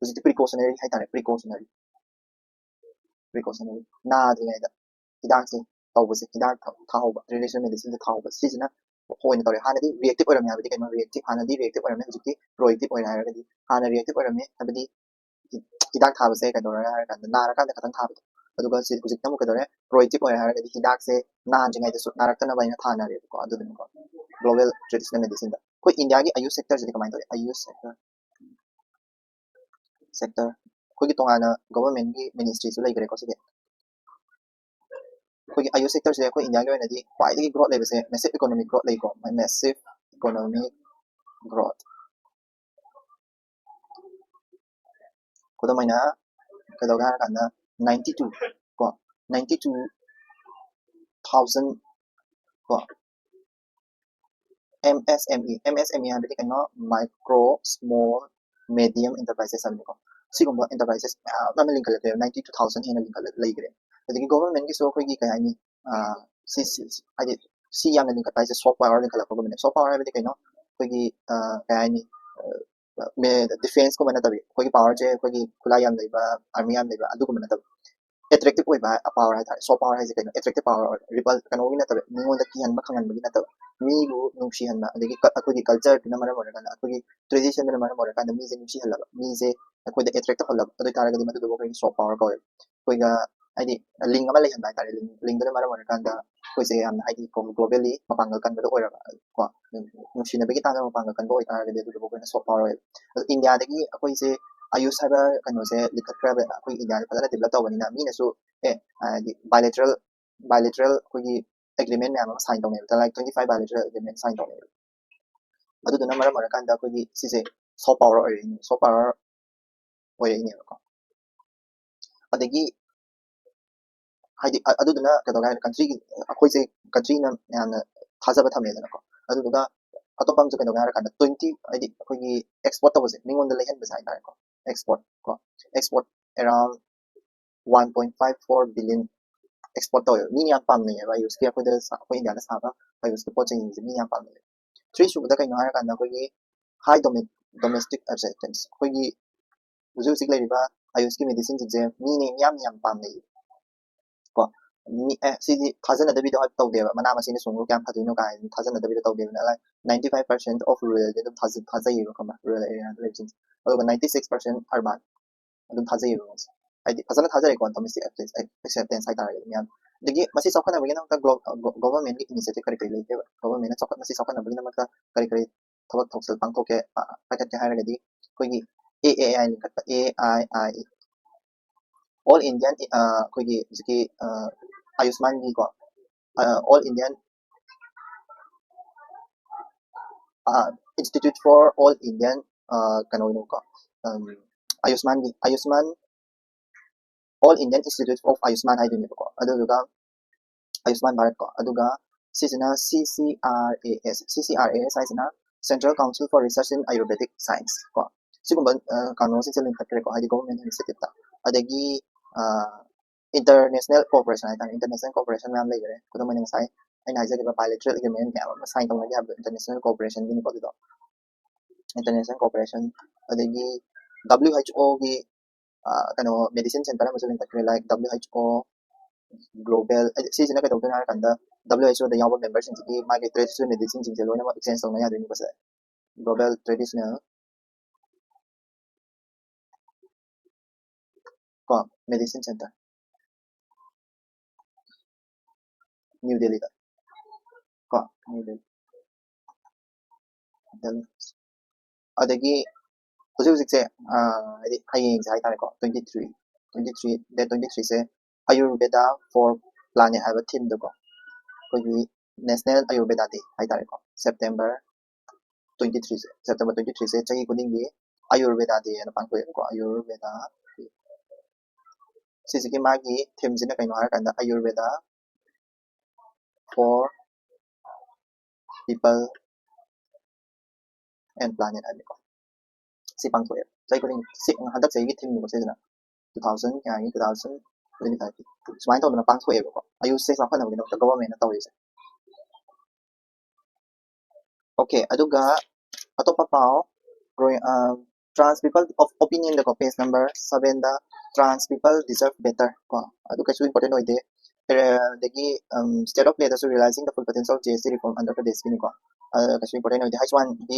ꯍꯧꯖꯤꯛꯇꯤ ꯄ꯭ꯔꯤꯀꯣꯁꯅꯔꯤ ꯍꯥꯏꯇꯥꯔꯦ꯫ ꯄ꯭ꯔꯤꯀꯣꯁꯅꯔꯤ ꯄ꯭ꯔꯤꯀꯣꯁꯅꯔꯤ ꯅꯥꯗ꯭ꯔꯤꯉꯩꯗ ꯍꯤꯗꯥꯛꯁꯦ ꯇꯧꯕꯁꯦ, ꯍꯤꯗꯥꯛ ꯊꯥꯍꯧꯕ, ꯇ꯭ꯔꯦꯗꯤꯁꯅꯦꯜ ꯃꯦꯗꯤꯁꯤꯟꯁꯦ ꯊꯥꯍꯧꯕ, ꯁꯤꯁꯤꯅ ꯑꯣꯏꯅ ꯇꯧꯔꯦ꯫ ꯍꯥꯟꯅꯗꯤ ꯔꯤꯑꯦꯛꯇꯤꯞ ꯑꯣꯏꯔꯝꯃꯦ ꯍꯥꯏꯕꯗꯤ ꯀꯩꯅꯣ? ꯔꯤꯑꯦꯛꯇꯤꯞ ꯍꯥꯟꯅꯗꯤ ꯔꯤꯑꯦꯛꯇꯤꯞ ꯑꯣꯏꯔꯝꯃꯦ, ꯍꯧꯖꯤꯛꯇꯤ ꯄ꯭ꯔꯣꯑꯦꯛꯇꯤꯞ ꯑꯣꯏꯔꯦ ꯍꯥꯏꯔꯒꯗꯤ, ꯍꯥꯟꯅ ꯔꯤꯑꯦꯛꯇꯤꯞ ꯑꯣꯏꯔꯝꯃꯦ ꯍꯥꯏꯕꯗꯤ ꯍꯤꯗꯥꯛ ꯊꯥꯕꯁꯦ ꯀꯩꯗꯧꯔꯦ ꯍꯥꯏꯔ ꯀꯥꯟꯗ ꯅꯥꯔꯀꯥꯟꯗ ꯈꯛꯇꯪ ꯊꯥꯕꯗꯣ꯫ ꯑꯗꯨꯒ ꯁꯤ ꯍꯧꯖꯤꯛꯇ ꯑꯃꯨꯛ ꯀꯩꯗꯧꯔꯦ? ꯄ꯭ꯔꯣꯑꯦꯛꯇꯤꯞ ꯑꯣꯏꯔꯦ ꯍꯥꯏꯔꯒꯗꯤ ꯍꯤꯗꯥꯛꯁꯦ ꯅꯥꯗ꯭ꯔꯤꯉꯩꯗꯁꯨ ꯅꯥꯔꯛꯇꯅꯕ ꯍꯥꯏꯅ ꯊꯥꯅꯔꯦꯕꯀꯣ꯫ ꯑꯗꯨꯗꯨꯅꯀꯣ ꯒ꯭ꯂꯣꯕꯦꯜ ꯇ꯭ꯔꯦꯗꯤꯁꯅꯦꯜ ꯃꯦꯗꯤꯁꯤꯟꯗ ꯑꯩꯈꯣꯏ ꯏꯟꯗꯤꯌꯥꯒꯤ ꯑꯥꯌꯨꯁ ꯁꯦꯛꯇꯔꯁꯤꯗꯤ ꯀꯃꯥꯏꯅ ꯇꯧꯋꯤ? ꯑꯥꯌꯨꯁ ꯁꯦꯛꯇꯔ ꯁꯦꯛꯇꯔ ꯑꯩꯈꯣꯏꯒꯤ ꯇꯣꯉꯥꯟꯅ ꯒꯣꯕꯔꯃꯦꯟꯒꯤ ꯃꯤꯅꯤꯁꯇ꯭ꯔꯤꯁꯨ ꯂꯩꯈ꯭ꯔꯦꯀꯣ꯫ ꯁꯤꯗꯤ ꯑꯩꯈꯣꯏꯒꯤ ꯑꯥꯌꯨꯁ ꯁꯦꯛꯇꯔꯁꯦ ꯑꯩꯈꯣꯏ ꯏꯟꯗꯤꯌꯥꯒꯤ ꯑꯣꯏꯅꯗꯤ ꯈ꯭ꯋꯥꯏꯗꯒꯤ ꯒ꯭ꯔꯣꯠ ꯂꯩꯕꯁꯦ ꯃꯦꯁꯤꯞ ꯏꯀꯣꯅꯣꯃꯤꯛ ꯒ꯭ꯔꯣꯠ ꯂꯩꯀꯣ꯫ Massive economic growth. ꯈꯨꯗꯝ ꯑꯣꯏꯅ ꯀꯩꯗꯧꯒꯦ ꯍꯥꯏꯔ ꯀꯥꯟꯗ ꯅꯥꯏꯟꯇꯤ ꯇꯨ ꯀꯣ, ꯅꯥꯏꯟꯇꯤ ꯇꯨ ꯊꯥꯎꯖꯟ ꯀꯣ, ꯑꯦꯝ ꯑꯦꯁ ꯑꯦꯝ ꯏ, ꯑꯦꯝ ꯑꯦꯁ ꯑꯦꯝ ꯏ ꯍꯥꯏꯕꯗꯤ ꯀꯩꯅꯣ? ꯃꯥꯏꯀ꯭ꯔꯣ ꯁ꯭ꯃꯣꯜ ꯃꯦꯗꯤꯌꯝ ꯑꯦꯟꯇꯔꯄ꯭ꯔꯥꯏꯖꯦꯁ ꯍꯥꯏꯕꯅꯤꯀꯣ꯫ ꯁꯤꯒꯨꯝꯕ ꯑꯦꯟꯇꯔꯄ꯭ꯔꯥꯏꯖꯦꯁ ꯃꯌꯥꯝ ꯑꯃ ꯂꯤꯡꯈꯠꯂꯛꯈ꯭ꯔꯦ꯫ ꯅꯥꯏꯟꯇꯤ ꯇꯨ ꯊꯥꯎꯖꯟ ꯍꯦꯟꯅ ꯂꯤꯡꯈꯠꯂꯛ ꯂꯩꯈ꯭ꯔꯦ꯫ ꯑꯗꯒꯤ ꯒꯣꯕꯔꯃꯦꯟꯒꯤꯁꯨ ꯑꯩꯈꯣꯏꯒꯤ ꯀꯩ ꯍꯥꯏꯅꯤ? ꯁꯤ ꯁꯤ ꯍꯥꯏꯗꯤ ꯁꯤ ꯌꯥꯝꯅ ꯂꯤꯡꯈꯠꯄ ꯍꯥꯏꯁꯦ ꯁꯣꯐ ꯄꯥꯋꯔ ꯂꯤꯡꯈꯠꯂꯛꯄꯒꯨꯝꯕꯅꯦ꯫ ꯁꯣꯐ ꯄꯥꯋꯔ ꯍꯥꯏꯕꯗꯤ ꯀꯩꯅꯣ? ꯑꯩꯈꯣꯏꯒꯤ ꯀꯩ ꯍꯥꯏꯅꯤ? ꯗꯤꯐꯦꯟꯁꯀꯨꯝꯕ ꯅꯠꯇꯕꯤ, ꯑꯩꯈꯣꯏꯒꯤ ꯄꯥꯋꯔꯁꯦ ꯑꯩꯈꯣꯏꯒꯤ ꯈꯨꯠꯂꯥꯏ ꯌꯥꯝ ꯂꯩꯕ, ꯑꯥꯔꯃꯤ ꯌꯥꯝ ꯂꯩꯕ, ꯑꯗꯨꯒꯨꯝꯕ ꯅꯠꯇꯕ꯫ ꯑꯦꯇ꯭ꯔꯦꯛꯇꯤꯞ ꯑꯣꯏꯕ ꯄꯥꯋꯔ ꯍꯥꯏꯇꯥꯔꯦ꯫ ꯁꯣꯐ ꯄꯥꯋꯔ ꯍꯥꯏꯁꯦ ꯀꯩꯅꯣ? ꯑꯦꯇ꯭ꯔꯦꯛꯇꯤꯞ ꯄꯥꯋꯔ ꯑꯣꯏꯕ, ꯔꯤꯄꯜ ꯀꯩꯅꯣꯒꯤ ꯅꯠꯇꯕ, ꯃꯤꯉꯣꯟꯗ ꯀꯤꯍꯟꯕ ꯈꯪꯍꯟꯕꯒꯤ ꯅꯠꯇꯕ, ꯃꯤꯕꯨ ꯅꯨꯡꯁꯤꯍꯟꯕ, ꯑꯗꯒꯤ ꯀ- ꯑꯩꯈꯣꯏꯒꯤ ꯀꯜꯆꯔꯗꯨꯅ ꯃꯔꯝ ꯑꯣꯏꯔꯀꯥꯟꯗ, ꯑꯩꯈꯣꯏꯒꯤ ꯇ꯭ꯔꯦꯗꯤꯁꯟꯗꯨꯅ ꯃꯔꯝ ꯑꯣꯏꯔꯀꯥꯟꯗ ꯃꯤꯁꯦ ꯅꯨꯡꯁꯤꯍꯜꯂꯕ, ꯃꯤꯁꯦ ꯑꯩꯈꯣꯏꯗ ꯑꯦꯇ꯭ꯔꯦꯛ ꯇꯧꯍꯜꯂꯕ, ꯑꯗꯨ ꯑꯣꯏꯇꯥꯔꯒꯗꯤ ꯃꯗꯨꯗꯨꯕꯨ ꯑꯩꯈꯣꯏꯒꯤ ꯁꯣꯐ ꯄꯥꯋꯔ ꯀꯧꯋꯦꯕ꯫ ꯑꯩꯈꯣꯏꯒ ꯍꯥꯏꯗꯤ ꯂꯤꯡ ꯑꯃ ꯂꯩꯍꯟꯕ ꯍꯥꯏꯇꯥꯔꯦ꯫ ꯂꯤꯡ ꯂꯤꯡꯗꯨꯅ ꯃꯔꯝ ꯑꯣꯏꯔꯀꯥꯟꯗ ꯑꯩꯈꯣꯏꯁꯦ ꯌꯥꯝꯅ ꯍꯥꯏꯗꯤ ꯒ꯭ꯂꯣꯕꯦꯜꯂꯤ ꯃꯄꯥꯡꯒꯜ ꯀꯟꯕꯗꯣ ꯑꯣꯏꯔꯕ ꯀꯣ꯫ ꯅꯨꯡꯁꯤꯅꯕꯒꯤ ꯇꯥꯡꯅ ꯃꯄꯥꯡꯒꯜ ꯀꯟꯕ ꯑꯣꯏꯇꯥꯔꯒꯗꯤ ꯑꯗꯨꯗꯨꯕꯨ ꯑꯩꯈꯣꯏꯅ ꯁꯣꯐ ꯄꯥꯋꯔ ꯑꯣꯏꯌꯦꯕ꯫ ꯑꯗꯣ ꯏꯟꯗꯤꯌꯥꯗꯒꯤ ꯑꯩꯈꯣꯏꯁꯦ ꯑꯥꯌꯨꯁ ꯍꯥꯏꯕ ꯀꯩꯅꯣꯁꯦ ꯂꯤꯡꯈꯠꯈ꯭ꯔꯕ, ꯑꯩꯈꯣꯏ ꯏꯟꯗꯤꯌꯥꯗ ꯐꯖꯅ ꯗꯤꯕꯂꯞ ꯇꯧꯕꯅꯤꯅ ꯃꯤꯅꯁꯨ ꯑꯦ ꯍꯥꯏꯗꯤ ꯕꯥꯏꯂꯦꯇ꯭ꯔꯦꯜ ꯕꯥꯏꯂꯦꯇ꯭ꯔꯦꯜ ꯑꯩꯈꯣꯏꯒꯤ ꯑꯦꯒ꯭ꯔꯤꯃꯦꯟ ꯃꯌꯥꯝ ꯑꯃ ꯁꯥꯏꯟ ꯇꯧꯅꯩꯕ꯫ Like twenty five bilateral agreement sign ꯇꯧꯅꯩꯕ꯫ ꯑꯗꯨꯗꯨꯅ ꯃꯔꯝ ꯑꯣꯏꯔꯀꯥꯟꯗ ꯑꯩꯈꯣꯏꯒꯤ ꯁꯤꯁꯦ ꯁꯣꯐ ꯄꯥꯋꯔ ꯑꯣꯏꯔꯛꯏꯅꯦ, ꯁꯣꯐ ꯄꯥꯋꯔ ꯑꯣꯏꯔꯛꯏꯅꯦꯕꯀꯣ꯫ ꯑꯗꯒꯤ ꯍꯥꯏꯗꯤ ꯑ- ꯑꯗꯨꯗꯨꯅ ꯀꯩꯗꯧꯒꯦ ꯍꯥꯏꯔ ꯀꯟꯇ꯭ꯔꯤꯒꯤ, ꯑꯩꯈꯣꯏꯁꯦ ꯀꯟꯇ꯭ꯔꯤꯅ ꯌꯥꯝꯅ ꯊꯥꯖꯕ ꯊꯝꯃꯦꯗꯅꯀꯣ꯫ ꯑꯗꯨꯗꯨꯒ ꯑꯇꯣꯞꯄ ꯑꯃꯁꯨ ꯀꯩꯗꯧꯒꯦ ꯍꯥꯏꯔ ꯀꯥꯟꯗ ꯇ꯭ꯋꯦꯟꯇꯤ, ꯍꯥꯏꯗꯤ ꯑꯩꯈꯣꯏꯒꯤ ꯑꯦꯛꯁꯄꯣꯔꯠ ꯇꯧꯕꯁꯦ, ꯃꯤꯉꯣꯟꯗ ꯂꯩꯍꯟꯕꯁꯦ ꯍꯥꯏꯇꯥꯔꯦꯀꯣ꯫ ꯑꯦꯛꯁꯄꯣꯔꯠ ꯀꯣ, export around one point five four billion export ꯇꯧꯋꯦꯕ꯫ ꯃꯤꯅ ꯌꯥꯝ ꯄꯥꯝꯅꯩꯌꯦꯕ, ꯑꯥꯏ ꯑꯣ ꯑꯦꯁꯀꯤ ꯑꯩꯈꯣꯏꯗ ꯁꯥ- ꯑꯩꯈꯣꯏ ꯏꯟꯗꯤꯌꯥꯗ ꯁꯥꯕ ꯑꯥꯏ ꯑꯣ ꯑꯦꯁꯀꯤ ꯄꯣꯠ ꯆꯩꯁꯤꯡꯁꯦ ꯃꯤ ꯌꯥꯝ ꯄꯥꯝꯅꯩꯌꯦꯕ꯫ ꯊ꯭ꯔꯤ ꯁꯨꯕꯗ ꯀꯩꯅꯣ ꯍꯥꯏꯔꯀꯥꯟꯗ ꯑꯩꯈꯣꯏꯒꯤ ꯍꯥꯏ ꯗꯣꯃꯦ ꯗꯣꯃꯦꯁꯇꯤꯛ ꯑꯦꯛꯁꯦꯞꯇꯦꯟꯁ, ꯑꯩꯈꯣꯏꯒꯤ ꯍꯧꯖꯤꯛ ꯍꯧꯖꯤꯛ ꯂꯩꯔꯤꯕ ꯑꯥꯏ ꯑꯣ ꯑꯦꯁꯀꯤ ꯃꯦꯗꯤꯁꯤꯟꯁꯤꯡꯁꯦ ꯃꯤꯅ ꯌꯥꯝ ꯌꯥꯝ ꯄꯥꯝꯅꯩꯌꯦꯕ꯫ ꯀꯣ ꯃꯤ ꯑꯦ ꯁꯤꯗꯤ ꯊꯥꯖꯅꯗꯕꯤꯗ ꯍꯣꯏ ꯇꯧꯗꯦꯕ, ꯃꯅꯥ ꯃꯁꯤꯡꯅ ꯁꯨꯡꯕ ꯀꯌꯥꯝ ꯐꯗꯣꯏꯅꯣ ꯀꯥꯏꯅ ꯊꯥꯖꯅꯗꯕꯤꯗ ꯇꯧꯗꯦꯕ꯫ Ninety five percent of ruralꯗꯤ ꯑꯗꯨꯝ ꯊꯥꯖ- ꯊꯥꯖꯩꯌꯦꯕ, ꯈꯪꯕ꯭ꯔꯥ? ꯔꯨꯔꯦꯜ ꯑꯦꯔꯤꯌꯥꯗ ꯂꯩꯕꯁꯤꯡꯁꯦ꯫ ꯑꯗꯨꯒ ninety six percent urban ꯑꯗꯨꯝ ꯊꯥꯖꯩꯌꯦꯕ ꯃꯣꯏꯁꯦ꯫ ꯍꯥꯏꯗꯤ ꯐꯖꯅ ꯊꯥꯖꯔꯦꯀꯣ ꯗꯣꯃꯦꯁꯇꯤꯛ ꯑꯦꯛꯁꯦꯞꯇꯦꯟꯁ ꯍꯥꯏꯇꯥꯔꯒꯗꯤ ꯃꯌꯥꯝ꯫ ꯑꯗꯒꯤ ꯃꯁꯤ ꯆꯥꯎꯈꯠꯅꯕꯒꯤꯗꯃꯛꯇ ꯒꯣꯚꯔꯟꯃꯦꯟꯠꯀꯤ ꯏꯅꯤꯁꯤꯌꯦꯇꯤꯞ ꯀꯔꯤ ꯀꯔꯤ ꯂꯩꯒꯦꯕ? ꯒꯣꯚꯔꯟꯃꯦꯟꯠꯅ ꯆꯥꯎꯈꯠ ꯃꯁꯤ ꯆꯥꯎꯈꯠꯅꯕꯒꯤꯗꯃꯛꯇ ꯀꯔꯤ ꯀꯔꯤ ꯊꯕꯛ ꯊꯧꯁꯤꯜ ꯄꯥꯡꯊꯣꯛꯀꯦ? ꯑ, ꯄꯥꯏꯈꯠꯀꯦ ꯍꯥꯏꯔꯒꯗꯤ ꯑꯩꯈꯣꯏꯒꯤ A I ꯂꯤꯡꯈꯠꯄ, A I I, All Indian, ꯑ, ꯑꯩꯈꯣꯏꯒꯤ ꯍꯧꯖꯤꯛꯀꯤ ꯑ, ꯑꯌꯨꯁꯃꯥꯟꯒꯤꯀꯣ, ꯑ, All Indian, ꯑ, Institute for All Indian, ꯑ, ꯀꯩꯅꯣꯅꯦꯕꯀꯣ, ꯑꯝ, ꯑꯌꯨꯁꯃꯥꯟꯒꯤ ꯑꯌꯨꯁꯃꯥꯟ All Indian Institute of Ayushman ꯍꯥꯏꯗꯣꯏꯅꯦꯕꯀꯣ꯫ ꯑꯗꯨꯗꯨꯒ ꯑꯌꯨꯁꯃꯥꯟ ꯚꯥꯔꯠ ꯀꯣ꯫ ꯑꯗꯨꯒ ꯁꯤꯁꯤꯅ C C R A S, C C R A S ꯍꯥꯏꯁꯤꯅ Central Council for Research in Ayurvedic Science ꯀꯣ꯫ ꯁꯤꯒꯨꯝꯕ ꯑ, ꯀꯩꯅꯣꯁꯤꯡꯁꯦ ꯂꯤꯡꯈꯠꯈ꯭ꯔꯦꯀꯣ, ꯍꯥꯏꯗꯤ ꯒꯣꯚꯔꯟꯃꯦꯟꯠ ꯏꯅꯤꯁꯤꯌꯦꯇꯤꯞꯇ꯫ ꯑꯗꯒꯤ ꯑ, ꯏꯟꯇꯔꯅꯦꯁꯅꯦꯜ ꯀꯣꯑꯣꯄꯔꯦꯁꯟ ꯍꯥꯏꯇꯥꯔꯦ, ꯏꯟꯇꯔꯅꯦꯁꯅꯦꯜ ꯀꯣꯑꯣꯄꯔꯦꯁꯟ ꯃꯌꯥꯝ ꯂꯩꯈ꯭ꯔꯦ꯫ ꯈꯨꯗꯝ ꯑꯣꯏꯅ ꯉꯁꯥꯏ ꯑꯩꯅ ꯍꯥꯏꯖꯈꯤꯕ bilateral agreement ꯃꯌꯥꯝ ꯑꯃ ꯁꯥꯏꯟ ꯇꯧꯅꯒꯦ ꯍꯥꯏꯕꯗꯣ ꯏꯟꯇꯔꯅꯦꯁꯅꯦꯜ ꯀꯣꯑꯣꯄꯔꯦꯁꯟꯒꯤꯅꯤꯀꯣ ꯑꯗꯨꯗꯣ꯫ ꯏꯟꯇꯔꯅꯦꯁꯅꯦꯜ ꯀꯣꯑꯣꯄꯔꯦꯁꯟ, ꯑꯗꯒꯤ W H O ꯒꯤ ꯑ, ꯀꯩꯅꯣ ꯃꯦꯗꯤꯁꯤꯟ ꯁꯦꯟꯇꯔ ꯑꯃꯁꯨ ꯂꯤꯡꯈꯠꯈ꯭ꯔꯦ, like W H O Global꯫ ꯍꯥꯏꯗꯤ ꯁꯤꯁꯤꯅ ꯀꯩꯗꯧꯗꯣꯏꯅꯣ ꯍꯥꯏꯔꯀꯥꯟꯗ W H O ꯗ ꯌꯥꯎꯕ ꯃꯦꯝꯕꯔꯁꯤꯡꯁꯤꯒꯤ ꯃꯥꯒꯤ ꯇ꯭ꯔꯦꯗꯤꯁꯅꯦꯜ ꯃꯦꯗꯤꯁꯤꯟꯁꯤꯡꯁꯦ ꯂꯣꯏꯅꯃꯛ ꯑꯦꯛꯁꯆꯦꯟꯖ ꯇꯧꯅ ꯌꯥꯗꯣꯏꯅꯤꯀꯣ ꯁꯦ꯫ ꯒ꯭ꯂꯣꯕꯦꯜ ꯇ꯭ꯔꯦꯗꯤꯁꯅꯦꯜ ꯀꯣ ꯃꯦꯗꯤꯁꯤꯟ ꯁꯦꯟꯇꯔ, ꯅ꯭ꯌꯨ ꯗꯦꯜꯂꯤꯗ ꯀꯣ, ꯅ꯭ꯌꯨ ꯗꯦꯜꯂꯤ꯫ ꯑꯗꯒꯤ ꯍꯧꯖꯤꯛ ꯍꯧꯖꯤꯛꯁꯦ ꯑ, ꯍꯥꯏꯗꯤ ꯍꯌꯦꯡꯁꯦ ꯍꯥꯏꯇꯥꯔꯦꯀꯣ, twenty three, twenty three, date twenty threeꯁꯦ Ayurveda for Planet ꯍꯥꯏꯕ ꯊꯤꯝꯗꯀꯣ ꯑꯩꯈꯣꯏꯒꯤ National Ayurveda Day ꯍꯥꯏꯇꯥꯔꯦꯀꯣ꯫ September twenty threeꯁꯦ, September twenty threeꯁꯦ ꯆꯍꯤ ꯈꯨꯗꯤꯡꯒꯤ Ayurveda Day ꯍꯥꯏꯅ ꯄꯥꯡꯊꯣꯛꯑꯦꯕꯀꯣ꯫ Ayurveda ꯁꯤꯁꯤꯒꯤ ꯃꯥꯒꯤ ꯊꯤꯝꯁꯤꯅ ꯀꯩꯅꯣ ꯍꯥꯏꯔꯀꯥꯟꯗ Ayurveda for people and planet ꯍꯥꯏꯕꯅꯤꯀꯣ꯫ ꯁꯤ ꯄꯥꯡꯊꯣꯛꯑꯦ ꯆꯍꯤ ꯈꯨꯗꯤꯡꯒꯤ꯫ ꯁꯤ ꯍꯟꯗꯛ ꯆꯍꯤꯒꯤ ꯊꯤꯝꯅꯤꯀꯣ ꯁꯤꯁꯤꯅ, two thousand ꯀꯌꯥꯒꯤ, two thousand twenty five ꯀꯤ ꯁꯨꯃꯥꯏꯅ ꯇꯧꯗꯅ ꯄꯥꯡꯊꯣꯛꯑꯦꯕꯀꯣ꯫ ꯑꯌꯨꯁꯁꯦ ꯆꯥꯎꯈꯠꯅꯕꯒꯤꯗꯃꯛꯇ ꯒꯣꯕꯔꯃꯦꯟꯅ ꯇꯧꯔꯤꯁꯦ꯫ ꯑꯣꯀꯦ, ꯑꯗꯨꯒ ꯑꯇꯣꯞꯄ ꯄꯥꯎ, trans people of opinion ꯗꯀꯣ, page number seven the, trans people deserve better ꯀꯣ, ꯑꯗꯨ ꯀꯩꯁꯨ important ꯑꯣꯏꯗꯦ꯫ ꯑꯗꯒꯤ state of play ꯗꯁꯨ realizing the full potential of G S T reform Andhra Pradesh ꯀꯤꯅꯤꯀꯣ, ꯀꯩꯁꯨ important ꯑꯣꯏꯗꯦ꯫ H one B,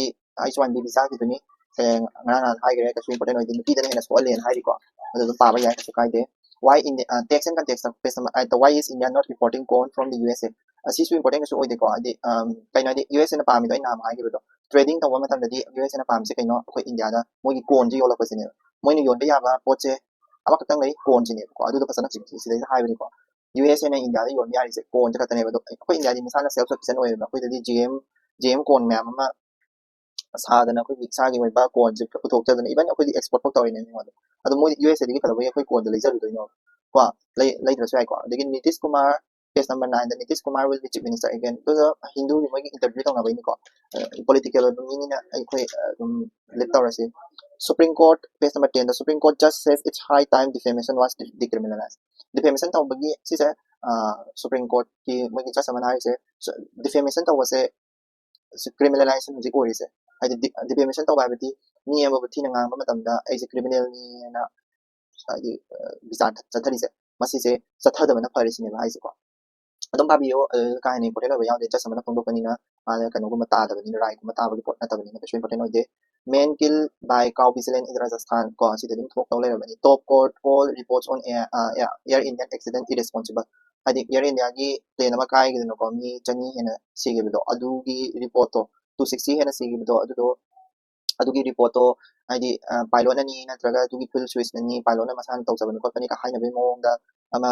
H one B visa ꯒꯤꯗꯨꯅꯤ, ꯉꯔꯥꯡ ꯅꯍꯥꯟ ꯍꯥꯏꯈ꯭ꯔꯦ, ꯀꯩꯁꯨ important ꯑꯣꯏꯗꯦ, ꯅꯨꯄꯤꯗꯅ ꯍꯦꯟꯅ ꯁꯣꯛꯍꯜꯂꯦꯅ ꯍꯥꯏꯔꯤꯀꯣ, ꯑꯗꯨ ꯑꯗꯨꯝ ꯄꯥꯕ ꯌꯥꯏ, ꯀꯩꯁꯨ ꯀꯥꯏꯗꯦ꯫ Why in the, uh, tax and context of, why is India not importing corn from the U S A? ꯑꯁꯤꯁꯨ important ꯀꯩꯁꯨ ꯑꯣꯏꯗꯦꯀꯣ꯫ ꯍꯥꯏꯗꯤ ꯀꯩꯅꯣ, ꯍꯥꯏꯗꯤ ꯌꯨ ꯑꯦꯁ ꯑꯦꯅ ꯄꯥꯝꯃꯤꯗꯣ ꯑꯩꯅ ꯅꯍꯥꯟ ꯍꯥꯏꯈꯤꯕꯗꯣ, trading ꯇꯧꯕ ꯃꯇꯝꯗꯗꯤ ꯌꯨ ꯑꯦꯁ ꯑꯦꯅ ꯄꯥꯝꯃꯤꯁꯦ ꯀꯩꯅꯣ, ꯑꯩꯈꯣꯏ ꯏꯟꯗꯤꯌꯥꯗ ꯃꯣꯏꯒꯤ ꯀꯣꯔꯟꯁꯦ ꯌꯣꯜꯂꯛꯄꯁꯤꯅꯦꯕ꯫ ꯃꯣꯏꯅ ꯌꯣꯟꯕ ꯌꯥꯕ ꯄꯣꯠꯁꯦ ꯑꯃꯈꯛꯇꯪ ꯂꯩ, ꯀꯣꯔꯟꯁꯤꯅꯦꯕꯀꯣ꯫ ꯑꯗꯨꯗꯣ ꯐꯖꯅ ꯁꯤꯗꯩꯁꯤꯗ ꯍꯥꯏꯕꯅꯤꯀꯣ, ꯌꯨ ꯑꯦꯁ ꯑꯦꯅ ꯏꯟꯗꯤꯌꯥꯗ ꯌꯣꯟꯕ ꯌꯥꯔꯤꯁꯦ ꯀꯣꯔꯟꯁꯦ ꯈꯛꯇꯅꯦꯕ꯫ ꯑꯗꯣ ꯑꯩꯈꯣꯏ ꯏꯟꯗꯤꯌꯥꯗꯤ ꯃꯁꯥꯅ self sufficient ꯑꯣꯏꯌꯦꯕ꯫ ꯑꯩꯈꯣꯏꯗꯗꯤ G M, G M corn ꯃꯌꯥꯝ ꯑꯃ ꯁꯥꯗꯅ ꯑꯩꯈꯣꯏꯒꯤ ꯏꯁꯥꯒꯤ ꯑꯣꯏꯕ ꯀꯣꯔꯟꯁꯦ ꯄꯨꯊꯣꯛꯆꯗꯅ, even ꯑꯩꯈꯣꯏꯗꯤ export ꯐꯥꯎ ꯇꯧꯔꯤꯅꯦ ꯃꯤꯉꯣꯟꯗ꯫ ꯑꯗꯣ ꯃꯣꯏ ꯌꯨ ꯑꯦꯁ ꯑꯦꯗꯒꯤ ꯀꯩꯗꯧꯕꯒꯤ ꯑꯩꯈꯣꯏ ꯀꯣꯔꯟꯗꯣ ꯂꯩꯖꯔꯨꯗꯣꯏꯅꯣ? ꯀꯣ, ꯂꯩ-, ꯂꯩꯗ꯭ꯔꯁꯨ ꯌꯥꯏꯀꯣ꯫ ꯑꯗꯒꯤ Nitish Kumar, page number nine the, Nitish Kumar will be Chief Minister again. ꯑꯗꯨꯒ ꯍꯤꯟꯗꯨꯒꯤ ꯃꯣꯏꯒꯤ interview ꯇꯧꯅꯕꯩꯅꯤꯀꯣ꯫ Political ꯑꯣꯏꯕ ꯃꯤꯅꯤꯅ ꯑꯩꯈꯣꯏ ꯑꯗꯨꯝ leave ꯇꯧꯔꯁꯤ꯫ Supreme Court, page number ten the, Supreme Court judge says it's high time defamation was decriminalized. Defamation ꯇꯧꯕꯒꯤ ꯁꯤꯁꯦ Supreme Court ꯀꯤ ꯃꯣꯏꯒꯤ judge ꯑꯃꯅ ꯍꯥꯏꯔꯤꯁꯦ, defamation ꯇꯧꯕꯁꯦ criminalization ꯍꯧꯖꯤꯛ ꯑꯣꯏꯔꯤꯁꯦ꯫ ꯍꯥꯏꯗꯤ defamation ꯇꯧꯕ ꯍꯥꯏꯕꯗꯤ ꯃꯤ ꯑꯃꯕꯨ ꯊꯤꯅ ꯉꯥꯡꯕ ꯃꯇꯝꯗ ꯑꯩꯁꯦ criminal ꯅꯤꯅ ꯍꯥꯏꯗꯤ ꯕꯤꯆꯥꯔ ꯆꯠꯊꯔꯤꯁꯦ, ꯃꯁꯤꯁꯦ ꯆꯠꯊꯗꯕꯅ ꯐꯔꯦ ꯁꯤꯅꯦꯕ ꯍꯥꯏꯁꯦꯀꯣ꯫ ꯑꯗꯨꯝ ꯄꯥꯕꯤꯌꯣ, ꯑꯗꯨꯗ ꯀꯥ ꯍꯦꯟꯅ important ꯑꯣꯏꯕ ꯌꯥꯎꯗꯦ, judge ꯑꯃꯅ ꯐꯣꯡꯗꯣꯛꯄꯅꯤꯅ, ꯃꯥꯅ ꯀꯩꯅꯣꯒꯨꯝꯕ ꯇꯥꯗꯕꯅꯤꯅ, ꯔꯥꯏꯒꯨꯝꯕ ꯇꯥꯕꯒꯤ ꯄꯣꯠ ꯅꯠꯇꯕꯅꯤꯅ ꯀꯩꯁꯨ important ꯑꯣꯏꯗꯦ꯫ Men killed by cow vigilance in Rajasthan ꯀꯣ, ꯁꯤꯗ ꯑꯗꯨꯝ ꯊꯣꯛꯇꯧ ꯂꯩꯔꯕꯅꯤ꯫ Top court call reports on Air, uh, Air Indian accident irresponsible. ꯍꯥꯏꯗꯤ Air India ꯒꯤ plane ꯑꯃ ꯀꯥꯏꯈꯤꯗꯅꯀꯣ, ꯃꯤ ꯆꯅꯤ ꯍꯦꯟꯅ ꯁꯤꯈꯤꯕꯗꯣ, ꯑꯗꯨꯒꯤ report ꯇꯣ, two sixty ꯍꯦꯟꯅ ꯁꯤꯈꯤꯕꯗꯣ, ꯑꯗꯨꯗꯣ, ꯑꯗꯨꯒꯤ report ꯇꯣ ꯍꯥꯏꯗꯤ pilot ꯅꯅꯤ ꯅꯠꯇ꯭ꯔꯒ ꯑꯗꯨꯒꯤ full switch ꯅꯅꯤ, pilot ꯅ ꯃꯁꯥꯅ ꯇꯧꯖꯕꯅꯤ ꯈꯣꯠꯄꯅꯤ ꯀ ꯍꯥꯏꯅꯕꯒꯤ ꯃꯑꯣꯡꯗ ꯑꯃ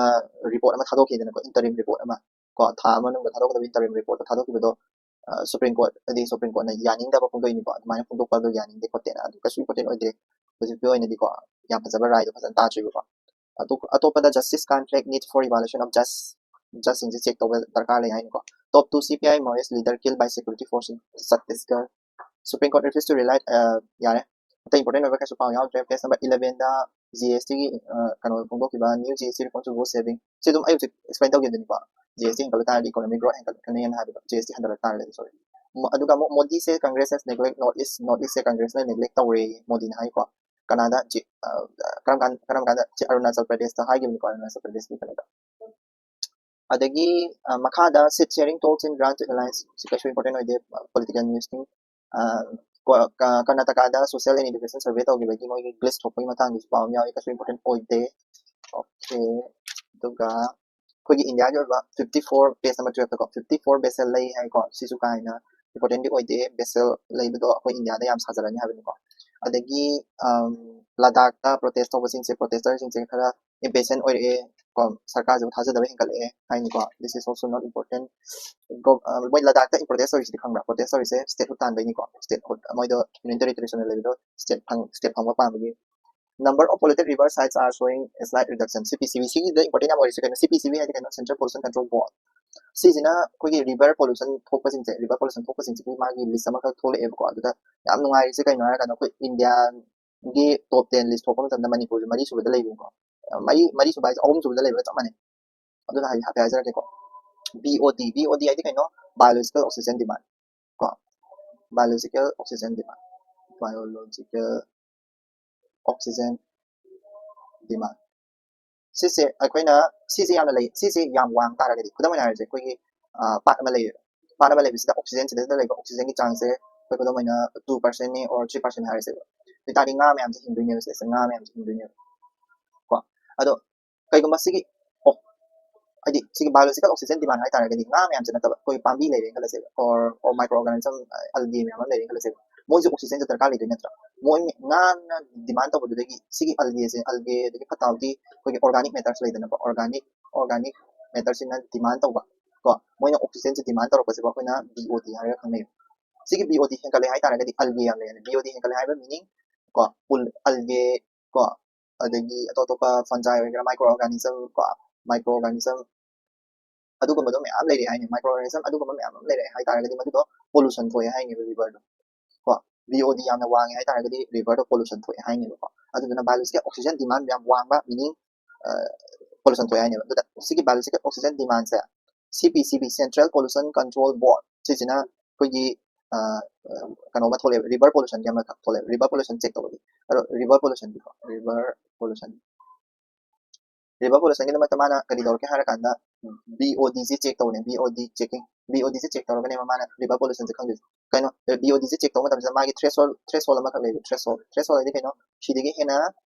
report ꯑꯃ ꯊꯥꯗꯣꯛꯈꯤꯗꯅꯀꯣ, interim report ꯑꯃ ꯀꯣ, ꯊꯥ ꯑꯃ ꯃꯅꯨꯡꯗ ꯊꯥꯗꯣꯛꯀꯗꯕ interim report ꯇꯣ ꯊꯥꯗꯣꯛꯈꯤꯕꯗꯣ Supreme Court, ꯍꯥꯏꯗꯤ Supreme Court ꯅ ꯌꯥꯅꯤꯡꯗꯕ ꯐꯣꯡꯗꯣꯛꯏꯅꯤꯀꯣ, ꯑꯗꯨꯃꯥꯏꯅ ꯐꯣꯡꯗꯣꯛꯄꯗꯣ ꯌꯥꯅꯤꯡꯗꯦ ꯈꯣꯠꯇꯦꯅ꯫ ꯑꯗꯨ ꯀꯩꯁꯨ important ꯑꯣꯏꯗ꯭ꯔꯦ ꯍꯧꯖꯤꯛꯀꯤ ꯑꯣꯏꯅꯗꯤꯀꯣ, ꯌꯥꯝ ꯐꯖꯕ ꯔꯥꯏꯗꯣ ꯐꯖꯅ ꯇꯥꯗ꯭ꯔꯤꯕꯀꯣ꯫ ꯑꯇꯣꯞ- ꯑꯇꯣꯞꯄꯗ justice contract need for evaluation of judge, judgeꯁꯤꯡꯁꯦ check ꯇꯧꯕ ꯗꯔꯀꯥꯔ ꯂꯩ ꯍꯥꯏꯅꯀꯣ. Top two C P I Maoist leader killed by security force in Chhattisgarh. Supreme Court refused to rely, ꯑ, ꯌꯥꯔꯦ, ꯑꯇꯩ important ꯑꯣꯏꯕ ꯀꯩꯁꯨ ꯄꯥꯎ ꯌꯥꯎꯗ꯭ꯔꯦ꯫ Page number elevenꯗ G S Tꯒꯤ, ꯑ, ꯀꯩꯅꯣ ꯐꯣꯡꯗꯣꯛꯈꯤꯕ new G S T reforms to boost saving, ꯁꯤ ꯑꯗꯨꯝ ꯑꯩ ꯍꯧꯖꯤꯛ explain ꯇꯧꯈꯤꯕꯗꯨꯅꯤꯀꯣ꯫ G S T ꯍꯦꯟꯒꯠꯂ ꯇꯥꯔꯗꯤ economic growth ꯍꯦꯟꯒꯠꯂꯛꯀꯅꯤꯅ ꯍꯥꯏꯕꯗꯣ, G S T ꯍꯟꯊꯔꯛ ꯇꯥꯔꯒꯗꯤ, sorry꯫ ꯃ- ꯑꯗꯨꯒ ꯑꯃꯨꯛ Modi say Congress has neglect North East, North East say Congressꯅ neglect ꯇꯧꯔꯦ ꯃꯣꯗꯤꯅ ꯍꯥꯏꯀꯣ꯫ ꯀꯅꯥꯗ? ꯖꯤ- ꯑ, ꯀꯔꯝ ꯀꯥꯟ- ꯀꯔꯝ ꯀꯥꯟꯗ? ꯁꯤ ꯑꯔꯨꯅꯥꯆꯜ ꯄ꯭ꯔꯗꯦꯁꯇ ꯍꯥꯏꯈꯤꯕꯅꯤꯀꯣ, ꯑꯔꯨꯅꯥꯆꯜ ꯄ꯭ꯔꯗꯦꯁꯀꯤ ꯀꯩꯅꯣꯗ꯫ ꯑꯗꯒꯤ, ꯑ, ꯃꯈꯥꯗ seat sharing talks in Grand Alliance, ꯁꯤ ꯀꯩꯁꯨ important ꯑꯣꯏꯗꯦ, political newsꯅꯤ꯫ ꯑ, ꯀ- ꯀ- ꯀꯔꯅꯥꯇꯀꯥꯗ social and education survey ꯇꯧꯈꯤꯕꯒꯤ ꯃꯣꯏꯒꯤ glitch ꯊꯣꯛꯄꯒꯤ ꯃꯇꯥꯡꯒꯤꯁꯨ ꯄꯥꯎ ꯑꯃ ꯌꯥꯎꯏ, ꯀꯩꯁꯨ important ꯑꯣꯏꯗꯦ꯫ Okay, ꯑꯗꯨꯒ ꯑꯩꯈꯣꯏꯒꯤ ꯏꯟꯗꯤꯌꯥꯒꯤ ꯑꯣꯏꯕ fifty four, page number twelveꯇꯀꯣ, fifty four vessel ꯂꯩ ꯍꯥꯏꯀꯣ, ꯁꯤꯁꯨ ꯀꯥ ꯍꯦꯟꯅ importantꯗꯤ ꯑꯣꯏꯗꯦ, vessel ꯂꯩꯕꯗꯣ ꯑꯩꯈꯣꯏ ꯏꯟꯗꯤꯌꯥꯗ ꯌꯥꯝ ꯁꯥꯖꯔꯅꯤ ꯍꯥꯏꯕꯅꯤꯀꯣ꯫ ꯑꯗꯒꯤ, ꯑꯝ, ꯂꯗꯥꯈꯇ protest ꯇꯧꯕꯁꯤꯡꯁꯦ, protesterꯁꯤꯡꯁꯦ ꯈꯔ impatient ꯑꯣꯏꯔꯛꯑꯦ ꯀꯣ, ꯁꯔꯀꯥꯔꯁꯤꯕꯨ ꯊꯥꯖꯗꯕ ꯍꯦꯟꯒꯠꯂꯛꯑꯦ ꯍꯥꯏꯅꯤꯀꯣ꯫ This is also not important. GO-, ꯑ, ꯃꯣꯏ ꯂꯗꯥꯈꯇ protest ꯇꯧꯔꯤꯁꯤꯗꯤ ꯈꯪꯕ꯭ꯔꯥ? Protest ꯇꯧꯔꯤꯁꯦ statehood ꯇꯥꯟꯕꯩꯅꯤꯀꯣ, statehood, ꯃꯣꯏꯗꯣ union territory ꯁꯨꯅ ꯂꯩꯕꯗꯣ state ꯐꯪ-, state ꯐꯪꯕ ꯄꯥꯝꯕꯒꯤ꯫ Number of polluted river sites are showing a slight reduction. C P C B, ꯁꯤꯒꯤꯗ important ꯌꯥꯝ ꯑꯣꯏꯔꯤꯁꯦ ꯀꯩꯅꯣ? C P C B ꯍꯥꯏꯗꯤ ꯀꯩꯅꯣ? Central Pollution Control Board. ꯁꯤꯁꯤꯅ ꯑꯩꯈꯣꯏꯒꯤ river pollution ꯊꯣꯛꯄꯁꯤꯡꯁꯦ, river pollution ꯊꯣꯛꯄꯁꯤꯡꯁꯤꯒꯤ ꯃꯥꯒꯤ list ꯑꯃꯈꯛ ꯊꯣꯛꯂꯛꯑꯦꯕꯀꯣ꯫ ꯑꯗꯨꯗ ꯌꯥꯝ ꯅꯨꯡꯉꯥꯏꯔꯤꯁꯦ ꯀꯩꯅꯣ ꯍꯥꯏꯔꯀꯥꯟꯗ, ꯑꯩꯈꯣꯏ ꯏꯟꯗꯤꯌꯥꯒꯤ top ten list ꯊꯣꯛꯄ ꯃꯇꯝꯗ ꯃꯅꯤꯄꯨꯔꯁꯦ ꯃꯔꯤ ꯁꯨꯕꯗ ꯂꯩꯕꯅꯤꯀꯣ꯫ ꯃꯔꯤ, ꯃꯔꯤ ꯁꯨꯕ ꯍꯥꯏꯁꯦ ꯑꯍꯨꯝ ꯁꯨꯕꯗ ꯂꯩꯕꯒ ꯆꯞ ꯃꯥꯟꯅꯩ꯫ ꯑꯗꯨꯅ ꯍꯥꯏ-, ꯍꯥꯏꯐꯦꯠ ꯍꯥꯏꯖꯔꯛꯀꯦꯀꯣ꯫ B O D, B O D ꯍꯥꯏꯗꯤ ꯀꯩꯅꯣ? Biological oxygen demand ꯀꯣ, biological oxygen demand, biological oxygen demand꯫ ꯁꯤꯁꯦ ꯑꯩꯈꯣꯏꯅ, ꯁꯤꯁꯦ ꯌꯥꯝꯅ ꯂꯩ, ꯁꯤꯁꯦ ꯌꯥꯝ ꯋꯥꯡ ꯇꯥꯔꯒꯗꯤ, ꯈꯨꯗꯝ ꯑꯣꯏꯅ ꯍꯥꯏꯔꯁꯦ, ꯑꯩꯈꯣꯏꯒꯤ, ꯑ, ꯄꯥꯠ ꯑꯃ ꯂꯩꯔꯦ꯫ ꯄꯥꯠ ꯑꯃ ꯂꯩꯕꯁꯤꯗ oxygen, ꯁꯤꯗ ꯂꯩꯕ oxygenꯒꯤ ꯆꯥꯡꯁꯦ ꯑꯩꯈꯣꯏ ꯈꯨꯗꯝ ꯑꯣꯏꯅ two percentꯅꯤ or three percent ꯍꯥꯏꯔꯁꯦꯕ꯫ ꯑꯗꯨ ꯑꯣꯏꯇꯥꯔꯗꯤ ꯉꯥ ꯃꯌꯥꯝꯁꯦ ꯍꯤꯡꯗꯣꯏꯅꯦꯕ, ꯁꯤꯗ ꯉꯥ ꯃꯌꯥꯝꯁꯦ ꯍꯤꯡꯗꯣꯏꯅꯦꯕ ꯀꯣ꯫ ꯑꯗꯣ ꯀꯩꯒꯨꯝꯕ ꯁꯤꯒꯤ, ꯑꯣ, ꯍꯥꯏꯗꯤ ꯁꯤꯒꯤ biological oxygen demand ꯍꯥꯏꯇꯥꯔꯒꯗꯤ ꯉꯥ ꯃꯌꯥꯝꯁꯦ ꯅꯠꯇꯕ, ꯑꯩꯈꯣꯏ ꯄꯥꯝꯕꯤ ꯂꯩꯔꯦꯅ ꯈꯜꯂꯁꯦꯕ, or, or microorganism, algae ꯃꯌꯥꯝ ꯑꯃ ꯂꯩꯔꯦꯅ ꯈꯜꯂꯁꯦꯕ, ꯃꯣꯏꯁꯦ oxygenꯁꯦ ꯗꯔꯀꯥꯔ ꯂꯩꯗꯣꯏ ꯅꯠꯇ꯭ꯔꯥ? ꯃꯣꯏ ꯉꯥꯅ demand ꯇꯧꯕꯗꯨꯗꯒꯤ ꯁꯤꯒꯤ algaeꯁꯦ, algae ꯑꯗꯒꯤ ꯐꯠꯇ ꯍꯥꯎꯊꯤ, ꯑꯩꯈꯣꯏꯒꯤ organic matterꯁꯦ ꯂꯩꯗꯅꯀꯣ, organic, organic matterꯁꯤꯅ demand ꯇꯧꯕ ꯀꯣ, ꯃꯣꯏꯅ oxygenꯁꯦ demand ꯇꯧꯔꯛꯄꯁꯤꯕꯨ ꯑꯩꯈꯣꯏꯅ B O D ꯍꯥꯏꯔꯒ ꯈꯪꯅꯩ꯫ ꯁꯤꯒꯤ B O D ꯍꯦꯟꯒꯠꯂꯦ ꯍꯥꯏꯇꯥꯔꯒꯗꯤ algae ꯌꯥꯝ ꯂꯩꯔꯅꯤ꯫ B O D ꯍꯦꯟꯒꯠꯂꯦ ꯍꯥꯏꯕ meaning ꯀꯣ, ꯄꯨꯜ-, algae ꯀꯣ, ꯑꯗꯒꯤ ꯑꯇꯣꯞ ꯑꯇꯣꯞꯄ fungi ꯑꯣꯏꯒꯦꯔꯥ, micro organism ꯀꯣ, micro organism ꯑꯗꯨꯒꯨꯝꯕꯗꯣ ꯃꯌꯥꯝ ꯂꯩꯔꯦ ꯍꯥꯏꯅꯤ, micro organism ꯑꯗꯨꯒꯨꯝꯕ ꯃꯌꯥꯝ ꯑꯃ ꯂꯩꯔꯦ ꯍꯥꯏꯇꯥꯔꯒꯗꯤ ꯃꯗꯨꯗꯣ pollution ꯊꯣꯛꯑꯦ ꯍꯥꯏꯅꯦꯕ river ꯗꯣ ꯀꯣ꯫ B O D ꯌꯥꯝꯅ ꯋꯥꯡꯉꯦ ꯍꯥꯏꯇꯥꯔꯒꯗꯤ river ꯗꯣ pollution ꯊꯣꯛꯑꯦ ꯍꯥꯏꯅꯦꯕꯀꯣ꯫ ꯑꯗꯨꯗꯨꯅ biological oxygen demand ꯌꯥꯝ ꯋꯥꯡꯕ, meaning pollution ꯊꯣꯛꯑꯦ ꯍꯥꯏꯅꯦꯕ꯫ ꯑꯗꯨꯗ ꯁꯤꯒꯤ biological oxygen demand ꯁꯦ C P C B, Central Pollution Control Board, ꯁꯤꯁꯤꯅ ꯑꯩꯈꯣꯏꯒꯤ ꯀꯩꯅꯣ ꯑꯃ ꯊꯣꯛꯂꯛꯑꯦꯕ, river pollution ꯒꯤ ꯑꯃꯈꯛ ꯊꯣꯛꯂꯛꯑꯦꯕ, river pollution check ꯇꯧꯕꯒꯤ꯫ ꯑꯗꯣ river pollution ꯗꯤꯀꯣ, river pollution, river pollution ꯒꯤꯗꯃꯛꯇ ꯃꯥꯅ ꯀꯔꯤ ꯇꯧꯔꯛꯀꯦ ꯍꯥꯏꯔꯀꯥꯟꯗ, B O D ꯁꯦ check ꯇꯧꯕꯅꯦ꯫ B O D checking, B O D ꯁꯦ check ꯇꯧꯔꯒꯅꯦꯕ ꯃꯥꯅ river pollution ꯁꯦ ꯈꯪꯗꯣꯏꯁꯦ꯫ ꯀꯩꯅꯣ, B O D ꯁꯦ check ꯇꯧꯕ ꯃꯇꯝꯁꯤꯗ ꯃꯥꯒꯤ threshold, threshold ꯑꯃꯈꯛ ꯂꯩꯕ, threshold꯫ Threshold ꯍꯥꯏꯗꯤ ꯀꯩꯅꯣ? ꯁꯤꯗꯒꯤ ꯍꯦꯟꯅ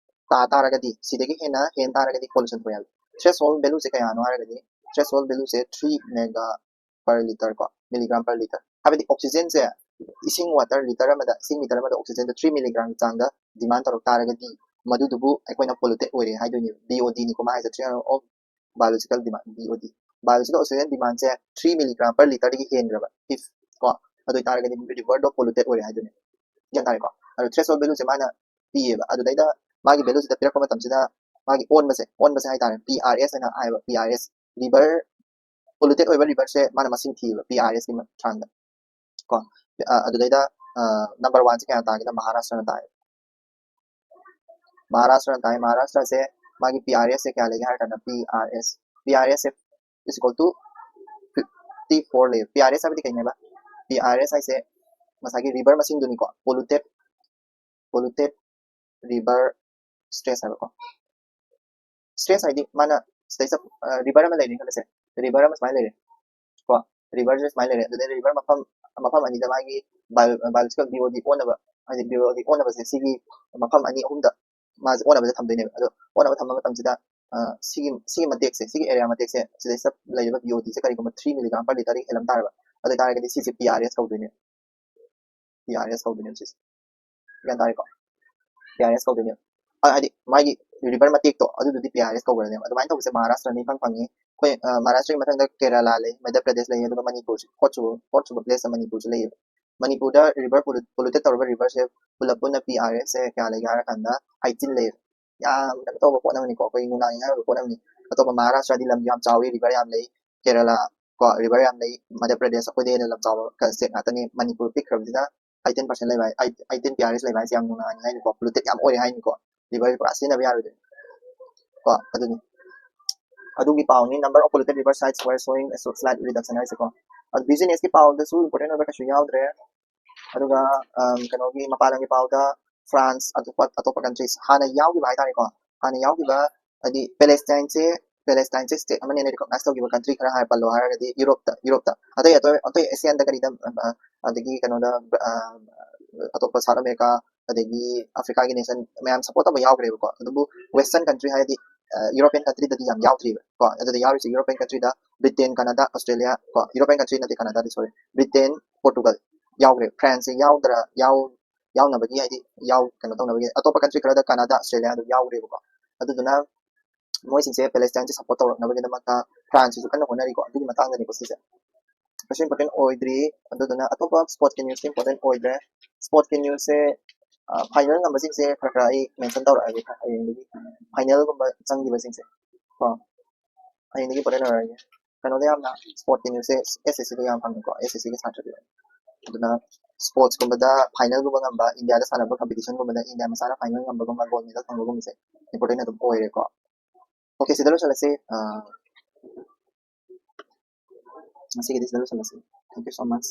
ꯇꯥ ꯇꯥꯔꯒꯗꯤ, ꯁꯤꯗꯒꯤ ꯍꯦꯟꯅ ꯍꯦꯟ ꯇꯥꯔꯒꯗꯤ pollution ꯊꯣꯛꯑꯦ ꯍꯥꯏꯕ꯫ Threshold value ꯁꯦ ꯀꯌꯥꯅꯣ ꯍꯥꯏꯔꯒꯗꯤ, threshold value ꯁꯦ three mega per litre ꯀꯣ, milligram per litre꯫ ꯍꯥꯏꯕꯗꯤ oxygen ꯁꯦ, ꯏꯁꯤꯡ water litre ꯑꯃꯗ, ꯏꯁꯤꯡ litre ꯑꯃꯗ oxygen ꯗ three milligram ꯒꯤ ꯆꯥꯡꯗ demand ꯇꯧꯔꯛ ꯇꯥꯔꯒꯗꯤ, ꯃꯗꯨꯗꯨꯕꯨ ꯑꯩꯈꯣꯏꯅ polluted ꯑꯣꯏꯔꯦ ꯍꯥꯏꯗꯣꯏꯅꯦꯕ꯫ B O D ꯅꯤꯀꯣ ꯃꯥ ꯍꯥꯏꯁꯦ, threshold of biological demand, B O D꯫ Biological oxygen demand say three milligram per litre ꯗꯒꯤ ꯍꯦꯟꯈ꯭ꯔꯕ, if ꯀꯣ, ꯑꯗꯨ ꯑꯣꯏꯇꯥꯔꯒꯗꯤ river ꯗꯣ polluted ꯑꯣꯏꯔꯦ ꯍꯥꯏꯗꯣꯏꯅꯦ꯫ ꯒ꯭ꯌꯥꯟ ꯇꯥꯔꯦꯀꯣ? ꯑꯗꯣ threshold value ꯁꯦ ꯃꯥꯅ ꯄꯤꯌꯦꯕ꯫ ꯑꯗꯨꯗꯩꯗ ꯃꯥꯒꯤ value ꯁꯤꯗ ꯄꯤꯔꯛꯄ ꯃꯇꯝꯁꯤꯗ ꯃꯥꯒꯤ ꯑꯣꯟꯕꯁꯦ, ꯑꯣꯟꯕꯁꯦ ꯍꯥꯏꯇꯥꯔꯦ, P R S ꯍꯥꯏꯅ ꯍꯥꯏꯕ, P R S, river polluted ꯑꯣꯏꯕ river ꯁꯦ ꯃꯥꯅ ꯃꯁꯤꯡ ꯊꯤꯌꯦꯕ P R S ꯀꯤ ꯆꯥꯡꯗ ꯀꯣ꯫ ꯑ, ꯑꯗꯨꯗꯩꯗ number one ꯁꯦ ꯀꯌꯥ ꯇꯥꯒꯦꯗ ꯃꯍꯥꯔꯥꯁꯇ꯭ꯔꯅ ꯇꯥꯏ꯫ ꯃꯍꯥꯔꯥꯁꯇ꯭ꯔꯅ ꯇꯥꯏ꯫ ꯃꯍꯥꯔꯥꯁꯇ꯭ꯔꯁꯦ ꯃꯥꯒꯤ P R S ꯁꯦ ꯀꯌꯥ ꯂꯩꯒꯦ ꯍꯥꯏꯔ ꯀꯥꯟꯗ P R S, P R S say is equal to fifty four ꯂꯩꯌꯦ꯫ P R S ꯍꯥꯏꯕꯗꯤ ꯀꯩꯅꯦꯕ? P R S ꯍꯥꯏꯁꯦ ꯉꯁꯥꯏꯒꯤ river ꯃꯁꯤꯡꯗꯨꯅꯤꯀꯣ, polluted, polluted river stress ꯍꯥꯏꯕꯀꯣ꯫ Stress ꯍꯥꯏꯗꯤ ꯃꯥꯅ ꯁꯤꯗꯩꯁꯤꯗ river ꯑꯃ ꯂꯩꯔꯦ ꯈꯜꯂꯁꯦ, river ꯑꯃ ꯁꯨꯃꯥꯏꯅ ꯂꯩꯔꯦ ꯀꯣ, river ꯁꯦ ꯁꯨꯃꯥꯏꯅ ꯂꯩꯔꯦ꯫ ꯑꯗꯨꯗꯩ river ꯃꯐꯝ, ꯃꯐꯝ ꯑꯅꯤꯗ ꯃꯥꯒꯤ bio-, biological B O D ꯑꯣꯟꯅꯕ, ꯍꯥꯏꯗꯤ B O D ꯑꯣꯟꯅꯕꯁꯦ ꯁꯤꯒꯤ ꯃꯐꯝ ꯑꯅꯤ ꯑꯍꯨꯝꯗ ꯃꯥꯁꯦ ꯑꯣꯟꯅꯕꯗ ꯊꯝꯗꯣꯏꯅꯦꯕ꯫ ꯑꯗꯣ ꯑꯣꯟꯅꯕ ꯊꯝꯕ ꯃꯇꯝꯁꯤꯗ, ꯑ, ꯁꯤꯒꯤ, ꯁꯤꯒꯤ ꯃꯇꯦꯛꯁꯦ, ꯁꯤꯒꯤ area ꯃꯇꯦꯛꯁꯦ, ꯁꯤꯗꯩꯁꯤꯗ ꯂꯩꯔꯤꯕ B O D ꯁꯦ ꯀꯔꯤꯒꯨꯝꯕ three milligram per litre ꯗꯒꯤ ꯍꯦꯜꯂꯝ ꯇꯥꯔꯕ, ꯑꯗꯨ ꯑꯣꯏꯇꯥꯔꯒꯗꯤ ꯁꯤꯁꯦ P R S ꯀꯧꯗꯣꯏꯅꯦ, P R S ꯀꯧꯗꯣꯏꯅꯦꯕ ꯁꯤꯁꯦ꯫ ꯒ꯭ꯌꯥꯟ ꯇꯥꯔꯦꯀꯣ? P R S ꯀꯧꯗꯣꯏꯅꯦꯕ꯫ ꯑ, ꯍꯥꯏꯗꯤ ꯃꯥꯒꯤ river ꯃꯇꯦꯛꯇꯣ ꯑꯗꯨꯗꯨꯗꯤ P R S ꯀꯧꯕꯅꯦꯕ꯫ ꯑꯗꯨꯃꯥꯏꯅ ꯇꯧꯕꯁꯦ ꯃꯍꯥꯔꯥꯁꯇ꯭ꯔꯅ ꯏꯐꯪ ꯐꯪꯉꯤ꯫ ꯑꯩꯈꯣꯏ, ꯑ, ꯃꯍꯥꯔꯥꯁꯇ꯭ꯔꯒꯤ ꯃꯊꯪꯗ ꯀꯦꯔꯂꯥ ꯂꯩ, ꯃꯙ꯭ꯌ ꯄ꯭ꯔꯗꯦꯁ ꯂꯩ, ꯑꯗꯨꯒ ꯃꯅꯤꯄꯨꯔꯁꯦ, fourth ꯁꯨꯕ, fourth ꯁꯨꯕ place ꯇ ꯃꯅꯤꯄꯨꯔꯁꯦ ꯂꯩꯌꯦꯕ꯫ ꯃꯅꯤꯄꯨꯔꯗ river pollu-, polluted ꯇꯧꯔꯕ river ꯁꯦ ꯄꯨꯂꯞ ꯄꯨꯟꯅ P R S ꯁꯦ ꯀꯌꯥ ꯂꯩꯒꯦ ꯍꯥꯏꯔ ꯀꯥꯟꯗ eighteen ꯂꯩꯌꯦꯕ꯫ ꯌꯥꯝ ꯀꯩꯅꯣ ꯇꯧꯕ ꯄꯣꯠ ꯑꯃꯅꯤꯀꯣ, ꯑꯩꯈꯣꯏ ꯅꯨꯡꯅꯥꯡꯅꯤꯡꯉꯥꯏ ꯑꯣꯏꯕ ꯄꯣꯠ ꯑꯃꯅꯤ꯫ ꯑꯇꯣꯞꯄ ꯃꯍꯥꯔꯥꯁꯇ꯭ꯔꯗꯤ ꯂꯝ ꯌꯥꯝ ꯆꯥꯎꯋꯤ, ꯔꯤꯚꯔ ꯌꯥꯝ ꯂꯩ, ꯀꯦꯔꯂꯥ ꯀꯣ, ꯔꯤꯚꯔ ꯌꯥꯝ ꯂꯩ, ꯃꯙ꯭ꯌ ꯄ꯭ꯔꯗꯦꯁ ꯑꯩꯈꯣꯏꯗꯩ ꯍꯦꯟꯅ ꯂꯝ ꯆꯥꯎꯕ ꯁ꯭ꯇꯦꯠ ꯉꯥꯛꯇꯅꯤ꯫ ꯃꯅꯤꯄꯨꯔ ꯄꯤꯛꯈ꯭ꯔꯕꯁꯤꯗ ꯑꯩꯇꯤꯟ ꯄꯥꯔꯁꯦꯟ ꯂꯩꯕ ꯍꯥꯏ, ꯑꯩꯇꯤꯟ ꯄꯤ ꯑꯥꯔ ꯑꯦꯁ ꯂꯩꯕ ꯍꯥꯏꯁꯦ ꯌꯥꯝ ꯅꯨꯡꯅꯥꯡꯅꯤꯡꯉꯥꯏꯅꯤꯀꯣ, ꯄꯣꯂꯨꯇꯦꯠ ꯌꯥꯝ ꯑꯣꯏꯔꯦ ꯍꯥꯏꯅꯤꯀꯣ, ꯔꯤꯚꯔ ꯄꯨꯔꯥ ꯁꯤꯖꯤꯟꯅꯕ ꯌꯥꯔꯣꯏꯗꯣꯏꯅꯤ ꯀꯣ꯫ ꯑꯗꯨꯅꯤ ꯑꯗꯨꯒꯤ ꯄꯥꯎꯅꯤ, number of polluted river sites were showing a slight reduction ꯍꯥꯏꯁꯦꯀꯣ꯫ ꯑꯗꯨ ꯕꯤꯖꯤꯅꯦꯁꯀꯤ ꯄꯥꯎꯗꯁꯨ ꯏꯝꯄꯣꯔꯇꯦꯟ ꯑꯣꯏꯕ ꯀꯩꯁꯨ ꯌꯥꯎꯗ꯭ꯔꯦ꯫ ꯑꯗꯨꯒ ꯑꯝ, ꯀꯩꯅꯣꯒꯤ ꯃꯄꯥꯟ ꯂꯝꯒꯤ ꯄꯥꯎꯗ ꯐ꯭ꯔꯥꯟꯁ, ꯑꯇꯣꯞꯄ ꯑꯇꯣꯞꯄ ꯀꯟꯇ꯭ꯔꯤꯁ ꯍꯥꯟꯅ ꯌꯥꯎꯈꯤꯕ ꯍꯥꯏꯇꯥꯔꯦꯀꯣ, ꯍꯥꯟꯅ ꯌꯥꯎꯈꯤꯕ ꯍꯥꯏꯗꯤ ꯄꯦꯂꯦꯁꯇꯥꯏꯟꯁꯦ, ꯄꯦꯂꯦꯁꯇꯥꯏꯟꯁꯦ ꯁ꯭ꯇꯦꯠ ꯑꯃꯅꯦꯅ ꯔꯤꯀꯣꯛꯅꯥꯏꯁ ꯇꯧꯈꯤꯕ ꯀꯟꯇ꯭ꯔꯤ ꯈꯔ ꯍꯥꯏꯔ ꯄꯜꯂꯣ ꯍꯥꯏꯔꯒꯗꯤ ꯌꯨꯔꯣꯞꯇ, ꯌꯨꯔꯣꯞꯇ ꯑꯇꯩ ꯑꯇꯣꯞ ꯑꯇꯩ ꯑꯦꯁꯤꯌꯥꯟꯗ ꯀꯔꯤꯗ, ꯑ, ꯑꯗꯒꯤ ꯀꯩꯅꯣꯗ, ꯑ, ꯑꯇꯣꯞꯄ ꯁꯥꯎꯠ ꯑꯃꯦꯔꯤꯀꯥ, ꯑꯗꯒꯤ ꯑꯐ꯭ꯔꯤꯀꯥꯒꯤ ꯅꯦꯁꯟ ꯃꯌꯥꯝ ꯁꯞꯄꯣꯔꯠ ꯇꯧꯕ ꯌꯥꯎꯈ꯭ꯔꯦꯕꯀꯣ꯫ ꯑꯗꯨꯕꯨ ꯋꯦꯁꯇꯔꯟ ꯀꯟꯇ꯭ꯔꯤ ꯍꯥꯏꯗꯤ ꯌꯨꯔꯣꯄꯤꯌꯟ ꯀꯟꯇ꯭ꯔꯤꯗꯗꯤ ꯌꯥꯝ ꯌꯥꯎꯗ꯭ꯔꯤꯕ ꯀꯣ꯫ ꯑꯗꯨꯗ ꯌꯥꯎꯔꯤꯁꯦ ꯌꯨꯔꯣꯄꯤꯌꯟ ꯀꯟꯇ꯭ꯔꯤꯗ ꯕ꯭ꯔꯤꯇꯦꯟ, ꯀꯅꯥꯗꯥ, ꯑꯣꯁꯇ꯭ꯔꯦꯂꯤꯌꯥ ꯀꯣ, ꯌꯨꯔꯣꯄꯤꯌꯟ ꯀꯟꯇ꯭ꯔꯤ ꯅꯠꯇꯦ ꯀꯅꯥꯗꯥꯗꯤ, ꯁꯣꯔꯤ, ꯕ꯭ꯔꯤꯇꯦꯟ, ꯄꯣꯔꯇꯨꯒꯜ ꯌꯥꯎꯈ꯭ꯔꯦ꯫ ꯐ꯭ꯔꯥꯟꯁꯁꯦ ꯌꯥꯎꯗ꯭ꯔ ꯌꯥꯎ ꯌꯥꯎꯅꯕꯒꯤ ꯍꯥꯏꯗꯤ ꯌꯥꯎ ꯀꯩꯅꯣ ꯇꯧꯅꯕꯒꯤ ꯑꯇꯣꯞꯄ ꯀꯟꯇ꯭ꯔꯤ ꯈꯔꯗ ꯀꯅꯥꯗꯥ, ꯑꯣꯁꯇ꯭ꯔꯦꯂꯤꯌꯥ ꯑꯗꯨꯝ ꯌꯥꯎꯈ꯭ꯔꯦꯕꯀꯣ꯫ ꯑꯗꯨꯗꯨꯅ ꯃꯣꯏꯁꯤꯡꯁꯦ ꯄꯦꯂꯦꯁꯇꯥꯏꯟꯁꯦ ꯁꯞꯄꯣꯔꯠ ꯇꯧꯔꯛꯅꯕꯒꯤꯗꯃꯛꯇ ꯐ꯭ꯔꯥꯟꯁꯁꯤꯁꯨ ꯀꯟꯅ ꯍꯣꯠꯅꯔꯤꯀꯣ꯫ ꯑꯗꯨꯒꯤ ꯃꯇꯥꯡꯗꯅꯤꯀꯣ ꯁꯤꯁꯦ꯫ ꯀꯩꯁꯨ ꯏꯝꯄꯣꯔꯇꯦꯟ ꯑꯣꯏꯗ꯭ꯔꯤ꯫ ꯑꯗꯨꯗꯨꯅ ꯑꯇꯣꯞꯄ ꯁ꯭ꯄꯣꯔꯠꯁꯀꯤ ꯅ꯭ꯌꯨꯁꯇꯤ ꯏꯝꯄꯣꯔꯇꯦꯟ ꯑꯣꯏꯗ꯭ꯔꯦ꯫ ꯁ꯭ꯄꯣꯔꯠꯁꯀꯤ ꯅ꯭ꯌꯨꯁꯁꯦ, ꯐꯥꯏꯅꯦꯜ ꯉꯝꯕꯁꯤꯡꯁꯦ ꯈꯔ ꯈꯔ ꯑꯩ ꯃꯦꯟꯁꯟ ꯇꯧꯔꯛꯑꯒꯦ ꯍꯌꯦꯡꯗꯒꯤ꯫ ꯐꯥꯏꯅꯦꯜꯒꯨꯝꯕ ꯆꯪꯈꯤꯕꯁꯤꯡꯁꯦ ꯀꯣ, ꯍꯌꯦꯡꯗꯒꯤ ꯏꯝꯄꯣꯔꯇꯦꯟ ꯑꯣꯏꯔꯛꯑꯒꯦ꯫ ꯀꯩꯅꯣꯗ ꯌꯥꯝꯅ ꯁ꯭ꯄꯣꯔꯠꯁꯀꯤ ꯅ꯭ꯌꯨꯁꯁꯦ ꯑꯦꯁ ꯑꯦꯁ ꯁꯤꯗ ꯌꯥꯝ ꯐꯪꯉꯦꯀꯣ, ꯑꯦꯁ ꯑꯦꯁ ꯁꯤꯒꯤ ꯁꯥꯇ꯭ꯔꯗꯤ꯫ ꯑꯗꯨꯅ ꯁ꯭ꯄꯣꯔꯠꯁꯀꯨꯝꯕꯗ ꯐꯥꯏꯅꯦꯜꯒꯨꯝꯕ ꯉꯝꯕ, ꯏꯟꯗꯤꯌꯥꯗ ꯁꯥꯟꯅꯕ ꯀꯝꯄꯤꯇꯤꯁꯟꯒꯨꯝꯕꯗ ꯏꯟꯗꯤꯌꯥ ꯃꯆꯥꯅ ꯐꯥꯏꯅꯦꯜ ꯉꯝꯕꯒꯨꯝꯕ, ꯒꯣꯜ ꯃꯦꯗꯜ ꯐꯪꯕꯒꯨꯝꯕꯁꯦ ꯏꯝꯄꯣꯔꯇꯦꯟ ꯑꯗꯨꯝ ꯑꯣꯏꯔꯦꯀꯣ꯫ ꯑꯣꯀꯦ, ꯁꯤꯗ ꯂꯣꯏꯁꯤꯜꯂꯁꯤ꯫ ꯑ, ꯉꯁꯤꯒꯤꯗꯤ ꯁꯤꯗ ꯂꯣꯏꯁꯤꯜꯂꯁꯤ꯫ Thank you so much.